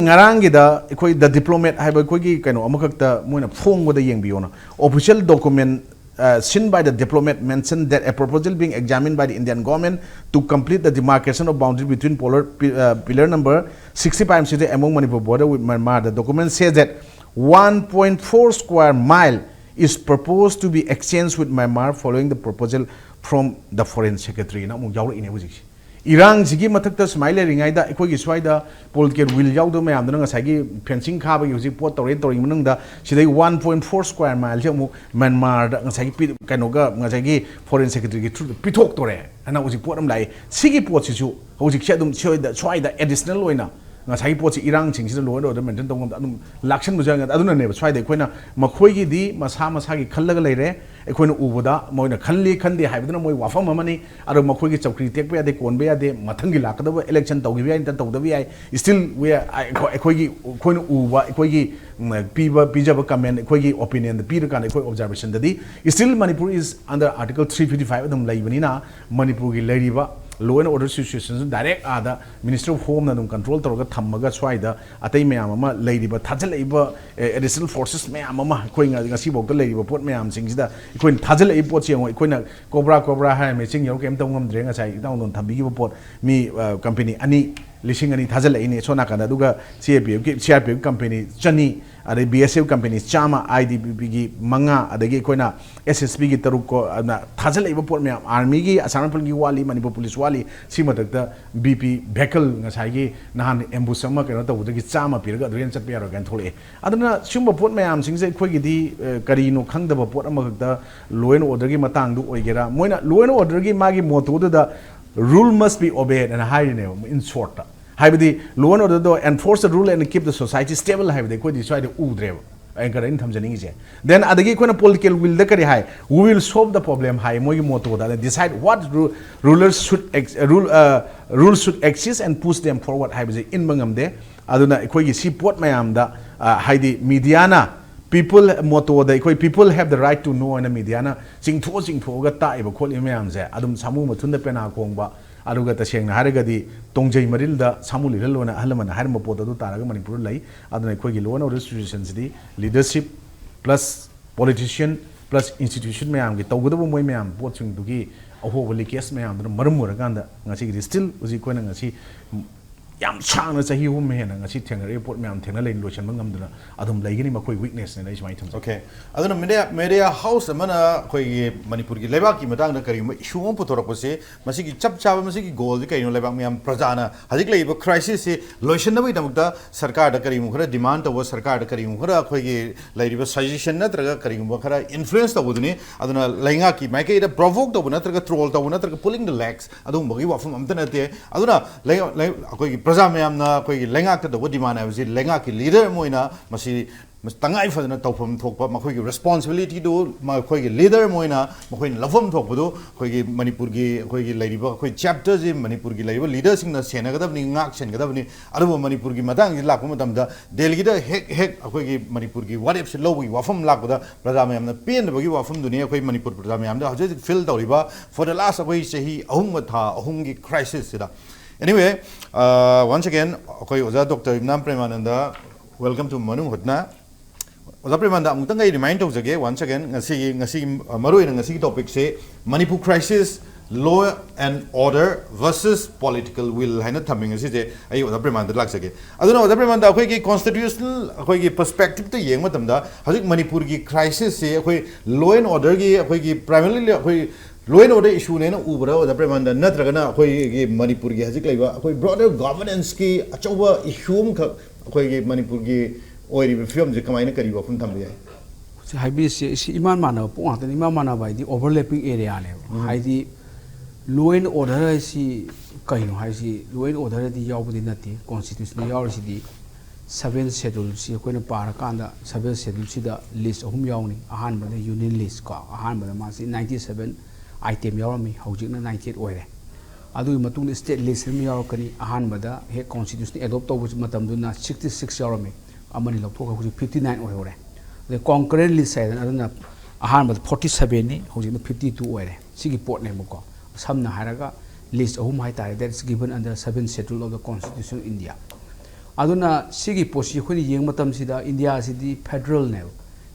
ꯉꯔꯥꯡꯒꯤꯗ ꯑꯩꯈꯣꯏ The Diplomat ꯍꯥꯏꯕ ꯑꯩꯈꯣꯏꯒꯤ ꯀꯩꯅꯣ ꯑꯃꯈꯛꯇ ꯃꯣꯏꯅ ꯐꯣꯡꯕꯗ ꯌꯦꯡꯕꯤꯌꯣꯅ, official document uh, seen by The Diplomat mentioned that a proposal being examined by the Indian government to complete the demarcation of boundary between polar, pi- uh, pillar number sixty-five among Manipur border with Myanmar. The document says that one point four square mile is proposed to be exchanged with Myanmar following the proposal from the Foreign Secretary. ꯅ ꯑꯃꯨꯛ ꯌꯥꯎꯔꯛꯏꯅꯦ ꯍꯧꯖꯤꯛꯁꯦ꯫ ꯏꯔꯥꯡꯁꯤꯒꯤ ꯃꯊꯛꯇ ꯁꯨꯃꯥꯏꯅ ꯂꯩꯔꯤꯉꯩꯗ ꯑꯩꯈꯣꯏꯒꯤ ꯁ꯭ꯋꯥꯏꯗ political will ꯌꯥꯎꯗꯕ ꯃꯌꯥꯝꯗꯨꯅ ꯉꯁꯥꯏꯒꯤ fencing ꯈꯥꯕꯒꯤ ꯍꯧꯖꯤꯛ ꯄꯣꯠ ꯇꯧꯔꯦ ꯇꯧꯔꯤ ꯃꯅꯨꯡꯗ ꯁꯤꯗꯩ one point four square mileꯁꯦ ꯑꯃꯨꯛ ꯃ꯭ꯌꯥꯟꯃꯥꯔꯗ ꯉꯁꯥꯏꯒꯤ ꯄꯤ- ꯀꯩꯅꯣꯒ ꯉꯁꯥꯏꯒꯤ Foreign Secretaryꯒꯤ through ꯄꯤꯊꯣꯛꯇꯣꯔꯦ ꯍꯥꯏꯅ ꯍꯧꯖꯤꯛ ꯄꯣꯠ ꯑꯃ ꯂꯥꯛꯏ꯫ ꯁꯤꯒꯤ ꯄꯣꯠꯁꯤꯁꯨ ꯍꯧꯖꯤꯛꯁꯦ ꯑꯗꯨꯝ ꯁ꯭ꯋꯥꯏꯗ, ꯁ꯭ꯋꯥꯏꯗ additional ꯑꯣꯏꯅ ꯉꯁꯥꯏꯒꯤ ꯄꯣꯠꯁꯤ ꯏꯔꯥꯡꯁꯤꯡꯁꯤꯗ law and order maintain ꯇꯧꯕ ꯉꯝꯗ ꯑꯗꯨꯝ ꯂꯥꯛꯁꯟꯕꯁꯨ ꯌꯥꯏ꯫ ꯑꯗꯨꯅꯅꯦꯕ ꯁ꯭ꯋꯥꯏꯗ ꯑꯩꯈꯣꯏꯅ ꯃꯈꯣꯏꯒꯤꯗꯤ ꯃꯁꯥ ꯃꯁꯥꯒꯤ ꯈꯜꯂꯒ ꯂꯩꯔꯦ꯫ ꯑꯩꯈꯣꯏꯅ ꯎꯕꯗ ꯃꯣꯏꯅ ꯈꯜꯂꯤ ꯈꯟꯗꯦ ꯍꯥꯏꯕꯗꯨꯅ ꯃꯣꯏ ꯋꯥꯐꯝ ꯑꯃꯅꯤ꯫ ꯑꯗꯣ ꯃꯈꯣꯏꯒꯤ ꯆꯧꯀ꯭ꯔꯤ ꯇꯦꯛꯄ ꯌꯥꯗꯦ, ꯀꯣꯟꯕ ꯌꯥꯗꯦ, ꯃꯊꯪꯒꯤ ꯂꯥꯛꯀꯗꯕ election ꯇꯧꯈꯤꯕ ꯌꯥꯏ, ꯅꯠꯇ꯭ꯔ ꯇꯧꯗꯕ ꯌꯥꯏ꯫ Still we are, ꯑꯩꯈꯣꯏ- ꯑꯩꯈꯣꯏꯒꯤ, ꯑꯩꯈꯣꯏꯅ ꯎꯕ, ꯑꯩꯈꯣꯏꯒꯤ ꯎꯝ, ꯄꯤꯕ, ꯄꯤꯖꯕ comment, ꯑꯩꯈꯣꯏꯒꯤ opinionꯗ ꯄꯤꯔꯀꯥꯟꯗ ꯑꯩꯈꯣꯏ observationꯗꯗꯤ still Manipur is under Article three fifty five ꯑꯗꯨꯝ ꯂꯩꯕꯅꯤꯅ ꯃꯅꯤꯄꯨꯔꯒꯤ ꯂꯩꯔꯤꯕ law and order situation direct ꯑꯥꯗ Ministry of Homeꯅ ꯑꯗꯨꯝ control ꯇꯧꯔꯒ ꯊꯝꯃꯒ ꯁ꯭ꯋꯥꯏꯗ ꯑꯇꯩ ꯃꯌꯥꯝ ꯑꯃ ꯂꯩꯔꯤꯕ ꯊꯥꯖꯤꯜꯂꯛꯏꯕ additional forces ꯃꯌꯥꯝ ꯑꯃ ꯑꯩꯈꯣꯏ ꯉ- ꯉꯁꯤꯐꯥꯎꯗ ꯂꯩꯔꯤꯕ ꯄꯣꯠ ꯃꯌꯥꯝꯁꯤꯡꯁꯤꯗ ꯑꯩꯈꯣꯏꯅ ꯊꯥꯖꯤꯜꯂꯛꯏꯕ ꯄꯣꯠꯁꯦ ꯌꯦꯡꯉꯣ꯫ ꯑꯩꯈꯣꯏꯅ ꯀꯣꯕ꯭ꯔꯥ ꯀꯣꯕ꯭ꯔꯥ ꯍꯥꯏꯔ ꯃꯦꯆꯤꯟ ꯌꯧꯔ ꯀꯩꯝ ꯇꯧ ꯉꯝꯗ꯭ꯔꯦ꯫ ꯉꯁꯥꯏ ꯏꯇꯥꯎꯅ ꯊꯝꯕꯤꯈꯤꯕ ꯄꯣꯠ ꯃꯤ company ꯑꯅꯤ ꯂꯤꯁꯤꯡ ꯑꯅꯤ ꯊꯥꯖꯤꯜꯂꯛꯏꯅꯦ ꯁꯣꯝ ꯅꯥꯀꯟꯗ, ꯑꯗꯨꯒ CAPFꯀꯤ, CRPF company ꯆꯅꯤ ꯑꯗꯩ B S F company ꯆꯥꯝꯃ, I T B P ꯒꯤ ꯃꯉꯥ, ꯑꯗꯒꯤ ꯑꯩꯈꯣꯏꯅ S S P ꯒꯤ ꯇꯔꯨꯛ ꯀꯣ, ꯑꯗꯨꯅ ꯊꯥꯖꯤꯜꯂꯛꯏꯕ ꯄꯣꯠ ꯃꯌꯥꯝ, army ꯒꯤ, Assam Rifle ꯒꯤ ꯋꯥꯠꯂꯤ, Manipur Police ꯋꯥꯠꯂꯤ, ꯁꯤ ꯃꯊꯛꯇ B P vehicle, ꯉꯁꯥꯏꯒꯤ ꯅꯍꯥꯟ ambush ꯑꯃ ꯀꯩꯅꯣ ꯇꯧꯕꯗꯒꯤ ꯆꯥꯝꯃ ꯄꯤꯔꯒ ꯑꯗꯨ ꯍꯦꯟꯅ ꯆꯠꯄ ꯌꯥꯔꯣꯏ ꯀꯥꯏꯅ ꯊꯣꯛꯂꯛꯑꯦ꯫ ꯑꯗꯨꯅ ꯁꯤꯒꯨꯝꯕ ꯄꯣꯠ ꯃꯌꯥꯝꯁꯤꯡꯁꯦ ꯑꯩꯈꯣꯏꯒꯤꯗꯤ, ꯑ, ꯀꯔꯤꯅꯣ ꯈꯪꯗꯕ ꯄꯣꯠ ꯑꯃꯈꯛꯇ, law and order ꯒꯤ ꯃꯇꯥꯡꯗ ꯑꯣꯏꯒꯦꯔꯥ, ꯃꯣꯏꯅ law and order ꯒꯤ ꯃꯥꯒꯤ motto ꯗꯨꯗ "Rule must be obeyed" ꯑꯅ ꯍꯥꯏꯔꯤꯅꯦꯕ, in short ꯇ꯫ ꯍꯥꯏꯕꯗꯤ, law and order ꯗꯣ enforce the rule and keep the society stable ꯍꯥꯏꯕꯗꯤ ꯑꯩꯈꯣꯏꯗꯤ ꯁ꯭ꯋꯥꯏꯗ ꯎꯗ꯭ꯔꯦꯕ꯫ ꯑꯩꯅ ꯀꯔꯤ ꯑꯩꯅ ꯊꯝꯖꯅꯤꯡꯉꯤꯁꯦ꯫ Then ꯑꯗꯒꯤ ꯑꯩꯈꯣꯏꯅ political will ꯗ ꯀꯔꯤ ꯍꯥꯏ? "We will solve the problem" ꯍꯥꯏ ꯃꯣꯏꯒꯤ motto the. Decide what ru-, rulers should ex-, rule, uh, rules should exist and push them forward ꯍꯥꯏꯕꯁꯦ ꯏꯟꯕ ꯉꯝꯗꯦ꯫ ꯑꯗꯨꯅ ꯑꯩꯈꯣꯏꯒꯤ ꯁꯤ ꯄꯣꯠ ꯃꯌꯥꯝꯗ, ꯑ, ꯍꯥꯏꯗꯤ media ꯅ people motto ꯗ ꯑꯩꯈꯣꯏ "People have the right to know" ꯍꯥꯏꯅ media ꯅ ꯆꯤꯡꯊꯣꯛꯑ ꯆꯤꯡꯊꯣꯛꯑꯒ ꯇꯥꯛꯏꯕ ꯈꯣꯠꯂꯤꯕ ꯃꯌꯥꯝꯁꯦ ꯑꯗꯨꯝ ꯁꯥꯃꯨ ꯃꯊꯨꯟꯗ ꯄꯦꯅꯥ ꯈꯣꯡꯕ, ꯑꯗꯨꯒ ꯇꯁꯦꯡꯅ ꯍꯥꯏꯔꯒꯗꯤ ꯇꯣꯡꯖꯩ ꯃꯔꯤꯜꯗ ꯁꯥꯃꯨ ꯂꯤꯔꯜꯂꯣꯅ ꯑꯍꯜ ꯂꯃꯟꯅ ꯍꯥꯏꯔꯝꯕ ꯄꯣꯠ ꯑꯗꯨ ꯇꯥꯔꯒ ꯃꯅꯤꯄꯨꯔꯗ ꯂꯩ꯫ ꯑꯗꯨꯅ ꯑꯩꯈꯣꯏꯒꯤ law and order situation CD leadership plus politician plus institution ꯃꯌꯥꯝꯒꯤ ꯇꯧꯒꯗꯕ ꯃꯣꯏ ꯃꯌꯥꯝ ꯄꯣꯠꯁꯤꯡꯗꯨꯒꯤ ꯑꯍꯣꯕ leakage ꯃꯌꯥꯝꯗꯨꯅ ꯃꯔꯝ ꯑꯣꯏꯔꯀꯥꯟꯗ ꯉꯁꯤꯒꯤꯗꯤ still ꯍꯧꯖꯤꯛ ꯑꯩꯈꯣꯏꯅ ꯉꯁꯤ ꯌꯥꯝ ꯁꯥꯡꯅ ꯆꯍꯤ ꯑꯍꯨꯝ ꯍꯦꯟꯅ ꯉꯁꯤ ꯊꯦꯡꯅꯔꯛꯏꯕ ꯄꯣꯠ ꯃꯌꯥꯝ ꯊꯦꯡꯅ ꯂꯩ, ꯂꯣꯏꯁꯤꯟꯕ ꯉꯝꯗꯅ ꯑꯗꯨꯝ ꯂꯩꯒꯅꯤ꯫ ꯃꯈꯣꯏ weakness ꯅꯦꯅ ꯑꯩ ꯁꯨꯃꯥꯏꯅ ꯊꯝꯖꯒꯦ꯫ Okay. ꯑꯗꯨꯅ media, media house ꯑꯃꯅ ꯑꯩꯈꯣꯏꯒꯤ ꯃꯅꯤꯄꯨꯔꯒꯤ ꯂꯩꯕꯥꯛꯀꯤ ꯃꯇꯥꯡꯗ ꯀꯔꯤꯒꯨꯝꯕ issue ꯑꯃ ꯄꯨꯊꯣꯔꯛꯄꯁꯦ, ꯃꯁꯤꯒꯤ ꯆꯞ ꯆꯥꯕ, ꯃꯁꯤꯒꯤ goal ꯁꯤ ꯀꯔꯤꯅꯣ? ꯂꯩꯕꯥꯛ ꯃꯌꯥꯝ, ꯄ꯭ꯔꯖꯥꯅ ꯍꯧꯖꯤꯛ ꯂꯩꯔꯤꯕ crisis ꯁꯤ ꯂꯣꯏꯁꯤꯟꯅꯕꯒꯤꯗꯃꯛꯇ ꯁꯔꯀꯥꯔꯗ ꯀꯔꯤꯒꯨꯝꯕ ꯈꯔ demand ꯇꯧꯕ, ꯁꯔꯀꯥꯔꯗ ꯀꯔꯤꯒꯨꯝꯕ ꯈꯔ ꯑꯩꯈꯣꯏꯒꯤ ꯂꯩꯔꯤꯕ suggestion ꯅꯠꯇ꯭ꯔꯒ ꯀꯔꯤꯒꯨꯝꯕ ꯈꯔ influence ꯇꯧꯕꯗꯨꯅꯤ꯫ ꯑꯗꯨꯅ ꯂꯩꯉꯥꯛꯀꯤ ꯃꯥꯏꯀꯩꯗ provoke ꯇꯧꯕ ꯅꯠꯇ꯭ꯔꯒ troll ꯇꯧꯕ ꯅꯠꯇ꯭ꯔꯒ pulling the legs ꯑꯗꯨꯒꯨꯝꯕꯒꯤ ꯋꯥꯐꯝ ꯑꯝꯇ ꯅꯠꯇꯦ꯫ ꯑꯗꯨꯅ ꯂꯩ-, ꯂꯩ-, ꯑꯩꯈꯣꯏꯒꯤ ꯄ꯭ꯔꯖꯥ ꯃꯌꯥꯝꯅ ꯑꯩꯈꯣꯏꯒꯤ ꯂꯩꯉꯥꯛꯇ ꯇꯧꯕ demand ꯍꯥꯏꯕꯁꯤ ꯂꯩꯉꯥꯛꯀꯤ leader ꯑꯃ ꯑꯣꯏꯅ ꯃꯁꯤ, ꯃꯁꯤ ꯇꯉꯥꯏ ꯐꯗꯅ ꯇꯧꯐꯝ ꯊꯣꯛꯄ ꯃꯈꯣꯏꯒꯤ responsibility ꯗꯨ ꯃꯈꯣꯏꯒꯤ leader ꯑꯃ ꯑꯣꯏꯅ ꯃꯈꯣꯏꯅ ꯂꯧꯐꯝ ꯊꯣꯛꯄꯗꯨ ꯑꯩꯈꯣꯏꯒꯤ ꯃꯅꯤꯄꯨꯔꯒꯤ, ꯑꯩꯈꯣꯏꯒꯤ ꯂꯩꯔꯤꯕ ꯑꯩꯈꯣꯏ chapter ꯁꯤ ꯃꯅꯤꯄꯨꯔꯒꯤ ꯂꯩꯔꯤꯕ leader ꯁꯤꯡꯅ ꯁꯦꯟꯅꯒꯗꯕꯅꯤ, ꯉꯥꯛ ꯁꯦꯟꯒꯗꯕꯅꯤ꯫ ꯑꯗꯨꯕꯨ ꯃꯅꯤꯄꯨꯔꯒꯤ ꯃꯇꯥꯡꯁꯤ ꯂꯥꯛꯄ ꯃꯇꯝꯗ ꯗꯦꯜꯂꯤꯗ ꯍꯦꯛ ꯍꯦꯛ ꯑꯩꯈꯣꯏꯒꯤ ꯃꯅꯤꯄꯨꯔꯒꯤ ꯋꯥꯔꯦꯞꯁꯦ ꯂꯧꯕꯒꯤ ꯋꯥꯐꯝ ꯂꯥꯛꯄꯗ ꯄ꯭ꯔꯖꯥ ꯃꯌꯥꯝꯅ ꯄꯦꯟꯗꯕꯒꯤ ꯋꯥꯐꯝꯗꯨꯅꯤ ꯑꯩꯈꯣꯏ ꯃꯅꯤꯄꯨꯔ ꯄ꯭ꯔꯖꯥ ꯃꯌꯥꯝꯗ ꯍꯧꯖꯤꯛ ꯍꯧꯖꯤꯛ feel ꯇꯧꯔꯤꯕ for the last ꯑꯩꯈꯣꯏ ꯆꯍꯤ ꯑꯍꯨꯝꯒ ꯊꯥ ꯑꯍꯨꯝꯒꯤ crisis ꯁꯤꯗ꯫ Anyway, uh, once again ꯑꯩꯈꯣꯏ ꯑꯣꯖꯥ ꯗꯣꯛꯇꯔ ꯏꯕꯅꯥꯝ ꯄ꯭ꯔꯦꯃꯥꯅꯟꯗ, welcome to ꯃꯅꯨꯡ ꯍꯨꯠꯅ꯫ ꯑꯣꯖꯥ ꯄ꯭ꯔꯦꯃꯥꯅꯟꯗ, ꯑꯃꯨꯛꯇꯪ ꯑꯩ remind ꯇꯧꯖꯒꯦ once again, ꯉꯁꯤꯒꯤ, ꯉꯁꯤꯒꯤ, uh, ꯃꯔꯨꯑꯣꯏꯅ ꯉꯁꯤꯒꯤ topic say Manipur crisis, Law and Order versus Political Will ꯍꯥꯏꯅ ꯊꯝꯃꯤ꯫ ꯉꯁꯤꯁꯦ ꯑꯩ ꯑꯣꯖꯥ ꯄ꯭ꯔꯦꯃꯥꯟꯗ ꯂꯥꯛꯆꯒꯦ꯫ ꯑꯗꯨꯅ ꯑꯣꯖꯥ ꯄ꯭ꯔꯦꯃꯥꯟꯗ, ꯑꯩꯈꯣꯏꯒꯤ constitutional, ꯑꯩꯈꯣꯏꯒꯤ perspective ꯇ ꯌꯦꯡꯕ ꯃꯇꯝꯗ, ꯍꯧꯖꯤꯛ ꯃꯅꯤꯄꯨꯔꯒꯤ crisis ꯁꯤ ꯑꯩꯈꯣꯏ law and order ꯒꯤ, ꯑꯩꯈꯣꯏꯒꯤ primarily ꯑꯩꯈꯣꯏ law and order issue ꯅꯦꯅ ꯎꯕ꯭ꯔꯥ ꯑꯣꯖꯥ ꯄ꯭ꯔꯦꯃꯥꯟꯗ, ꯅꯠꯇ꯭ꯔꯒꯅ ꯑꯩꯈꯣꯏꯒꯤ ꯃꯅꯤꯄꯨꯔꯒꯤ ꯍꯧꯖꯤꯛ ꯂꯩꯕ ꯑꯩꯈꯣꯏ broader governance ꯀꯤ ꯑꯆꯧꯕ issue ꯑꯃꯈꯛ ꯑꯩꯈꯣꯏꯒꯤ ꯃꯅꯤꯄꯨꯔꯒꯤ ꯑꯣꯏꯔꯤꯕ ꯐꯤꯕꯝꯁꯦ ꯀꯃꯥꯏꯅ, ꯀꯔꯤ ꯋꯥꯐꯝ ꯊꯝꯕ ꯌꯥꯏ? ꯍꯧꯖꯤꯛ ꯍꯥꯏꯕꯤꯔꯤꯁꯦ ꯁꯤ ꯏꯃꯥꯟ ꯃꯥꯟꯅꯕ ꯄꯣꯠ ꯉꯥꯛꯇꯅꯤ꯫ ꯏꯃꯥꯟ ꯃꯥꯟꯅꯕ ꯍꯥꯏꯗꯤ overlapping area ꯅꯦꯕ꯫ ꯍꯥꯏꯗꯤ law and order ꯍꯥꯏꯁꯤ ꯀꯩꯅꯣ ꯍꯥꯏꯁꯤ, law and order ꯗꯤ ꯌꯥꯎꯕꯗꯤ ꯅꯠꯇꯦ꯫ Constitution ꯗ ꯌꯥꯎꯔꯤꯁꯤꯗꯤ seventh schedule ꯁꯤ ꯑꯩꯈꯣꯏꯅ ꯄꯥꯔꯀꯥꯟꯗ, seventh schedule ꯁꯤꯗ list ꯑꯍꯨꯝ ꯌꯥꯎꯅꯤ꯫ ꯑꯍꯥꯟꯕꯗ union list ꯀꯣ, ꯑꯍꯥꯟꯕꯗ ꯃꯥꯁꯤ ninety seven item ꯌꯥꯎꯔꯝꯃꯤ, ꯍꯧꯖꯤꯛꯅ ninety eight ꯑꯣꯏꯔꯦ꯫ ꯑꯗꯨꯒꯤ ꯃꯇꯨꯡꯗ state list ꯑꯃ ꯌꯥꯎꯔꯛꯀꯅꯤ꯫ ꯑꯍꯥꯟꯕꯗ ꯍꯦꯛ constitution adopt ꯇꯧꯕ ꯃꯇꯝꯗꯨꯅ sixty six ꯌꯥꯎꯔꯝꯃꯤ, ꯑꯃꯅꯤ ꯂꯧꯊꯣꯛꯈ꯭ꯔ ꯍꯧꯖꯤꯛ fifty nine ꯑꯣꯏꯍꯧꯔꯦ꯫ ꯑꯗꯩ concurrent list ꯍꯥꯏꯗꯅ, ꯑꯗꯨꯅ ꯑꯍꯥꯟꯕꯗ forty seven ꯅꯤ, ꯍꯧꯖꯤꯛꯅ fifty two ꯑꯣꯏꯔꯦ꯫ ꯁꯤꯒꯤ ꯄꯣꯠꯅꯦꯕꯀꯣ꯫ ꯁꯝꯅ ꯍꯥꯏꯔꯒ list ꯑꯍꯨꯝ ꯍꯥꯏꯇꯥꯔꯦ, that is given under seventh schedule of the Constitution of India꯫ ꯑꯗꯨꯅ ꯁꯤꯒꯤ ꯄꯣꯠꯁꯤ ꯑꯩꯈꯣꯏꯅ ꯌꯦꯡꯕ ꯃꯇꯝꯁꯤꯗ ꯏꯟꯗꯤꯌꯥꯁꯤꯗꯤ federal ꯅꯦꯕ꯫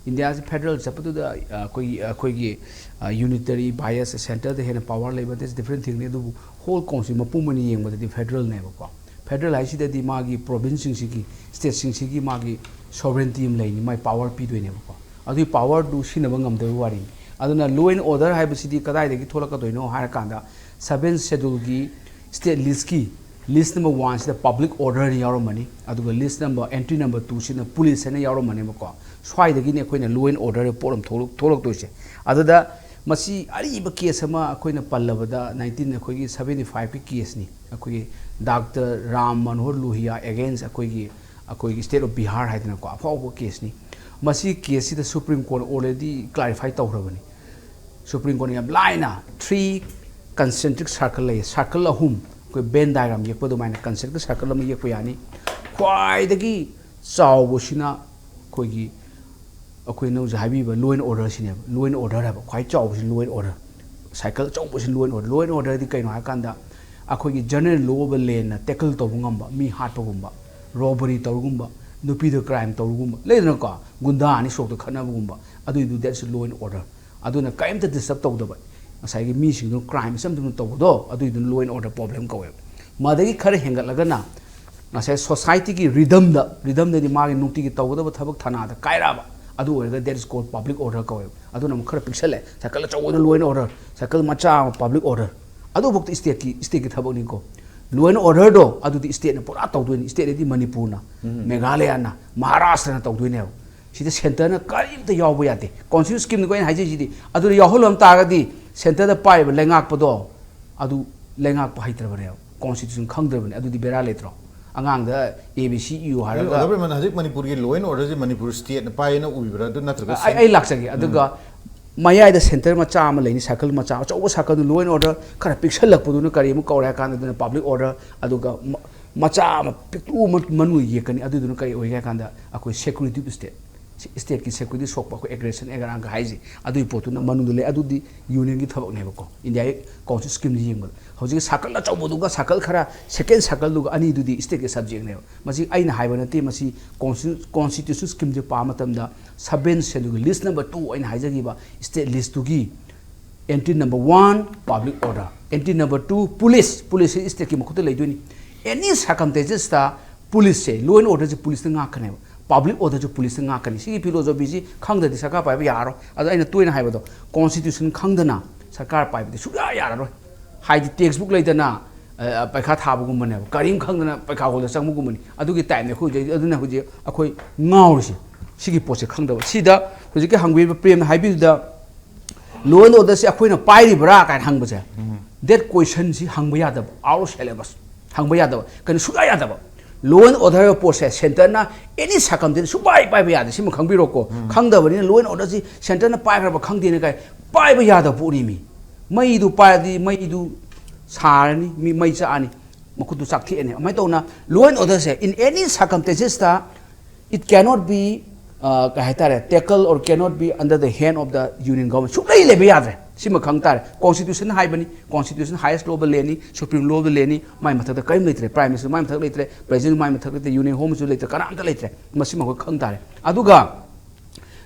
ꯏꯟꯗꯤꯌꯥꯁꯤ federal ꯆꯠꯄꯗꯨꯗ, ꯑ, ꯑꯩꯈꯣꯏꯒꯤ, ꯑꯩꯈꯣꯏꯒꯤ, ꯑ, unitary bias, centre ꯗ ꯍꯦꯟꯅ power ꯂꯩꯕ, that's different thing ꯅꯤ꯫ ꯑꯗꯨꯕꯨ whole country ꯃꯄꯨꯝ ꯑꯣꯏꯅ ꯌꯦꯡꯕꯗꯗꯤ federal ꯅꯦꯕꯀꯣ꯫ Federal ꯍꯥꯏꯁꯤꯗꯗꯤ ꯃꯥꯒꯤ province ꯁꯤꯡꯁꯤꯒꯤ, state ꯁꯤꯡꯁꯤꯒꯤ ꯃꯥꯒꯤ sovereignty ꯑꯃ ꯂꯩꯅꯤ, ꯃꯥꯒꯤ power ꯄꯤꯗꯣꯏꯅꯦꯕꯀꯣ꯫ ꯑꯗꯨꯒꯤ power ꯗꯨ ꯁꯤꯖꯤꯟꯅꯕ ꯉꯝꯗꯕꯒꯤ ꯋꯥꯔꯤꯅꯤ꯫ ꯑꯗꯨꯅ law and order ꯍꯥꯏꯕꯁꯤꯗꯤ ꯀꯗꯥꯏꯗꯒꯤ ꯊꯣꯛꯂꯛꯀꯗꯣꯏꯅꯣ ꯍꯥꯏꯔꯀꯥꯟꯗ, seventh schedule ꯒꯤ state list ꯀꯤ list number one ꯁꯤꯗ public order ꯅ ꯌꯥꯎꯔꯝꯃꯅꯤ, ꯑꯗꯨꯒ list number, entry number two ꯁꯤꯅ police ꯍꯥꯏꯅ ꯌꯥꯎꯔꯝꯃꯅꯦꯕꯀꯣ꯫ ꯁ꯭ꯋꯥꯏꯗꯒꯤꯅꯤ ꯑꯩꯈꯣꯏꯅ law and order ꯄꯣꯠ ꯑꯃ ꯊꯣꯛꯂꯛ-, ꯊꯣꯛꯂꯛꯇꯣꯏꯁꯦ꯫ ꯑꯗꯨꯗ ꯃꯁꯤ ꯑꯔꯤꯕ case ꯑꯃ ꯑꯩꯈꯣꯏꯅ ꯄꯜꯂꯕꯗ, nineteen, ꯑꯩꯈꯣꯏꯒꯤ seventy five ꯀꯤ case ꯅꯤ, ꯑꯩꯈꯣꯏꯒꯤ Doctor Ram Manohar Lohia against ꯑꯩꯈꯣꯏꯒꯤ, ꯑꯩꯈꯣꯏꯒꯤ state of Bihar ꯍꯥꯏꯗꯅꯀꯣ, ꯑꯐꯥꯎꯕ case ꯅꯤ꯫ ꯃꯁꯤ case ꯁꯤꯗ Supreme Court ꯅ already clarify ꯇꯧꯈ꯭ꯔꯕꯅꯤ꯫ Supreme Court ꯅ ꯌꯥꯝ ꯂꯥꯏꯅ three concentric circle ꯂꯩ, circle ꯑꯍꯨꯝ, ꯑꯩꯈꯣꯏ Venn diagram ꯌꯦꯛꯄ ꯑꯗꯨꯃꯥꯏꯅ concentric circle ꯑꯃ ꯌꯦꯛꯄ ꯌꯥꯅꯤ꯫ ꯈ꯭ꯋꯥꯏꯗꯒꯤ ꯆꯥꯎꯕꯁꯤꯅ ꯑꯩꯈꯣꯏꯒꯤ, ꯑꯩꯈꯣꯏꯅ ꯍꯧꯖꯤꯛ ꯍꯥꯏꯕꯤꯕ law and order ꯁꯤꯅꯦꯕ꯫ Law and order ꯍꯥꯏꯕ ꯈ꯭ꯋꯥꯏ ꯆꯥꯎꯕꯁꯤ law and order, circle ꯑꯆꯧꯕꯁꯤ law and order꯫ Law and order ꯗꯤ ꯀꯩꯅꯣ ꯍꯥꯏꯔꯀꯥꯟꯗ, ꯑꯩꯈꯣꯏꯒꯤ general law of the land ꯅ tackle ꯇꯧꯕ ꯉꯝꯕ, ꯃꯤ ꯍꯥꯠꯄꯒꯨꯝꯕ, robbery ꯇꯧꯔꯒꯨꯝꯕ, ꯅꯨꯄꯤꯗ crime ꯇꯧꯔꯒꯨꯝꯕ, ꯂꯩꯗꯅꯀꯣ, ꯒꯨꯟꯗꯥ ꯑꯅꯤ ꯁꯣꯛꯇ ꯈꯠꯅꯕꯒꯨꯝꯕ, ꯑꯗꯨꯏꯗꯨ, that's law and order꯫ ꯑꯗꯨꯅ ꯀꯔꯤꯝꯇ disturb ꯇꯧꯗꯕ, ꯉꯁꯥꯏꯒꯤ ꯃꯤꯁꯤꯡꯗꯨꯅ ꯀ꯭ꯔꯥꯏꯝ ꯏꯆꯝ ꯆꯝꯅ ꯇꯧꯕꯗꯣ, ꯑꯗꯨꯏꯗꯨꯅ ꯂꯣ ꯑꯦꯟ ꯑꯣꯔꯗꯔ ꯄ꯭ꯔꯣꯕ꯭ꯂꯦꯝ ꯀꯧꯋꯦꯕ꯫ ꯃꯗꯒꯤ ꯈꯔ ꯍꯦꯟꯒꯠꯂꯒꯅ ꯉꯁꯥꯏ ꯁꯣꯁꯥꯏꯇꯤꯒꯤ ꯔꯤꯗꯝꯗ, ꯔꯤꯗꯝꯗꯗꯤ ꯃꯥꯒꯤ ꯅꯨꯡꯇꯤꯒꯤ ꯇꯧꯒꯗꯕ ꯊꯕꯛ ꯊꯅꯥꯗ ꯀꯥꯏꯔꯛꯑꯕ, ꯑꯗꯨ ꯑꯣꯏꯔꯒ that is called public order ꯀꯧꯋꯦꯕ꯫ ꯑꯗꯨꯅ ꯑꯃꯨꯛ ꯈꯔ ꯄꯤꯛꯁꯜꯂꯦ, ꯁꯥꯏꯀꯜ ꯑꯆꯧꯕꯗ ꯂꯣ ꯑꯦꯟ ꯑꯣꯔꯗꯔ, ꯁꯥꯏꯀꯜ ꯃꯆꯥ ꯑꯃ ꯄꯕ꯭ꯂꯤꯛ ꯑꯣꯔꯗꯔ꯫ ꯑꯗꯨꯐꯥꯎꯗ ꯏꯁꯇꯦꯠꯀꯤ, ꯏꯁꯇꯦꯠꯀꯤ ꯊꯕꯛꯅꯤꯀꯣ꯫ ꯂꯣ ꯑꯦꯟ ꯑꯣꯔꯗꯔꯗꯣ ꯑꯗꯨꯗꯤ ꯏꯁꯇꯦꯠꯅ ꯄꯨꯔꯥ ꯇꯧꯗꯣꯏꯅꯤ꯫ ꯏꯁꯇꯦꯠ ꯍꯥꯏꯗꯤ ꯃꯅꯤꯄꯨꯔꯅ, ꯃꯦꯘꯥꯂꯌꯥꯅ, ꯃꯍꯥꯔꯥꯁꯇ꯭ꯔꯅ ꯇꯧꯗꯣꯏꯅꯦꯕ꯫ ꯁꯤꯗ ꯁꯦꯟꯇꯔꯅ ꯀꯔꯤꯝꯇ ꯌꯥꯎꯕ ꯌꯥꯗꯦ꯫ ꯀꯣꯟꯁꯇꯤꯇ꯭ꯌꯨꯁꯟ ꯁ꯭ꯀꯤꯝꯅꯤꯀꯣ ꯑꯩꯅ ꯍꯥꯏꯖꯩꯁꯤꯗꯤ꯫ ꯑꯗꯨꯗ ꯌꯥꯎꯍꯜꯂꯝ ꯇꯥꯔꯒꯗꯤ ꯁꯦꯟꯇꯔꯗ ꯄꯥꯏꯔꯤꯕ ꯂꯩꯉꯥꯛꯄꯗꯣ ꯑꯗꯨ ꯂꯩꯉꯥꯛꯄ ꯍꯩꯇ꯭ꯔꯕꯅꯦꯕ, ꯀꯣꯟꯁꯇꯤꯇ꯭ꯌꯨꯁꯟ ꯈꯪꯗ꯭ꯔꯕꯅꯦ꯫ ꯑꯗꯨꯗꯤ ꯕꯦꯔꯥ ꯂꯩꯇ꯭ꯔꯣ? ꯑꯉꯥꯡꯗ ꯑꯦ ꯕꯤ ꯁꯤ ꯏꯌꯨ ꯍꯥꯏꯔꯒ ꯑꯣꯖꯥ ꯕ꯭ꯔꯦꯃꯟ, ꯍꯧꯖꯤꯛ ꯃꯅꯤꯄꯨꯔꯒꯤ ꯂꯣ ꯑꯦꯟ ꯑꯣꯔꯗꯔꯁꯦ ꯃꯅꯤꯄꯨꯔ ꯁ꯭ꯇꯦꯠꯅ ꯄꯥꯏꯌꯦꯅ ꯎꯕꯤꯕ꯭ꯔꯥ? ꯑꯗꯨ ꯅꯠꯇ꯭ꯔꯒ ꯑꯩ, ꯑꯩ ꯂꯥꯛꯆꯒꯦ꯫ ꯑꯗꯨꯒ ꯃꯌꯥꯏꯗ ꯁꯦꯟꯇꯔ ꯃꯆꯥ ꯑꯃ ꯂꯩꯅꯤ, ꯁꯥꯏꯀꯜ ꯃꯆꯥ, ꯑꯆꯧꯕ ꯁꯥꯏꯀꯜꯗꯨ ꯂꯣ ꯑꯦꯟ ꯑꯣꯔꯗꯔ ꯈꯔ ꯄꯤꯛꯁꯜꯂꯛꯄꯗꯨꯅ ꯀꯔꯤ ꯑꯃꯨꯛ ꯀꯧꯔꯦ ꯍꯥꯏ ꯀꯥꯟꯗ ꯑꯗꯨꯅ ꯄꯕ꯭ꯂꯤꯛ ꯑꯣꯔꯗꯔ, ꯑꯗꯨꯒ ꯃ-, ꯃꯆꯥ ꯑꯃ ꯄꯤꯛꯇꯨ ꯑꯃ ꯃꯅꯨꯡꯗ ꯌꯦꯛꯀꯅꯤ꯫ ꯑꯗꯨꯗꯨꯅ ꯀꯔꯤ ꯑꯣꯏꯒꯦ ꯍꯥꯏ ꯀꯥꯟꯗ ꯑꯩꯈꯣꯏ ꯁꯦꯀ꯭ꯌꯨꯔꯤꯇꯤ ꯁ꯭ꯇꯦꯠ, ꯁꯤ ꯁ꯭ꯇꯦꯠꯀꯤ ꯁꯦꯀ꯭ꯌꯨꯔꯤꯇꯤ ꯁꯣꯛꯄ, ꯑꯩꯈꯣꯏ ꯑꯦꯒ꯭ꯔꯦꯁꯟ ꯑꯦꯒ꯭ꯔꯥꯡꯒ ꯍꯥꯏꯁꯦ, ꯑꯗꯨꯒꯤ ꯄꯣꯠꯇꯨꯅ ꯃꯅꯨꯡꯗ ꯂꯩ꯫ ꯑꯗꯨꯗꯤ ꯌꯨꯅꯤꯌꯟꯒꯤ ꯊꯕꯛꯅꯦꯕꯀꯣ, ꯏꯟꯗꯤꯌꯥꯒꯤ ꯀꯣꯟꯁꯇꯤꯇ꯭ꯌꯨꯁꯟ ꯁ꯭ꯀꯤꯝꯁꯦ ꯌꯦꯡꯕꯗ꯫ ꯍꯧꯖꯤꯛꯀꯤ ꯁꯥꯏꯀꯜ ꯑꯆꯧꯕꯗꯨꯒ ꯁꯥꯏꯀꯜ ꯈꯔ ꯁꯦꯀꯦꯟ ꯁꯥꯏꯀꯜꯗꯨꯒ ꯑꯅꯤꯗꯨꯗꯤ ꯁ꯭ꯇꯦꯠꯀꯤ ꯁꯕꯖꯦꯛꯅꯦꯕ꯫ ꯃꯁꯤ ꯑꯩꯅ ꯍꯥꯏꯕ ꯅꯠꯇꯦ, ꯃꯁꯤ ꯀꯣꯟꯁꯇꯤꯇ꯭ꯌꯨ-, ꯀꯣꯟꯁꯇꯤꯇ꯭ꯌꯨꯁꯟ ꯁ꯭ꯀꯤꯝꯁꯦ ꯄꯥꯕ ꯃꯇꯝꯗ ꯁꯕꯦꯟ ꯁꯦꯗꯨꯜꯒꯤ ꯂꯤꯁ ꯅꯝꯕꯔ ꯇꯨ ꯑꯩꯅ ꯍꯥꯏꯖꯈꯤꯕ ꯁ꯭ꯇꯦꯠ ꯂꯤꯁꯇꯨꯒꯤ entry number one, public order. Entry number two, police. ꯄꯨꯂꯤꯁꯁꯤ ꯁ꯭ꯇꯦꯠꯀꯤ ꯃꯈꯨꯠꯇ ꯂꯩꯗꯣꯏꯅꯤ꯫ ꯑꯦꯅꯤ ꯁꯔꯀꯝꯁꯇꯦꯟꯁꯦꯁꯇ ꯄꯨꯂꯤꯁꯁꯦ, ꯂꯣ ꯑꯦꯟ ꯑꯣꯔꯗꯔꯁꯦ ꯄꯨꯂꯤꯁꯅ ꯉꯥꯛꯀꯅꯦꯕ, ꯄꯕ꯭ꯂꯤꯛ ꯑꯣꯔꯗꯔꯁꯨ ꯄꯨꯂꯤꯁꯅ ꯉꯥꯛꯀꯅꯤ꯫ ꯁꯤꯒꯤ ꯐꯤꯂꯣꯁꯣꯐꯤꯁꯤ ꯈꯪꯗ꯭ꯔꯗꯤ ꯁꯔꯀꯥꯔ ꯄꯥꯏꯕ ꯌꯥꯔꯔꯣꯏ꯫ ꯑꯗꯣ ꯑꯩꯅ ꯇꯣꯏꯅ ꯍꯥꯏꯕꯗꯣ, ꯀꯣꯟꯁꯇꯤꯇ꯭ꯌꯨꯁꯟ ꯈꯪꯗꯅ ꯁꯔꯀꯥꯔ ꯄꯥꯏꯕꯗꯤ ꯁꯨꯡꯌꯥ ꯌꯥꯔꯔꯣꯏ꯫ ꯍꯥꯏꯗꯤ ꯇꯦꯛꯁ ꯕꯨꯛ ꯂꯩꯗꯅ, ꯑ, ꯄꯩꯈꯥ ꯊꯥꯕꯒꯨꯝꯕꯅꯦꯕ, ꯀꯔꯤꯝ ꯈꯪꯗꯅ ꯄꯩꯈꯥ ꯍꯣꯜꯗ ꯆꯪꯕꯒꯨꯝꯕꯅꯤ꯫ ꯑꯗꯨꯒꯤ ꯇꯥꯏꯞꯅꯦ ꯑꯩꯈꯣꯏ ꯍꯧꯖꯤꯛ, ꯑꯗꯨꯅ ꯍꯧꯖꯤꯛ ꯑꯩꯈꯣꯏ ꯉꯥꯎꯔꯤꯁꯦ꯫ ꯁꯤꯒꯤ ꯄꯣꯠꯁꯦ ꯈꯪꯗꯕ꯫ ꯁꯤꯗ ꯍꯧꯖꯤꯛꯀꯤ ꯍꯪꯕꯤꯔꯤꯕ ꯄ꯭ꯔꯦꯝꯅ ꯍꯥꯏꯕꯤꯕꯗ, ꯂꯣ ꯑꯦꯟ ꯑꯣꯔꯗꯔꯁꯦ ꯑꯩꯈꯣꯏꯅ ꯄꯥꯏꯔꯤꯕ꯭ꯔꯥ ꯀꯥꯏꯅ ꯍꯪꯕꯁꯦ, ꯗꯦꯠ ꯀꯣꯏꯁꯟꯁꯤ ꯍꯪꯕ ꯌꯥꯗꯕ, ꯑꯥꯎꯠ ꯑꯣꯐ ꯁꯦꯂꯦꯕꯁ ꯍꯪꯕ ꯌꯥꯗꯕ, ꯀꯩꯅꯣ ꯁꯨꯡꯌꯥ ꯌꯥꯗꯕ꯫ ꯂꯣ ꯑꯦꯟ ꯑꯣꯔꯗꯔ ꯍꯥꯏꯕ ꯄꯣꯠꯁꯦ ꯁꯦꯟꯇꯔꯅ ꯑꯦꯅꯤ ꯁꯔꯀꯝꯁꯇꯦꯟꯁ ꯁꯨꯡꯄꯥꯏ ꯄꯥꯏꯕ ꯌꯥꯗꯦ꯫ ꯁꯤꯃ ꯈꯪꯕꯤꯔꯣꯀꯣ꯫ ꯈꯪꯗꯕꯅꯤꯅ ꯂꯣ ꯑꯦꯟ ꯑꯣꯔꯗꯔꯁꯤ ꯁꯦꯟꯇꯔꯅ ꯄꯥꯏꯈ꯭ꯔꯕ ꯈꯪꯗꯦꯅ ꯀꯥꯏ ꯄꯥꯏꯕ ꯌꯥꯗꯕ ꯄꯣꯠꯅꯤ ꯃꯤ꯫ ꯃꯩꯗꯨ ꯄꯥꯏꯔꯗꯤ ꯃꯩꯗꯨ ꯁꯥꯔꯅꯤ, ꯃꯤ ꯃꯩ ꯆꯥꯛꯑꯅꯤ, ꯃꯈꯨꯠꯇꯨ ꯆꯥꯛꯊꯦꯛꯑꯅꯤ꯫ ꯑꯗꯨꯃꯥꯏꯅ ꯇꯧꯅ ꯂꯣ ꯑꯦꯟ ꯑꯣꯔꯗꯔꯁꯦ in any circumstances ꯇ it cannot be, ꯑ, ꯀꯩ ꯍꯥꯏꯇꯥꯔꯦ, tackle or cannot be under the hand of the union government꯫ ꯁꯨꯡꯂꯩ ꯂꯩꯕ ꯌꯥꯗ꯭ꯔꯦ꯫ ꯁꯤꯃ ꯈꯪ ꯇꯥꯔꯦ꯫ ꯀꯣꯟꯁꯇꯤꯇ꯭ꯌꯨꯁꯟ ꯍꯥꯏꯕꯅꯤ, ꯀꯣꯟꯁꯇꯤꯇ꯭ꯌꯨꯁꯟ highest law ꯗ ꯂꯩꯅꯤ, ꯁꯨꯄ꯭ꯔꯤꯝ ꯂꯣ ꯗ ꯂꯩꯅꯤ, ꯃꯥꯏ ꯃꯊꯛꯇ ꯀꯔꯤꯝ ꯂꯩꯇ꯭ꯔꯦ, ꯄ꯭ꯔꯥꯏꯝ ꯃꯤꯅꯤꯁꯇꯔ ꯃꯥꯏ ꯃꯊꯛ ꯂꯩꯇ꯭ꯔꯦ, ꯄ꯭ꯔꯦꯁꯤꯗꯦꯟ ꯃꯥꯏ ꯃꯊꯛ ꯂꯩꯇ꯭ꯔꯦ, ꯌꯨꯅꯤꯌꯟ ꯍꯣꯝꯁꯨ ꯂꯩꯇ꯭ꯔꯦ, ꯀꯅꯥꯝꯇ ꯂꯩꯇ꯭ꯔꯦ꯫ ꯃꯁꯤꯃ ꯑꯩꯈꯣꯏ ꯈꯪ ꯇꯥꯔꯦ꯫ ꯑꯗꯨꯒ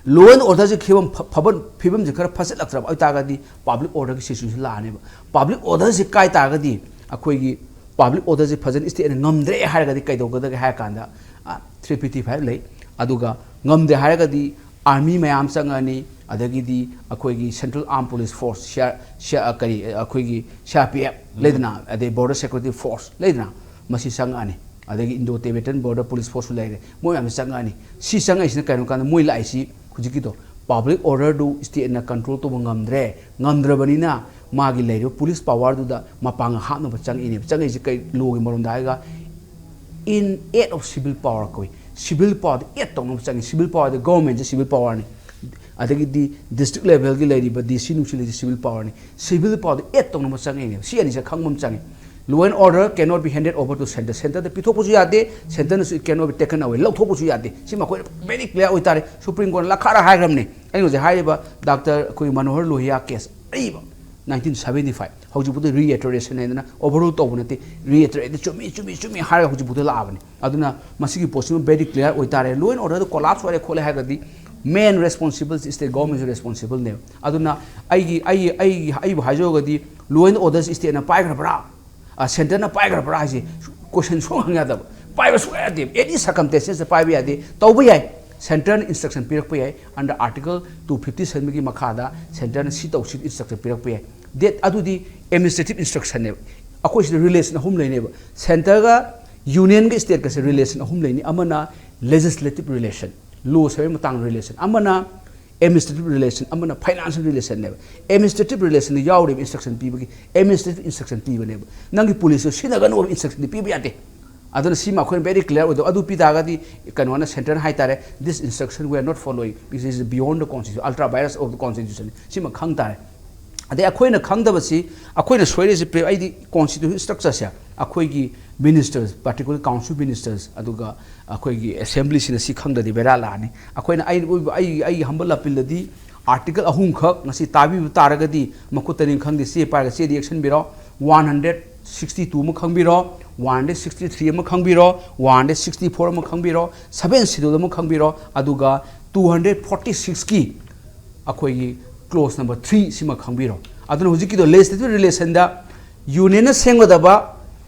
Law and orderꯁꯤ ꯐꯤꯕꯝ ꯐ- ꯐꯕ ꯐꯤꯕꯝꯁꯤ ꯈꯔ ꯐꯖꯜꯂꯛꯇ꯭ꯔꯕ ꯑꯣꯏꯇꯥꯔꯒꯗꯤ public orderꯒꯤ situation ꯂꯥꯛꯑꯅꯦꯕ꯫ Public orderꯁꯤ ꯀꯥꯏ ꯇꯥꯔꯒꯗꯤ ꯑꯩꯈꯣꯏꯒꯤ public orderꯁꯤ ꯐꯖꯅ stateꯅ ꯉꯝꯗ꯭ꯔꯦ ꯍꯥꯏꯔꯒꯗꯤ ꯀꯩꯗꯧꯒꯗꯒꯦ ꯍꯥꯏꯔ ꯀꯥꯟꯗ three fifty five ꯂꯩ꯫ ꯑꯗꯨꯒ ꯉꯝꯗꯦ ꯍꯥꯏꯔꯒꯗꯤ army ꯃꯌꯥꯝ ꯆꯪꯉꯛꯑꯅꯤ, ꯑꯗꯒꯤꯗꯤ ꯑꯩꯈꯣꯏꯒꯤ central armed police force, C R C R ꯀꯔꯤ ꯑꯩꯈꯣꯏꯒꯤ C R P F ꯂꯩꯗꯅ, ꯑꯗꯩ border security force ꯂꯩꯗꯅ, ꯃꯁꯤ ꯆꯪꯉꯛꯑꯅꯤ꯫ ꯑꯗꯒꯤ Indo Tibetan Border Police Forceꯁꯨ ꯂꯩꯔꯦ, ꯃꯣꯏ ꯃꯌꯥꯝꯁꯤ ꯆꯪꯉꯛꯑꯅꯤ꯫ ꯁꯤ ꯆꯪꯉꯛꯏꯁꯤꯅ ꯀꯩꯅꯣ ꯀꯥꯟꯗ ꯃꯣꯏ ꯂꯥꯛꯏꯁꯤ ꯍꯧꯖꯤꯛꯀꯤꯗꯣ public orderꯗꯨ stateꯅ control ꯇꯧꯕ ꯉꯝꯗ꯭ꯔꯦ꯫ ꯉꯝꯗ꯭ꯔꯕꯅꯤꯅ ꯃꯥꯒꯤ ꯂꯩꯔꯤꯕ police powerꯗꯨꯗ ꯃꯄꯥꯡꯒꯜ ꯍꯥꯞꯅꯕ ꯆꯪꯉꯛꯏꯅꯦꯕ꯫ ꯆꯪꯉꯛꯏꯁꯤ ꯀꯩ lawꯒꯤ ꯃꯔꯣꯝꯗ ꯍꯥꯏꯔꯒ in aid of civil power ꯀꯧꯏ꯫ Civil powerꯗ add ꯇꯧꯅꯕ ꯆꯪꯉꯤ꯫ Civil powerꯗ governmentꯁꯦ civil powerꯅꯤ꯫ ꯑꯗꯒꯤꯗꯤ district levelꯒꯤ ꯂꯩꯔꯤꯕ D C ꯅꯨꯡꯁꯤ ꯂꯩꯔꯤꯁꯦ civil powerꯅꯤ꯫ Civil powerꯗ add ꯇꯧꯅꯕ ꯆꯪꯉꯛꯏꯅꯦꯕ꯫ ꯁꯤ ꯑꯅꯤꯁꯦ ꯈꯪꯕ ꯑꯃ ꯆꯪꯉꯤ꯫ Law and order cannot be handed over to center. Centerꯗ ꯄꯤꯊꯣꯛꯄꯁꯨ ꯌꯥꯗꯦ, centerꯅꯁꯨ it cannot be taken away, ꯂꯧꯊꯣꯛꯄꯁꯨ ꯌꯥꯗꯦ꯫ ꯁꯤ ꯃꯈꯣꯏꯅ very clear ꯑꯣꯏꯇꯥꯔꯦ꯫ Supreme Courtꯅ ꯂꯈꯥꯔ ꯍꯥꯏꯈ꯭ꯔꯕꯅꯤ꯫ ꯑꯩꯅ ꯍꯧꯖꯤꯛ ꯍꯥꯏꯔꯤꯕ Doctor ꯑꯩꯈꯣꯏ ꯃꯅꯣꯍꯔ ꯂꯣꯍꯤꯌꯥ case ꯑꯔꯤꯕ nineteen seventy five, ꯍꯧꯖꯤꯛꯐꯥꯎꯗ reiteration ꯍꯥꯏꯗꯅ overrule ꯇꯧꯕ ꯅꯠꯇꯦ, reiterate ꯆꯨꯝꯃꯤ ꯆꯨꯝꯃꯤ ꯆꯨꯝꯃꯤ ꯍꯥꯏꯔꯒ ꯍꯧꯖꯤꯛꯐꯥꯎꯗ ꯂꯥꯛꯑꯕꯅꯤ꯫ ꯑꯗꯨꯅ ꯃꯁꯤꯒꯤ ꯄꯣꯠꯁꯤꯃ very clear ꯑꯣꯏꯇꯥꯔꯦ꯫ Law and orderꯗ collapse ꯑꯣꯏꯔꯦ ꯈꯣꯠꯂꯦ ꯍꯥꯏꯔꯒꯗꯤ main responsible state governmentꯁꯨ responsible ꯅꯦꯕ꯫ ꯑꯗꯨꯅ ꯑꯩꯒꯤ ꯑꯩꯒꯤ ꯑꯩ ꯑꯩꯕꯨ ꯍꯥꯏꯖꯧꯔꯒꯗꯤ law and order stateꯅ ꯄꯥꯏꯈ꯭ꯔꯕ꯭ꯔꯥ, centerꯅ ꯄꯥꯏꯈ꯭ꯔꯕ꯭ꯔꯥ ꯍꯥꯏꯁꯦ question ꯁꯨꯡꯍꯪ ꯌꯥꯗꯕ꯫ ꯄꯥꯏꯕ ꯁꯨꯡꯌꯥ ꯌꯥꯗꯦ꯫ Any circumstances ꯄꯥꯏꯕ ꯌꯥꯗꯦ꯫ ꯇꯧꯕ ꯌꯥꯏ, centerꯅ instruction ꯄꯤꯔꯛꯄ ꯌꯥꯏ꯫ Under article two fifty sevenꯒꯤ ꯃꯈꯥꯗ centerꯅ ꯁꯤ ꯇꯧ, ꯁꯤ instruction ꯄꯤꯔꯛꯄ ꯌꯥꯏ꯫ That ꯑꯗꯨꯗꯤ administrative instructionꯅꯦꯕ꯫ ꯑꯩꯈꯣꯏ ꯁꯤꯗ relation ꯑꯍꯨꯝ ꯂꯩꯅꯦꯕ: centerꯒ unionꯒ stateꯀꯁꯦ relation ꯑꯍꯨꯝ ꯂꯩꯅꯤ꯫ ꯑꯃꯅ legislative relation, law ꯁꯦꯝꯕꯒꯤ ꯃꯇꯥꯡꯗ relation, ꯑꯃꯅ administrative relation, ꯑꯃꯅ financial relationꯅꯦꯕ꯫ Administrative relationꯗ ꯌꯥꯎꯔꯤꯕ instruction ꯄꯤꯕꯒꯤ administrative instruction ꯄꯤꯕꯅꯦꯕ꯫ ꯅꯪꯒꯤ policeꯇꯣ ꯁꯤꯖꯤꯟꯅꯒꯅꯨ ꯍꯥꯏꯕ instructionꯗꯤ ꯄꯤꯕ ꯌꯥꯗꯦ꯫ ꯑꯗꯨꯅ ꯁꯤꯃ ꯑꯩꯈꯣꯏꯅ very clear ꯑꯣꯏꯗꯧ꯫ ꯑꯗꯨ ꯄꯤ ꯇꯥꯔꯒꯗꯤ ꯀꯩꯅꯣꯅ centerꯅ ꯍꯥꯏꯇꯥꯔꯦ, "This instruction we are not following, this is beyond the constitution, ultra vires of the constitution"꯫ ꯁꯤꯃ ꯈꯪ ꯇꯥꯔꯦ꯫ ꯑꯗꯩ ꯑꯩꯈꯣꯏꯅ ꯈꯪꯗꯕꯁꯤ, ꯑꯩꯈꯣꯏꯅ ꯁꯣꯏꯔꯤꯁꯤ, ꯑꯩꯗꯤ constitution structureꯁꯦ ꯑꯩꯈꯣꯏꯒꯤ ministers, particularly council ministers, ꯑꯗꯨꯒ ꯑꯩꯈꯣꯏꯒꯤ assemblyꯁꯤꯅ ꯁꯤ ꯈꯪꯗ꯭ꯔꯗꯤ ꯕꯦꯔꯥ ꯂꯥꯛꯑꯅꯤ꯫ ꯑꯩꯈꯣꯏꯅ ꯑꯩ ꯑꯩ ꯑꯩꯒꯤ humble appealꯗꯗꯤ article ꯑꯍꯨꯝꯈꯛ ꯉꯁꯤ ꯇꯥꯕꯤꯕ ꯇꯥꯔꯒꯗꯤ, ꯃꯈꯨꯠꯇꯅꯤ ꯈꯪꯗꯦ, ꯆꯦ ꯄꯥꯏꯔꯒ ꯆꯦꯗ ꯌꯦꯛꯁꯟꯕꯤꯔꯣ꯫ One hundred sixty two ꯑꯃ ꯈꯪꯕꯤꯔꯣ, one hundred sixty three ꯑꯃ ꯈꯪꯕꯤꯔꯣ, one hundred sixty four ꯑꯃ ꯈꯪꯕꯤꯔꯣ, seventh schedule ꯑꯃ ꯈꯪꯕꯤꯔꯣ, ꯑꯗꯨꯒ ꯇꯨ ꯍꯟꯗ꯭ꯔꯦꯠ ꯐꯣꯔꯇꯤ ꯁꯤꯛꯁꯀꯤ ꯑꯩꯈꯣꯏꯒꯤ ꯀ꯭ꯂꯣꯖ ꯅꯝꯕꯔ ꯊ꯭ꯔꯤ ꯁꯤꯃ ꯈꯪꯕꯤꯔꯣ꯫ ꯑꯗꯨꯅ ꯍꯧꯖꯤꯛꯀꯤꯗꯣ ꯂꯦꯖꯤꯁꯂꯦꯇꯤꯚ ꯔꯤꯂꯦꯁꯟꯗ ꯌꯨꯅꯤꯌꯟꯅ ꯁꯦꯝꯒꯗꯕ,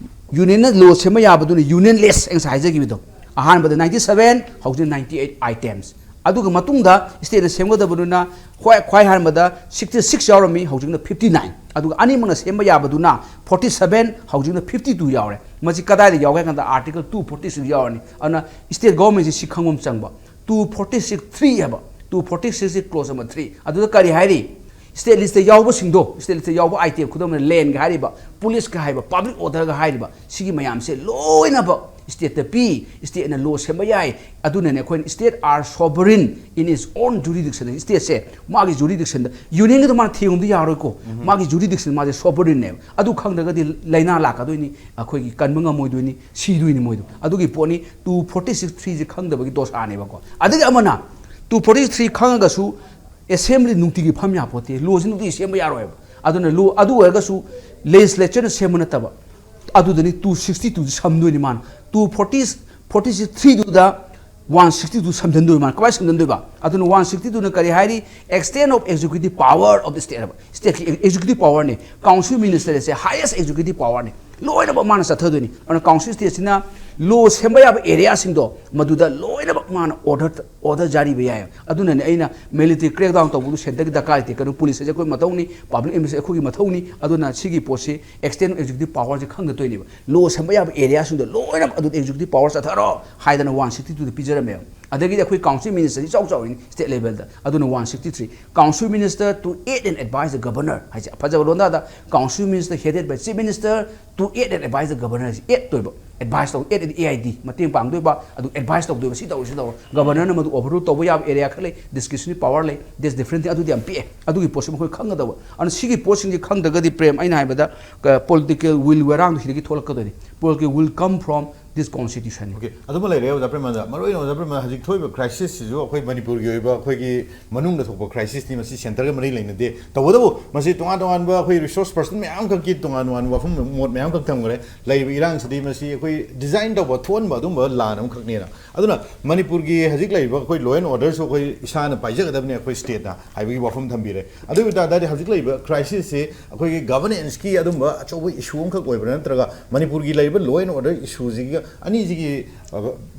ꯌꯨꯅꯤꯌꯟꯅ ꯂꯣ ꯁꯦꯝꯕ ꯌꯥꯕꯗꯨꯅ ꯌꯨꯅꯤꯌꯟ ꯂꯦꯁ ꯑꯩ ꯉꯁꯥꯏ ꯍꯥꯏꯖꯈꯤꯕꯗꯣ꯫ ꯑꯍꯥꯟꯕꯗ ꯅꯥꯏꯟꯇꯤ ꯁꯚꯦꯟ, ꯍꯧꯖꯤꯛ ꯅꯥꯏꯟꯇꯤ ꯑꯩꯠ ꯑꯥꯏꯇꯦꯝꯁ꯫ ꯑꯗꯨꯒ ꯃꯇꯨꯡꯗ ꯁ꯭ꯇꯦꯠꯅ ꯁꯦꯝꯒꯗꯕꯗꯨꯅ ꯈ꯭ꯋꯥꯏ, ꯈ꯭ꯋꯥꯏ ꯑꯍꯥꯟꯕꯗ ꯁꯤꯛꯁꯇꯤ ꯁꯤꯛꯁ ꯌꯥꯎꯔꯝꯃꯤ, ꯍꯧꯖꯤꯛꯅ ꯐꯤꯐꯇꯤ ꯅꯥꯏꯟ꯫ ꯑꯗꯨꯒ ꯑꯅꯤꯃꯛꯅ ꯁꯦꯝꯕ ꯌꯥꯕꯗꯨꯅ ꯐꯣꯔꯇꯤ ꯁꯚꯦꯟ, ꯍꯧꯖꯤꯛꯅ ꯐꯤꯐꯇꯤ ꯇꯨ ꯌꯥꯎꯔꯦ꯫ ꯃꯁꯤ ꯀꯗꯥꯏꯗ ꯌꯥꯎꯒꯦ ꯍꯥꯏ ꯀꯥꯟꯗ ꯑꯥꯔꯇꯤꯀꯜ ꯇꯨ ꯐꯣꯔꯇꯤ ꯁꯤꯛꯁ ꯌꯥꯎꯔꯅꯤ꯫ ꯑꯗꯨꯅ ꯁ꯭ꯇꯦꯠ ꯒꯣꯚꯔꯟꯃꯦꯟꯠꯁꯤ ꯁꯤ ꯈꯪꯕ ꯑꯃ ꯆꯪꯕ꯫ ꯇꯨ ꯐꯣꯔꯇꯤ ꯁꯤꯛꯁ ꯊ꯭ꯔꯤ ꯍꯥꯏꯕ, ꯇꯨ ꯐꯣꯔꯇꯤ ꯁꯤꯛꯁꯀꯤ ꯀ꯭ꯂꯣꯖ ꯅꯝꯕꯔ ꯊ꯭ꯔꯤ ꯑꯗꯨꯗ ꯀꯔꯤ ꯍꯥꯏꯔꯤ? ꯁ꯭ꯇꯦꯠ ꯂꯤꯁꯇ ꯌꯥꯎꯕꯁꯤꯡꯗꯣ, ꯁ꯭ꯇꯦꯠ ꯂꯤꯁꯇ ꯌꯥꯎꯕ ꯑꯥꯏꯇꯦꯝ, ꯈꯨꯗꯝ ꯑꯣꯏꯅ ꯂꯦꯟꯒ ꯍꯥꯏꯔꯤꯕ, ꯄꯨꯂꯤꯁꯀ ꯍꯥꯏꯕ, ꯄꯕ꯭ꯂꯤꯛ ꯑꯣꯔꯗꯔꯒ ꯍꯥꯏꯔꯤꯕ, ꯁꯤꯒꯤ ꯃꯌꯥꯝꯁꯦ ꯂꯣꯏꯅꯃꯛ ꯁ꯭ꯇꯦꯠꯇ ꯄꯤ, ꯁ꯭ꯇꯦꯠꯅ ꯂꯣ ꯁꯦꯝꯕ ꯌꯥꯏ꯫ ꯑꯗꯨꯅꯅꯦ ꯑꯩꯈꯣꯏꯅ state are sovereign in its own jurisdiction, ꯁ꯭ꯇꯦꯠꯁꯦ ꯃꯥꯒꯤ ꯖꯨꯔꯤꯗꯤꯛꯁꯟꯗ, ꯌꯨꯅꯤꯌꯟꯒꯤꯗꯣ ꯃꯥꯅ ꯊꯤꯡꯕꯗꯤ ꯌꯥꯔꯣꯏꯀꯣ, ꯃꯥꯒꯤ ꯖꯨꯔꯤꯗꯤꯛꯁꯟ, ꯃꯥꯁꯦ ꯁꯣꯕꯔꯤꯟꯅꯦꯕ꯫ ꯑꯗꯨ ꯈꯪꯗ꯭ꯔꯒꯗꯤ ꯂꯥꯏꯅꯥ ꯂꯥꯛꯀꯗꯣꯏꯅꯤ, ꯑꯩꯈꯣꯏꯒꯤ ꯀꯟꯕ ꯉꯝꯃꯣꯏꯗꯣꯏꯅꯤ, ꯁꯤꯗꯣꯏꯅꯤ ꯃꯣꯏꯗꯣ꯫ ꯑꯗꯨꯒꯤ ꯄꯣꯠꯅꯤ ꯇꯨ ꯐꯣꯔꯇꯤ ꯁꯤꯛꯁ ꯊ꯭ꯔꯤꯁꯦ ꯈꯪꯗꯕꯒꯤ ꯗꯣꯁꯥꯅꯦꯕꯀꯣ꯫ ꯑꯗꯒꯤ ꯑꯃꯅ, ꯇꯨ ꯐꯣꯔꯇꯤ ꯊ꯭ꯔꯤ ꯈꯪꯉꯒꯁꯨ ꯑꯦꯁꯦꯝꯕ꯭ꯂꯤ ꯅꯨꯡꯇꯤꯒꯤ ꯐꯝ ꯌꯥꯄꯣꯠꯇꯦ, ꯂꯣꯁꯤ ꯅꯨꯡꯇꯤꯒꯤ ꯁꯦꯝꯕ ꯌꯥꯔꯣꯏꯕ꯫ ꯑꯗꯨꯅ ꯂꯣ ꯑꯗꯨ ꯑꯣꯏꯔꯒꯁꯨ ꯂꯦꯖꯤꯁꯂꯦꯆꯔꯅ ꯁꯦꯝꯕ ꯅꯠꯇꯕ, ꯑꯗꯨꯗꯅꯤ ꯇꯨ ꯁꯤꯛꯁꯇꯤ ꯇꯨꯁꯦ ꯁꯝꯗꯣꯏꯅꯤ ꯃꯥꯅ꯫ ꯇꯨ ꯐꯣꯔꯇꯤ, ꯐꯣꯔꯇꯤ ꯁꯤꯛꯁ ꯊ꯭ꯔꯤꯗꯨꯗ ꯋꯥꯟ ꯁꯤꯛꯁꯇꯤ ꯇꯨ ꯁꯝꯖꯟꯗꯣꯏ ꯃꯥꯅ꯫ ꯀꯃꯥꯏꯅ ꯁꯝꯖꯟꯗꯣꯏꯕ? ꯑꯗꯨꯅ ꯋꯥꯟ ꯁꯤꯛꯁꯇꯤ ꯇꯨꯅ ꯀꯔꯤ ꯍꯥꯏꯔꯤ? Extent of executive power of the state ꯍꯥꯏꯕ, ꯁ꯭ꯇꯦꯠꯀꯤ ꯑꯦꯛꯖꯤꯀ꯭ꯌꯨꯇꯤꯚ ꯄꯥꯋꯔꯅꯤ꯫ ꯀꯥꯎꯟꯁꯤꯜ ꯃꯤꯅꯤꯁꯇꯔ ꯑꯁꯦ ꯍꯥꯏꯌꯦꯁ ꯑꯦꯛꯖꯤꯀ꯭ꯌꯨꯇꯤꯚ ꯄꯥꯋꯔꯅꯤ꯫ ꯂꯣꯏꯅꯃꯛ ꯃꯥꯅ ꯆꯠꯊꯗꯣꯏꯅꯤ꯫ ꯑꯗꯨꯅ ꯀꯥꯎꯟꯁꯤꯜ ꯁ꯭ꯇꯦꯠꯁꯤꯅ ꯂꯣ ꯁꯦꯝꯕ ꯌꯥꯕ ꯑꯦꯔꯤꯌꯥꯁꯤꯡꯗꯣ ꯃꯗꯨꯗ ꯂꯣꯏꯅꯃꯛ ꯃꯥꯅ ꯑꯣꯔꯗꯔ, ꯑꯣꯔꯗꯔ ꯖꯥꯔꯤ ꯏꯕ ꯌꯥꯏ꯫ ꯑꯗꯨꯅꯅꯦ ꯑꯩꯅ ꯃꯤꯂꯤꯇꯔꯤ ꯀ꯭ꯔꯦꯛꯗꯥꯎꯟ ꯇꯧꯕꯗꯨ ꯁꯦꯟꯇꯔꯒꯤ ꯗꯔꯀꯥꯔ ꯂꯩꯇꯦ꯫ ꯀꯩꯅꯣ, ꯄꯨꯂꯤꯁ ꯍꯥꯏꯁꯦ ꯑꯩꯈꯣꯏ ꯃꯊꯧꯅꯤ, ꯄꯕ꯭ꯂꯤꯛ ꯑꯦꯗꯃꯤꯅꯤꯁꯇ꯭ꯔꯦꯁꯟ ꯑꯩꯈꯣꯏꯒꯤ ꯃꯊꯧꯅꯤ꯫ ꯑꯗꯨꯅ ꯁꯤꯒꯤ ꯄꯣꯠꯁꯤ extent of executive powerꯁꯤ ꯈꯪꯗ ꯇꯣꯏꯅꯦꯕ꯫ ꯂꯣ ꯁꯦꯝꯕ ꯌꯥꯕ ꯑꯦꯔꯤꯌꯥꯁꯤꯡꯗꯣ ꯂꯣꯏꯅꯃꯛ ꯑꯗꯨꯗ ꯑꯦꯛꯖꯤꯀ꯭ꯌꯨꯇꯤꯚ ꯄꯥꯋꯔ ꯆꯠꯊꯔꯣ ꯍꯥꯏꯗꯅ ꯋꯥꯟ ꯁꯤꯛꯁꯇꯤ ꯇꯨꯗ ꯄꯤꯖꯔꯝꯃꯦꯕ꯫ ꯑꯗꯒꯤꯗꯤ ꯑꯩꯈꯣꯏ ꯀꯥꯎꯟꯁꯤꯜ ꯃꯤꯅꯤꯁꯇꯔꯁꯤ ꯏꯆꯥꯎ ꯆꯥꯎꯔꯤꯅꯤ ꯁ꯭ꯇꯦꯠ ꯂꯦꯚꯦꯜꯗ꯫ ꯑꯗꯨꯅ one sixty three, council minister to aid and advise the governor ꯍꯥꯏꯁꯦ ꯐꯖꯕ ꯂꯣꯟꯗꯥꯗ, council minister headed by chief minister to aid and advise the governor ꯍꯥꯏꯁꯦ ꯑꯦꯗ ꯇꯧꯕ, ꯑꯦꯗꯚꯥꯏꯁ ꯇꯧ, ꯑꯦꯗ ꯑꯦꯗꯤ ꯑꯦ ꯑꯥꯏ ꯗꯤ, ꯃꯇꯦꯡ ꯄꯥꯡꯗꯣꯏꯕ, ꯑꯗꯨ ꯑꯦꯗꯚꯥꯏꯁ ꯇꯧꯗꯣꯏꯕ, ꯁꯤ ꯇꯧꯔꯣ, ꯁꯤ ꯇꯧꯔꯣ꯫ ꯒꯕꯔꯅꯔꯅ ꯃꯗꯨ ꯑꯣꯚꯔꯔꯨꯜ ꯇꯧꯕ ꯌꯥꯕ ꯑꯦꯔꯤꯌꯥ ꯈꯔ ꯂꯩ, ꯗꯤꯁꯀ꯭ꯔꯤꯁꯅꯔꯤ ꯄꯥꯋꯔ ꯂꯩ, ꯗꯤꯁ ꯗꯤꯐ꯭ꯔꯦꯟ ꯊꯤꯡ, ꯑꯗꯨꯗꯤ ꯌꯥꯝ ꯄꯤꯛꯑꯦ꯫ ꯑꯗꯨꯒꯤ ꯄꯣꯠꯁꯤ ꯃꯈꯣꯏ ꯈꯪꯒꯗꯕ꯫ ꯑꯗꯨꯅ ꯁꯤꯒꯤ ꯄꯣꯠꯁꯤꯡꯁꯤ ꯈꯪꯗ꯭ꯔꯒꯗꯤ, ꯄ꯭ꯔꯦꯝ, ꯑꯩꯅ ꯍꯥꯏꯕꯗ, ꯄꯣꯂꯤꯇꯤꯀꯦꯜ ꯋꯤꯜ ꯋꯦꯔꯥꯡꯗꯣ ꯁꯤꯗꯒꯤ ꯊꯣꯛꯂꯛꯀꯗꯣꯏꯅꯤ꯫ Political will come from This constitution. Okay, ꯑꯗꯨꯃ ꯂꯩꯔꯦ ꯑꯣꯖꯥ ꯄ꯭ꯔꯦꯃꯥꯅꯟꯗ꯫ ꯃꯔꯨꯑꯣꯏꯅ ꯑꯣꯖꯥ ꯄ꯭ꯔꯦꯃꯥꯅꯟꯗ, ꯍꯧꯖꯤꯛ ꯊꯣꯛꯏꯕ crisis ꯁꯤꯁꯨ ꯑꯩꯈꯣꯏ ꯃꯅꯤꯄꯨꯔꯒꯤ ꯑꯣꯏꯕ ꯑꯩꯈꯣꯏꯒꯤ ꯃꯅꯨꯡꯗ ꯊꯣꯛꯄ crisis ꯅꯤ, ꯃꯁꯤ centre ꯒ ꯃꯔꯤ ꯂꯩꯅꯗꯦ꯫ ꯇꯧꯕꯇꯕꯨ ꯃꯁꯤ ꯇꯣꯉꯥꯟ ꯇꯣꯉꯥꯟꯕ ꯑꯩꯈꯣꯏ resource person ꯃꯌꯥꯝ ꯈꯛꯀꯤ ꯇꯣꯉꯥꯟ ꯇꯣꯉꯥꯟꯕ ꯋꯥꯐꯝ ꯃꯣꯠ ꯃꯌꯥꯝ ꯈꯛ ꯊꯝꯈ꯭ꯔꯦ꯫ ꯂꯩꯔꯤꯕ ꯏꯔꯥꯡꯁꯤꯗꯤ ꯃꯁꯤ ꯑꯩꯈꯣꯏ design ꯇꯧꯕ ꯊꯣꯛꯍꯟꯕ ꯑꯗꯨꯝꯕ ꯂꯥꯟ ꯑꯃꯈꯛꯅꯦꯅ꯫ ꯑꯗꯨꯅ ꯃꯅꯤꯄꯨꯔꯒꯤ ꯍꯧꯖꯤꯛ ꯂꯩꯔꯤꯕ ꯑꯩꯈꯣꯏ law and order ꯁꯨ ꯑꯩꯈꯣꯏ ꯏꯁꯥꯅ ꯄꯥꯏꯖꯒꯗꯕꯅꯤ, ꯑꯩꯈꯣꯏ state ꯅ ꯍꯥꯏꯕꯒꯤ ꯋꯥꯐꯝ ꯊꯝꯕꯤꯔꯦ꯫ ꯑꯗꯨ ꯑꯣꯏ ꯇꯥꯔꯗꯤ ꯍꯧꯖꯤꯛ ꯂꯩꯔꯤꯕ crisis ꯁꯤ ꯑꯩꯈꯣꯏꯒꯤ governance ꯀꯤ ꯑꯗꯨꯝꯕ ꯑꯆꯧꯕ issue ꯑꯃꯈꯛ ꯑꯣꯏꯕ꯭ꯔꯥ, ꯅꯠꯇ꯭ꯔꯒ ꯃꯅꯤꯄꯨꯔꯒꯤ ꯂꯩꯔꯤꯕ law and order issue ꯁꯤꯒ ꯑꯅꯤꯁꯤꯒꯤ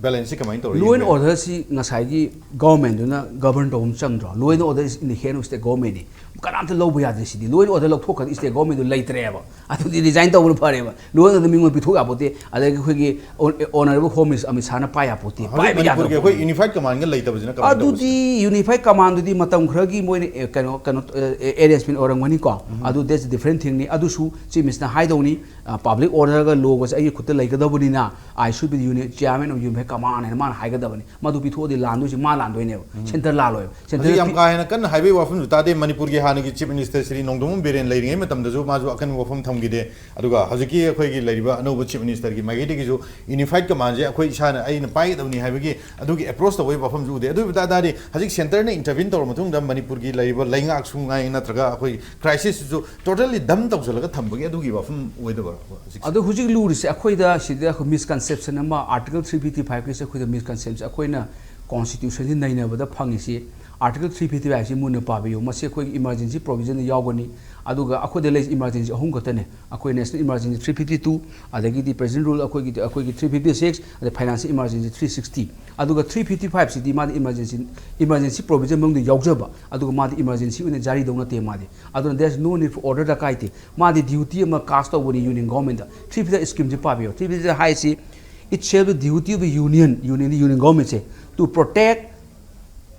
balance ꯁꯤ ꯀꯃꯥꯏꯅ ꯇꯧꯔꯒ Law and ꯌꯦꯡꯕꯤꯔꯦ? Order ꯁꯤ ꯉꯁꯥꯏꯒꯤ government ꯗꯨꯅ govern ꯇꯧꯕ ꯑꯃ ꯆꯪꯗ꯭ꯔꯣ? Law and Order is in the hand of state government ꯅꯤ꯫ ꯀꯅꯥꯝꯇ ꯂꯧꯕ ꯌꯥꯗ꯭ꯔꯦ ꯁꯤꯗꯤ꯫ Law and Order ꯂꯧꯊꯣꯛꯈ꯭ꯔꯗꯤ state government ꯗꯨ ꯂꯩꯇ꯭ꯔꯦꯕ꯫ ꯑꯗꯨꯗꯤ resign ꯇꯧꯕꯅ ꯐꯔꯦꯕ꯫ Law and Order ꯗꯨ ꯃꯤꯉꯣꯟꯗ ꯄꯤꯊꯣꯛ ꯌꯥꯄꯣꯠꯇꯦ꯫ ꯑꯗꯒꯤ ꯑꯩꯈꯣꯏꯒꯤ Hon-, Honourable Home Minister Amit ꯁꯥꯍꯅ ꯄꯥꯏ ꯌꯥꯄꯣꯠꯇꯦ꯫ ꯍꯧꯖꯤꯛ ꯄꯥꯏꯕ ꯃꯅꯤꯄꯨꯔꯒꯤ ꯑꯩꯈꯣꯏ ꯌꯥꯗꯕ unified command ꯒ ꯂꯩꯇꯕꯁꯤꯅ ꯀꯃꯥꯏꯅ ꯇꯧꯕ? ꯑꯗꯨꯗꯤ unified command ꯗꯨꯗꯤ ꯃꯇꯝ ꯈꯔꯒꯤ ꯃꯣꯏꯅ, ꯑꯦ, ꯀꯩꯅꯣ, ꯀꯩꯅꯣ, ꯑꯦ, arrangement ꯑꯣꯏꯔꯝꯒꯅꯤꯀꯣ꯫ ꯑꯗꯨ that's different thing ꯅꯤ꯫ ꯑꯗꯨꯁꯨ Chief Minister ꯅ ꯍꯥꯏꯗꯧꯅꯤ, ꯑ, public order ꯒ law ꯒꯁꯦ ꯑꯩꯒꯤ ꯈꯨꯠꯇ ꯂꯩꯒꯗꯕꯅꯤꯅ I should be the uni-, chairman of unified command ꯍꯥꯏꯅ ꯃꯥꯅ ꯍꯥꯏꯒꯗꯕꯅꯤ꯫ ꯃꯗꯨ ꯄꯤꯊꯣꯛꯑꯗꯤ ꯂꯥꯟꯗꯣꯏꯁꯤ ꯃꯥ ꯂꯥꯟꯗꯣꯏꯅꯦꯕ꯫ Centre ꯂꯥꯜꯂꯣꯏꯕ꯫ Centre ꯍꯧꯖꯤꯛ ꯌꯥꯝ ꯄꯤ- ꯀꯥ ꯍꯦꯟꯅ ꯀꯟꯅ ꯍꯥꯏꯕꯒꯤ ꯋꯥꯐꯝꯁꯨ ꯇꯥꯗꯦ꯫ ꯃꯅꯤꯄꯨꯔꯒꯤ ꯍꯥꯟꯅꯒꯤ Chief Minister ꯁ꯭ꯔꯤ ꯅꯣꯡꯊꯣꯝꯕꯝ ꯕꯤꯔꯦꯟ ꯂꯩꯔꯤꯉꯩ ꯃꯇꯝꯗꯁꯨ ꯃꯥꯁꯨ ꯑꯀꯟꯕ ꯋꯥꯐꯝ ꯊꯝꯈꯤꯗꯦ꯫ ꯑꯗꯨꯒ ꯍꯧꯖꯤꯛꯀꯤ ꯑꯩꯈꯣꯏꯒꯤ ꯂꯩꯔꯤꯕ ꯑꯅꯧꯕ Chief Minister ꯒꯤ ꯃꯥꯏꯀꯩꯗꯒꯤꯁꯨ unified command ꯁꯦ ꯑꯩꯈꯣꯏ ꯏꯁꯥꯅ, ꯑꯩꯅ ꯄꯥꯏꯒꯗꯕꯅꯤ ꯍꯥꯏꯕꯒꯤ ꯑꯗꯨꯒꯤ approach ꯇꯧꯕꯒꯤ ꯋꯥꯐꯝꯁꯨ ꯎꯗꯦ꯫ ꯑꯗꯨ ꯑꯣꯏꯕ ꯇꯥꯔꯗꯤ ꯍꯧꯖꯤꯛ centre ꯅ intervene ꯇꯧꯔꯕ ꯃꯇꯨꯡꯗ ꯃꯅꯤꯄꯨꯔꯒꯤ ꯂꯩꯔꯤꯕ ꯂꯩꯉꯥꯛꯁꯨ ꯉꯥꯏ, ꯅꯠꯇ꯭ꯔꯒ ꯑꯩꯈꯣꯏ crisis ꯁꯤꯁꯨ totally dumb ꯇꯧꯁꯤꯜꯂꯒ ꯊꯝꯕꯒꯤ ꯑꯗꯨꯒꯤ ꯋꯥꯐꯝ ꯑꯣꯏꯗꯕ꯭ꯔꯥ ꯍꯧꯖꯤꯛ? ꯑꯗꯣ ꯍꯧꯖꯤꯛ ꯂꯨꯔꯤꯁꯦ ꯑꯩꯈꯣꯏꯗ ꯁꯤꯗ ꯑꯩꯈꯣꯏ misconception ꯑꯃ, Article three fifty five ꯀꯤꯁꯦ ꯑꯩꯈꯣꯏꯗ misconception, ꯑꯩꯈꯣꯏꯅ constitution ꯁꯤ ꯅꯩꯅꯕꯗ ꯐꯪꯉꯤꯁꯤ, Article three fifty five ꯁꯤ ꯃꯨꯟꯅ ꯄꯥꯕꯤꯌꯨ꯫ ꯃꯁꯤ ꯑꯩꯈꯣꯏꯒꯤ emergency provision ꯗ ꯌꯥꯎꯒꯅꯤ꯫ ꯑꯗꯨꯒ ꯑꯩꯈꯣꯏꯗ ꯂꯩꯔꯤꯁꯤ emergency ꯑꯍꯨꯝ ꯈꯛꯇꯅꯦ꯫ ꯑꯩꯈꯣꯏ National Emergency three fifty two, ꯑꯗꯒꯤꯗꯤ President Rule ꯑꯩꯈꯣꯏꯒꯤ, ꯑꯩꯈꯣꯏꯒꯤ three fifty six, ꯑꯗꯩ Financial Emergency three sixty꯫ ꯑꯗꯨꯒ three fifty five ꯁꯤꯗꯤ ꯃꯥꯗꯤ emergency, emergency provision ꯃꯅꯨꯡꯗ ꯌꯥꯎꯖꯕ, ꯑꯗꯨꯒ ꯃꯥꯗꯤ emergency ꯑꯣꯏꯅ ꯖꯥꯔꯤ ꯇꯧ ꯅꯠꯇꯦ꯫ ꯃꯥꯗꯤ ꯑꯗꯨꯅ there's no need for order ꯗꯔꯀꯥꯔ ꯂꯩꯇꯦ꯫ ꯃꯥꯗꯤ duty ꯑꯃ cast ꯇꯧꯕꯅꯤ Union Government ꯗ꯫ Three fifty scheme ꯁꯤ ꯄꯥꯕꯤꯌꯣ꯫ Three fifty ꯍꯥꯏꯁꯤ, "It shall be duty of the Union", Union, Union Government say, "to protect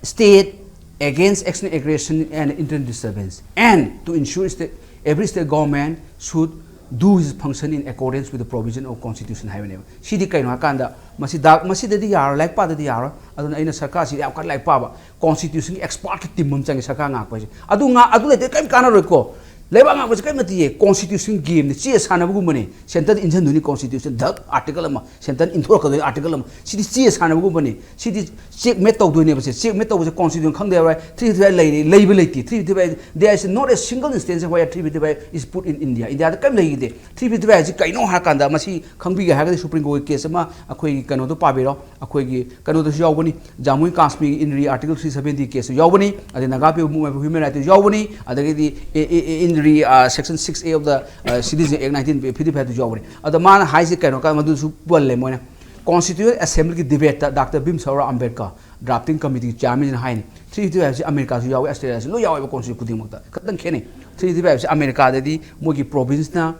state against external aggression and internal disturbance, and to ensure state, every state government should do his function in accordance with the provision of constitution" ꯍꯥꯏꯕꯅꯦꯕ꯫ ꯁꯤꯗꯤ ꯀꯩꯅꯣ ꯍꯥꯏꯀꯥꯟꯗ, ꯃꯁꯤ ꯗꯥꯛ-, ꯃꯁꯤꯗꯗꯤ ꯌꯥꯔꯣꯏ, ꯂꯥꯏꯔꯤꯛ ꯄꯥꯗꯗꯤ ꯌꯥꯔꯣꯏ꯫ ꯑꯗꯨꯅ ꯑꯩꯅ ꯁꯔꯀꯥꯔꯁꯤ ꯌꯥꯝ ꯀꯟꯅ ꯂꯥꯏꯔꯤꯛ ꯄꯥꯕ, constitution ꯒꯤ expert ꯀꯤ team ꯑꯃ ꯆꯪꯉꯦ ꯁꯔꯀꯥꯔ ꯉꯥꯛꯄ ꯍꯥꯏꯁꯦ꯫ ꯑꯗꯨ ꯉꯥ-, ꯑꯗꯨ ꯂꯩꯇ꯭ꯔꯗꯤ ꯀꯔꯤꯝ ꯀꯥꯟꯅꯔꯣꯏꯀꯣ꯫ ꯂꯩꯕꯥꯛ ꯉꯥꯛꯄꯁꯦ ꯀꯔꯤꯝ ꯅꯠꯇꯦꯌꯦ, constitution game ꯅꯤ, ꯆꯦ ꯁꯥꯟꯅꯕꯒꯨꯝꯕꯅꯤ꯫ Centre ꯗ ꯏꯟꯁꯤꯟꯗꯣꯏꯅꯤ constitution, ꯙꯛ, article ꯑꯃ, centre ꯗ ꯏꯟꯊꯣꯔꯛꯀꯗꯣꯏꯅꯤ article ꯑꯃ꯫ ꯁꯤꯗꯤ ꯆꯦ ꯁꯥꯟꯅꯕꯒꯨꯝꯕꯅꯤ꯫ ꯁꯤꯗꯤ checkmate ꯇꯧꯗꯣꯏꯅꯦꯕ꯫ ꯁꯦ checkmate ꯇꯧꯕꯁꯦ constitution ꯈꯪꯗꯦ ꯍꯥꯏꯕ꯫ Three fifty five ꯂꯩꯔꯤ, ꯂꯩꯕ ꯂꯩꯇꯦ꯫ Three fifty five, there is not a single instance where three fifty five is put in India. ꯏꯟꯗꯤꯌꯥꯗ ꯀꯔꯤꯝ ꯂꯩꯈꯤꯗꯦ꯫ Three fifty five ꯁꯤ ꯀꯩꯅꯣ ꯍꯥꯏꯔ ꯀꯥꯟꯗ, ꯃꯁꯤ ꯈꯪꯕꯤꯒꯦ ꯍꯥꯏꯔꯒꯗꯤ Supreme Court ꯀꯤ case ꯑꯃ ꯑꯩꯈꯣꯏꯒꯤ ꯀꯩꯅꯣꯗꯣ ꯄꯥꯕꯤꯔꯣ꯫ ꯑꯩꯈꯣꯏꯒꯤ ꯀꯩꯅꯣꯗꯁꯨ ꯌꯥꯎꯕꯅꯤ, Jammu ꯀꯥꯁꯃꯤꯔꯒꯤ INRI Article three seventy case ꯁꯨ ꯌꯥꯎꯕꯅꯤ, ꯑꯗꯩ Naga People Movement for Human Rights ꯇꯁꯨ ꯌꯥꯎꯕꯅꯤ, ꯑꯗꯒꯤꯗꯤ INRI section six A of the Citizen Act nineteen fifty five ꯇꯁꯨ ꯌꯥꯎꯕꯅꯤ꯫ ꯑꯗꯣ ꯃꯥꯅ ꯍꯥꯏꯁꯦ ꯀꯩꯅꯣ ꯀꯥꯟ ꯃꯗꯨꯁꯨ ꯄꯜꯂꯦ ꯃꯣꯏꯅ꯫ Constituent Assembly ꯒꯤ debate ꯇ Doctor Bhimsarao Ambedkar, drafting committee chairman ꯁꯤꯅ ꯍꯥꯏꯅꯤ, three fifty five ꯁꯤ ꯑꯃꯦꯔꯤꯀꯥꯁꯨ ꯌꯥꯎꯋꯤ, ꯑꯁꯇ꯭ꯔꯦꯂꯤꯌꯥꯁꯨ ꯂꯣꯏ ꯌꯥꯎꯋꯦꯕ constitution ꯈꯨꯗꯤꯡꯃꯛꯇ꯫ ꯈꯤꯇꯪ ꯈꯦꯠꯅꯩ꯫ Three fifty five ꯁꯤ ꯑꯃꯦꯔꯤꯀꯥꯗꯗꯤ ꯃꯣꯏꯒꯤ province ꯅ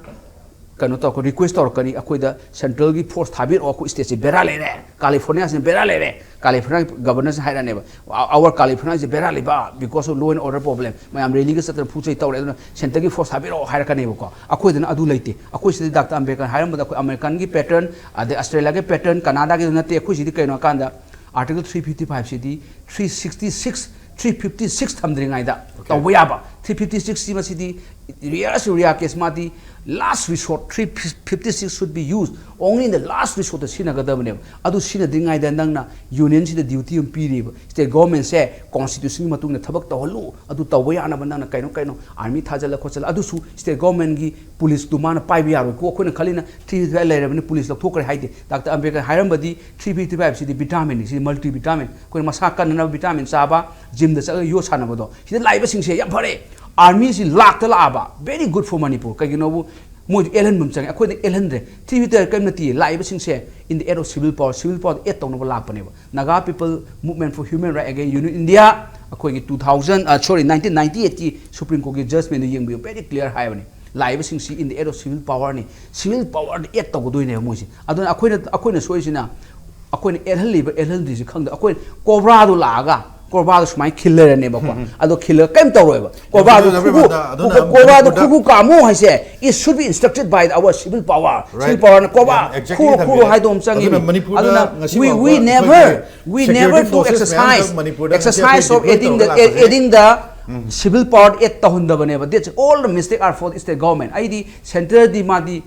ꯀꯩꯅꯣ ꯇꯧꯔꯛꯀꯅꯤ, request ꯇꯧꯔꯛꯀꯅꯤ, ꯑꯩꯈꯣꯏꯗ central ꯒꯤ force ꯊꯥꯕꯤꯔꯛꯑꯣ, ꯑꯩꯈꯣꯏ state ꯁꯦ ꯕꯦꯔꯥ ꯂꯩꯔꯦ, ꯀꯥꯂꯤꯐꯣꯔꯅꯤꯌꯥꯁꯤꯅ ꯕꯦꯔꯥ ꯂꯩꯔꯦ꯫ ꯀꯥꯂꯤꯐꯣꯔꯅꯤꯌꯥ governor ꯁꯤꯅ ꯍꯥꯏꯔꯛꯑꯅꯦꯕ, "Our California is ꯕꯦꯔꯥ ꯂꯩꯕ because of law and order problem, ꯃꯌꯥꯝ rally ꯒ ꯆꯠꯇꯅ ꯐꯨ ꯆꯩ ꯇꯧꯔꯦ, ꯑꯗꯨꯅ centre ꯒꯤ force ꯊꯥꯕꯤꯔꯛꯑꯣ" ꯍꯥꯏꯔꯛꯀꯅꯦꯕꯀꯣ꯫ ꯑꯩꯈꯣꯏꯗꯅ ꯑꯗꯨ ꯂꯩꯇꯦ꯫ ꯑꯩꯈꯣꯏ ꯁꯤꯗꯤ Doctor Ambedkar ꯍꯥꯏꯔꯝꯕꯗ ꯑꯩꯈꯣꯏ American ꯒꯤ pattern, ꯑꯗꯩ ꯑꯁꯇ꯭ꯔꯦꯂꯤꯌꯥꯒꯤ pattern, ꯀꯅꯥꯗꯥꯒꯤꯗꯨ ꯅꯠꯇꯦ꯫ ꯑꯩꯈꯣꯏ ꯁꯤꯗꯤ ꯀꯩꯅꯣ ꯍꯥꯏ ꯀꯥꯟꯗ Article three fifty five ꯁꯤꯗꯤ three sixty six, three fifty six ꯊꯝꯗ꯭ꯔꯤꯉꯩꯗ ꯇꯧꯕ ꯌꯥꯕ꯫ Three fifty six ꯁꯤ ꯃꯁꯤꯗꯤ rarest rare case, ꯃꯥꯗꯤ last resort, three fifty six should be used only in the last resort ꯇ ꯁꯤꯖꯤꯟꯅꯒꯗꯕꯅꯦꯕ꯫ ꯑꯗꯨ ꯁꯤꯖꯤꯟꯅꯗ꯭ꯔꯤꯉꯩꯗ ꯅꯪꯅ union ꯁꯤꯗ duty ꯑꯃ ꯄꯤꯔꯤꯕ, state government ꯁꯦ constitution ꯒꯤ ꯃꯇꯨꯡ ꯏꯟꯅ ꯊꯕꯛ ꯇꯧꯍꯜꯂꯨ, ꯑꯗꯨ ꯇꯧꯕ ꯌꯥꯅꯕ ꯅꯪꯅ ꯀꯩꯅꯣ ꯀꯩꯅꯣ army ꯊꯥꯖꯜꯂ ꯈꯣꯠꯆꯜꯂ, ꯑꯗꯨꯁꯨ state government ꯒꯤ police ꯇꯨ ꯃꯥꯅ ꯄꯥꯏꯕ ꯌꯥꯔꯣꯏꯀꯣ꯫ ꯑꯩꯈꯣꯏꯅ ꯈꯜꯂꯤꯅ three fifty five ꯂꯩꯔꯕꯅꯤ, police ꯂꯧꯊꯣꯛꯈ꯭ꯔꯦ ꯍꯥꯏꯗꯦ꯫ Doctor Ambedkar ꯍꯥꯏꯔꯝꯕꯗꯤ three fifty five ꯁꯤꯗꯤ vitamin ꯅꯤ, ꯁꯤꯗꯤ multi vitamin, ꯑꯩꯈꯣꯏꯅ ꯃꯁꯥ ꯀꯟꯅꯅꯕ vitamin ꯆꯥꯕ, gym ꯗ ꯆꯠꯂꯒ ꯌꯣꯠ ꯁꯥꯟꯅꯕꯗꯣ, ꯁꯤꯗ ꯂꯥꯛꯏꯕꯁꯤꯡꯁꯦ ꯌꯥꯝ ꯐꯔꯦ꯫ Army ꯁꯤ ꯂꯥꯛꯇ ꯂꯥꯛꯑꯕ, very good for Manipur꯫ ꯀꯩꯒꯤꯅꯣꯕꯨ ꯃꯣꯏꯁꯨ ꯑꯦꯜꯍꯟꯕ ꯑꯃ ꯆꯪꯉꯦ, ꯑꯩꯈꯣꯏꯗ ꯑꯦꯜꯍꯟꯗ꯭ꯔꯦ꯫ Three fifty five ꯀꯔꯤꯝ ꯅꯠꯇꯦ, ꯂꯥꯛꯏꯕꯁꯤꯡꯁꯦ in the aid of civil power, civil power add ꯇꯧꯅꯕ ꯂꯥꯛꯄꯅꯦꯕ꯫ Naga People Movement for Human Rights Against Union India, ꯑꯩꯈꯣꯏꯒꯤ two thousand, ꯑ, sorry, nineteen ninety eight ꯀꯤ Supreme Court ꯀꯤ judgment ꯗꯨ ꯌꯦꯡꯕꯤꯌꯨ, very clear ꯍꯥꯏꯕꯅꯤ꯫ ꯂꯥꯛꯏꯕꯁꯤꯡꯁꯤ in the aid of civil power ꯅꯤ, civil power ꯗ add ꯇꯧꯒꯗꯣꯏꯅꯦꯕ ꯃꯣꯏꯁꯦ꯫ ꯑꯗꯨꯅ ꯑꯩꯈꯣꯏꯅ, ꯑꯩꯈꯣꯏꯅ ꯁꯣꯏꯔꯤꯁꯤꯅ ꯑꯩꯈꯣꯏꯅ ꯑꯦꯜꯍꯜꯂꯤꯕ ꯑꯦꯜꯍꯟꯗ꯭ꯔꯤꯁꯤ ꯈꯪꯗ, ꯑꯩꯈꯣꯏ ꯀꯣꯕ꯭ꯔꯥꯗꯣ ꯂꯥꯛꯑꯒ ꯀꯣꯕ꯭ꯔꯥꯗꯣ ꯁꯨꯃꯥꯏꯅ ꯈꯤꯜ ꯂꯩꯔꯅꯦꯕꯀꯣ꯫ ꯑꯗꯣ ꯈꯤꯜꯂꯒ ꯀꯩꯝ ꯇꯧꯔꯣꯏꯕ꯫ ꯀꯣꯕ꯭ꯔꯥꯗꯣ ꯑꯗꯨꯅ ꯈꯨꯔꯨ-, ꯑꯗꯨꯅ ꯀꯣꯕ꯭ꯔꯥꯗꯣ ꯃꯅꯤꯄꯨꯔꯗ ꯈꯨꯔꯨ ꯀꯥꯃꯨ ꯍꯥꯏꯁꯦ, it should be instructed by our civil power꯫ Right꯫ Civil power ꯅ ꯀꯣꯕ꯭ꯔꯥ ꯌꯥꯝ exactly ꯈꯨꯔꯨ, ꯈꯨꯔꯨ ꯊꯝꯕꯤꯔꯦ꯫ ꯍꯥꯏꯗꯣ ꯑꯃ ꯆꯪꯉꯤ꯫ ꯑꯗꯨꯅ ꯃꯅꯤꯄꯨꯔꯗ ꯑꯗꯨꯅ ꯉꯁꯤ we, ꯐꯥꯎꯕ we never, ꯑꯩꯈꯣꯏꯒꯤ we never security do forces ꯃꯌꯥꯝ exercise, ꯑꯃ ꯃꯅꯤꯄꯨꯔꯗ ꯉꯁꯤ exercise ꯑꯩꯈꯣꯏ of deploy adding the, ꯇꯧꯔꯒ ꯂꯥꯛꯄꯁꯦ adding the civil power aid ꯇꯧꯍꯟꯗꯕꯅꯦꯕ꯫ That's all the mistake are for state government. ꯑꯩꯗꯤ ꯁꯦꯟꯇꯔꯗꯤ ꯃꯥꯗꯤ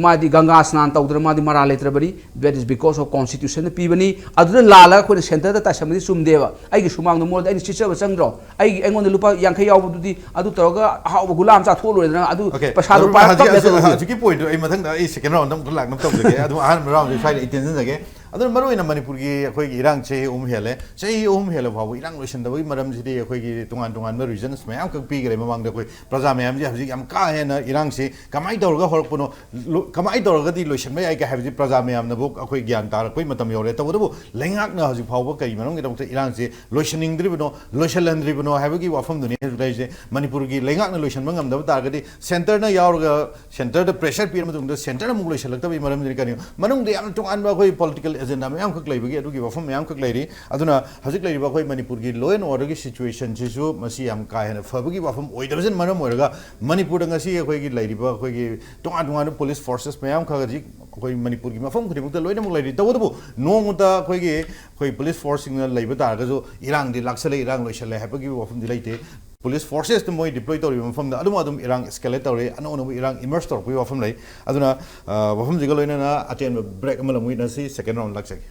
ꯃꯥꯗꯤ ꯒꯪꯒꯥ ꯁ꯭ꯅꯥꯟ ꯇꯧꯗꯅ ꯃꯥꯗꯤ ꯃꯔꯥ ꯂꯩꯇ꯭ꯔꯕꯅꯤ꯫ That is because of constitution ꯅ ꯄꯤꯕꯅꯤ꯫ ꯑꯗꯨꯗ ꯂꯥꯜꯂꯒ ꯑꯩꯈꯣꯏꯅ ꯁꯦꯟꯇꯔꯗ ꯇꯥꯏꯁꯟꯕꯗꯤ ꯆꯨꯝꯗꯦꯕ꯫ ꯑꯩꯒꯤ ꯁꯨꯃꯥꯡꯗ ꯃꯣꯜꯗ ꯑꯩꯅ ꯁꯤꯠꯆꯕ ꯆꯪꯗ꯭ꯔꯣ? ꯑꯩꯒꯤ, ꯑꯩꯉꯣꯟꯗ ꯂꯨꯄꯥ ꯌꯥꯡꯈꯩ ꯌꯥꯎꯕꯗꯨꯗꯤ ꯑꯗꯨ ꯇꯧꯔꯒ ꯑꯍꯥꯎꯕ ꯒꯨꯂꯥ ꯑꯃ ꯆꯥꯊꯣꯛꯑ ꯂꯣꯏꯔꯦꯗꯅ꯫ ꯑꯗꯨ Okay, ꯄꯩꯁꯥꯗꯣ ꯑꯗꯨꯝ ꯄꯥꯏꯔ ꯍꯧꯖꯤꯛ- ꯀꯥꯞꯅ ꯍꯧꯖꯤꯛ- ꯇꯧꯕꯅꯤ꯫ ꯍꯧꯖꯤꯛꯀꯤ ꯄꯣꯏꯟꯠꯇꯣ ꯑꯩ ꯃꯊꯪꯗ ꯑꯩ ꯁꯦꯀꯦꯟ ꯔꯥꯎꯟꯗ ꯑꯃꯨꯛ ꯂꯥꯛꯅꯕ ꯇꯧꯖꯒꯦ꯫ ꯑꯗꯨꯝ ꯑꯍꯥꯟꯕ ꯔꯥꯎꯟꯁꯦ ꯁ꯭ꯋꯥꯏꯗ ꯑꯩ ꯇꯦꯟꯁꯤꯟꯖꯒꯦ꯫ ꯑꯗꯨꯅ ꯃꯔꯨꯑꯣꯏꯅ ꯃꯅꯤꯄꯨꯔꯒꯤ ꯑꯩꯈꯣꯏꯒꯤ ꯏꯔꯥꯡ ꯆꯍꯤ ꯑꯍꯨꯝ ꯍꯦꯜꯂꯦ꯫ ꯆꯍꯤ ꯑꯍꯨꯝ ꯍꯦꯜꯂ ꯐꯥꯎꯕ ꯏꯔꯥꯡ ꯂꯣꯏꯁꯤꯟꯗꯕꯒꯤ ꯃꯔꯝꯁꯤꯗꯤ ꯑꯩꯈꯣꯏꯒꯤ ꯇꯣꯉꯥꯟ ꯇꯣꯉꯥꯟꯕ ꯔꯤꯖꯟꯁ ꯃꯌꯥꯝ ꯈꯛ ꯄꯤꯈ꯭ꯔꯦ꯫ ꯃꯃꯥꯡꯗ ꯑꯩꯈꯣꯏ ꯄ꯭ꯔꯖꯥ ꯃꯌꯥꯝꯁꯦ ꯍꯧꯖꯤꯛ ꯌꯥꯝ ꯀꯥ ꯍꯦꯟꯅ ꯏꯔꯥꯡꯁꯤ ꯀꯃꯥꯏꯅ ꯇꯧꯔꯒ ꯍꯧꯔꯛꯄꯅꯣ, ꯂꯣ- ꯀꯃꯥꯏꯅ ꯇꯧꯔꯒꯗꯤ ꯂꯣꯏꯁꯤꯟꯕ ꯌꯥꯏ ꯀꯥꯏ ꯍꯥꯏꯕꯁꯤ ꯄ꯭ꯔꯖꯥ ꯃꯌꯥꯝꯅꯕꯨ ꯑꯩꯈꯣꯏ ꯒ꯭ꯌꯥꯟ ꯇꯥꯔꯛꯄꯩ ꯃꯇꯝ ꯌꯧꯔꯦ꯫ ꯇꯧꯕꯇꯕꯨ ꯂꯩꯉꯥꯛꯅ ꯍꯧꯖꯤꯛ ꯐꯥꯎꯕ ꯀꯔꯤ ꯃꯔꯝꯒꯤꯗꯃꯛꯇ ꯏꯔꯥꯡꯁꯤ ꯂꯣꯏꯁꯤꯟꯅꯤꯡꯗ꯭ꯔꯤꯕꯅꯣ, ꯂꯣꯏꯁꯤꯜꯍꯟꯗ꯭ꯔꯤꯕꯅꯣ ꯍꯥꯏꯕꯒꯤ ꯋꯥꯐꯝꯗꯨꯅꯤ ꯍꯧꯖꯤꯛ ꯂꯩꯔꯤꯁꯦ꯫ ꯃꯅꯤꯄꯨꯔꯒꯤ ꯂꯩꯉꯥꯛꯅ ꯂꯣꯏꯁꯤꯟꯕ ꯉꯝꯗꯕ ꯇꯥꯔꯒꯗꯤ ꯁꯦꯟꯇꯔꯅ ꯌꯥꯎꯔꯒ ꯁꯦꯟꯇꯔꯗ ꯄ꯭ꯔꯦꯁꯔ ꯄꯤꯔ ꯃꯇꯨꯡꯗ ꯁꯦꯟꯇꯔꯅ ꯑꯃꯨꯛ ꯂꯣꯏꯁꯤꯜꯂꯛꯇꯕꯒꯤ ꯃꯔꯝꯗꯨꯅ ꯀꯔꯤꯅꯣ? ꯃꯅꯨꯡꯗ ꯌꯥꯝꯅ ꯇꯣꯉꯥꯟꯕ ꯑꯩꯈꯣꯏ ꯄꯣꯂꯤꯇꯤꯀꯦꯜ ꯑꯦꯖꯦꯟꯗꯥ ꯃꯌꯥꯝꯈꯛ ꯂꯩꯕꯒꯤ ꯑꯗꯨꯒꯤ ꯋꯥꯐꯝ ꯃꯌꯥꯝꯈꯛ ꯂꯩꯔꯤ꯫ ꯑꯗꯨꯅ ꯍꯧꯖꯤꯛ ꯂꯩꯔꯤꯕ ꯑꯩꯈꯣꯏ ꯃꯅꯤꯄꯨꯔꯒꯤ law and order ꯒꯤ ꯁꯤꯆꯨꯋꯦꯁꯟꯁꯤꯁꯨ ꯃꯁꯤ ꯌꯥꯝ ꯀꯥ ꯍꯦꯟꯅ ꯐꯕꯒꯤ ꯋꯥꯐꯝ ꯑꯣꯏꯗꯕꯁꯤꯅ ꯃꯔꯝ ꯑꯣꯏꯔꯒ ꯃꯅꯤꯄꯨꯔꯗ ꯉꯁꯤ ꯑꯩꯈꯣꯏꯒꯤ ꯂꯩꯔꯤꯕ ꯑꯩꯈꯣꯏꯒꯤ ꯇꯣꯉꯥꯟ ꯇꯣꯉꯥꯟꯕ ꯄꯨꯂꯤꯁ ꯐꯣꯔꯁꯦꯁ ꯃꯌꯥꯝ ꯈꯔ ꯍꯧꯖꯤꯛ ꯑꯩꯈꯣꯏ ꯃꯅꯤꯄꯨꯔꯒꯤ ꯃꯐꯝ ꯈꯨꯗꯤꯡꯃꯛꯇ ꯂꯣꯏꯅꯃꯛ ꯂꯩꯔꯤ꯫ ꯇꯧꯕꯇꯕꯨ ꯅꯣꯡꯃꯇ ꯑꯩꯈꯣꯏꯒꯤ ꯑꯩꯈꯣꯏ ꯄꯨꯂꯤꯁ ꯐꯣꯔꯁꯁꯤꯡꯅ ꯂꯩꯕ ꯇꯥꯔꯒꯁꯨ ꯏꯔꯥꯡꯗꯤ ꯂꯥꯛꯁꯜꯂꯦ, ꯏꯔꯥꯡ ꯂꯣꯏꯁꯜꯂꯦ ꯍꯥꯏꯕꯒꯤ ꯋꯥꯐꯝꯗꯤ ꯂꯩꯇꯦ꯫ ꯄꯨꯂꯤꯁ ꯐꯣꯔꯁꯦꯁꯇꯨ ꯃꯣꯏ ꯗꯤꯄ꯭ꯂꯣꯏ ꯇꯧꯔꯤꯕ ꯃꯐꯝꯗ ꯑꯗꯨꯝ ꯑꯗꯨꯝ ꯏꯔꯥꯡ ꯑꯦꯁꯀꯦꯂꯦꯠ ꯇꯧꯔꯤ, ꯑꯅꯧ ꯑꯅꯧꯕ ꯏꯔꯥꯡ ꯏꯃꯔꯖ ꯇꯧꯔꯛꯄꯒꯤ ꯋꯥꯐꯝ ꯂꯩ꯫ ꯑꯗꯨꯅ ꯑ, ꯋꯥꯐꯝꯁꯤꯒ ꯂꯣꯏꯅꯅ ꯑꯇꯦꯟꯕ ꯕ꯭ꯔꯦꯛ ꯑꯃ ꯂꯧꯃꯤꯟꯅꯁꯤ, ꯁꯦꯀꯦꯟ ꯔꯥꯎꯟ ꯂꯥꯛꯆꯒꯦ꯫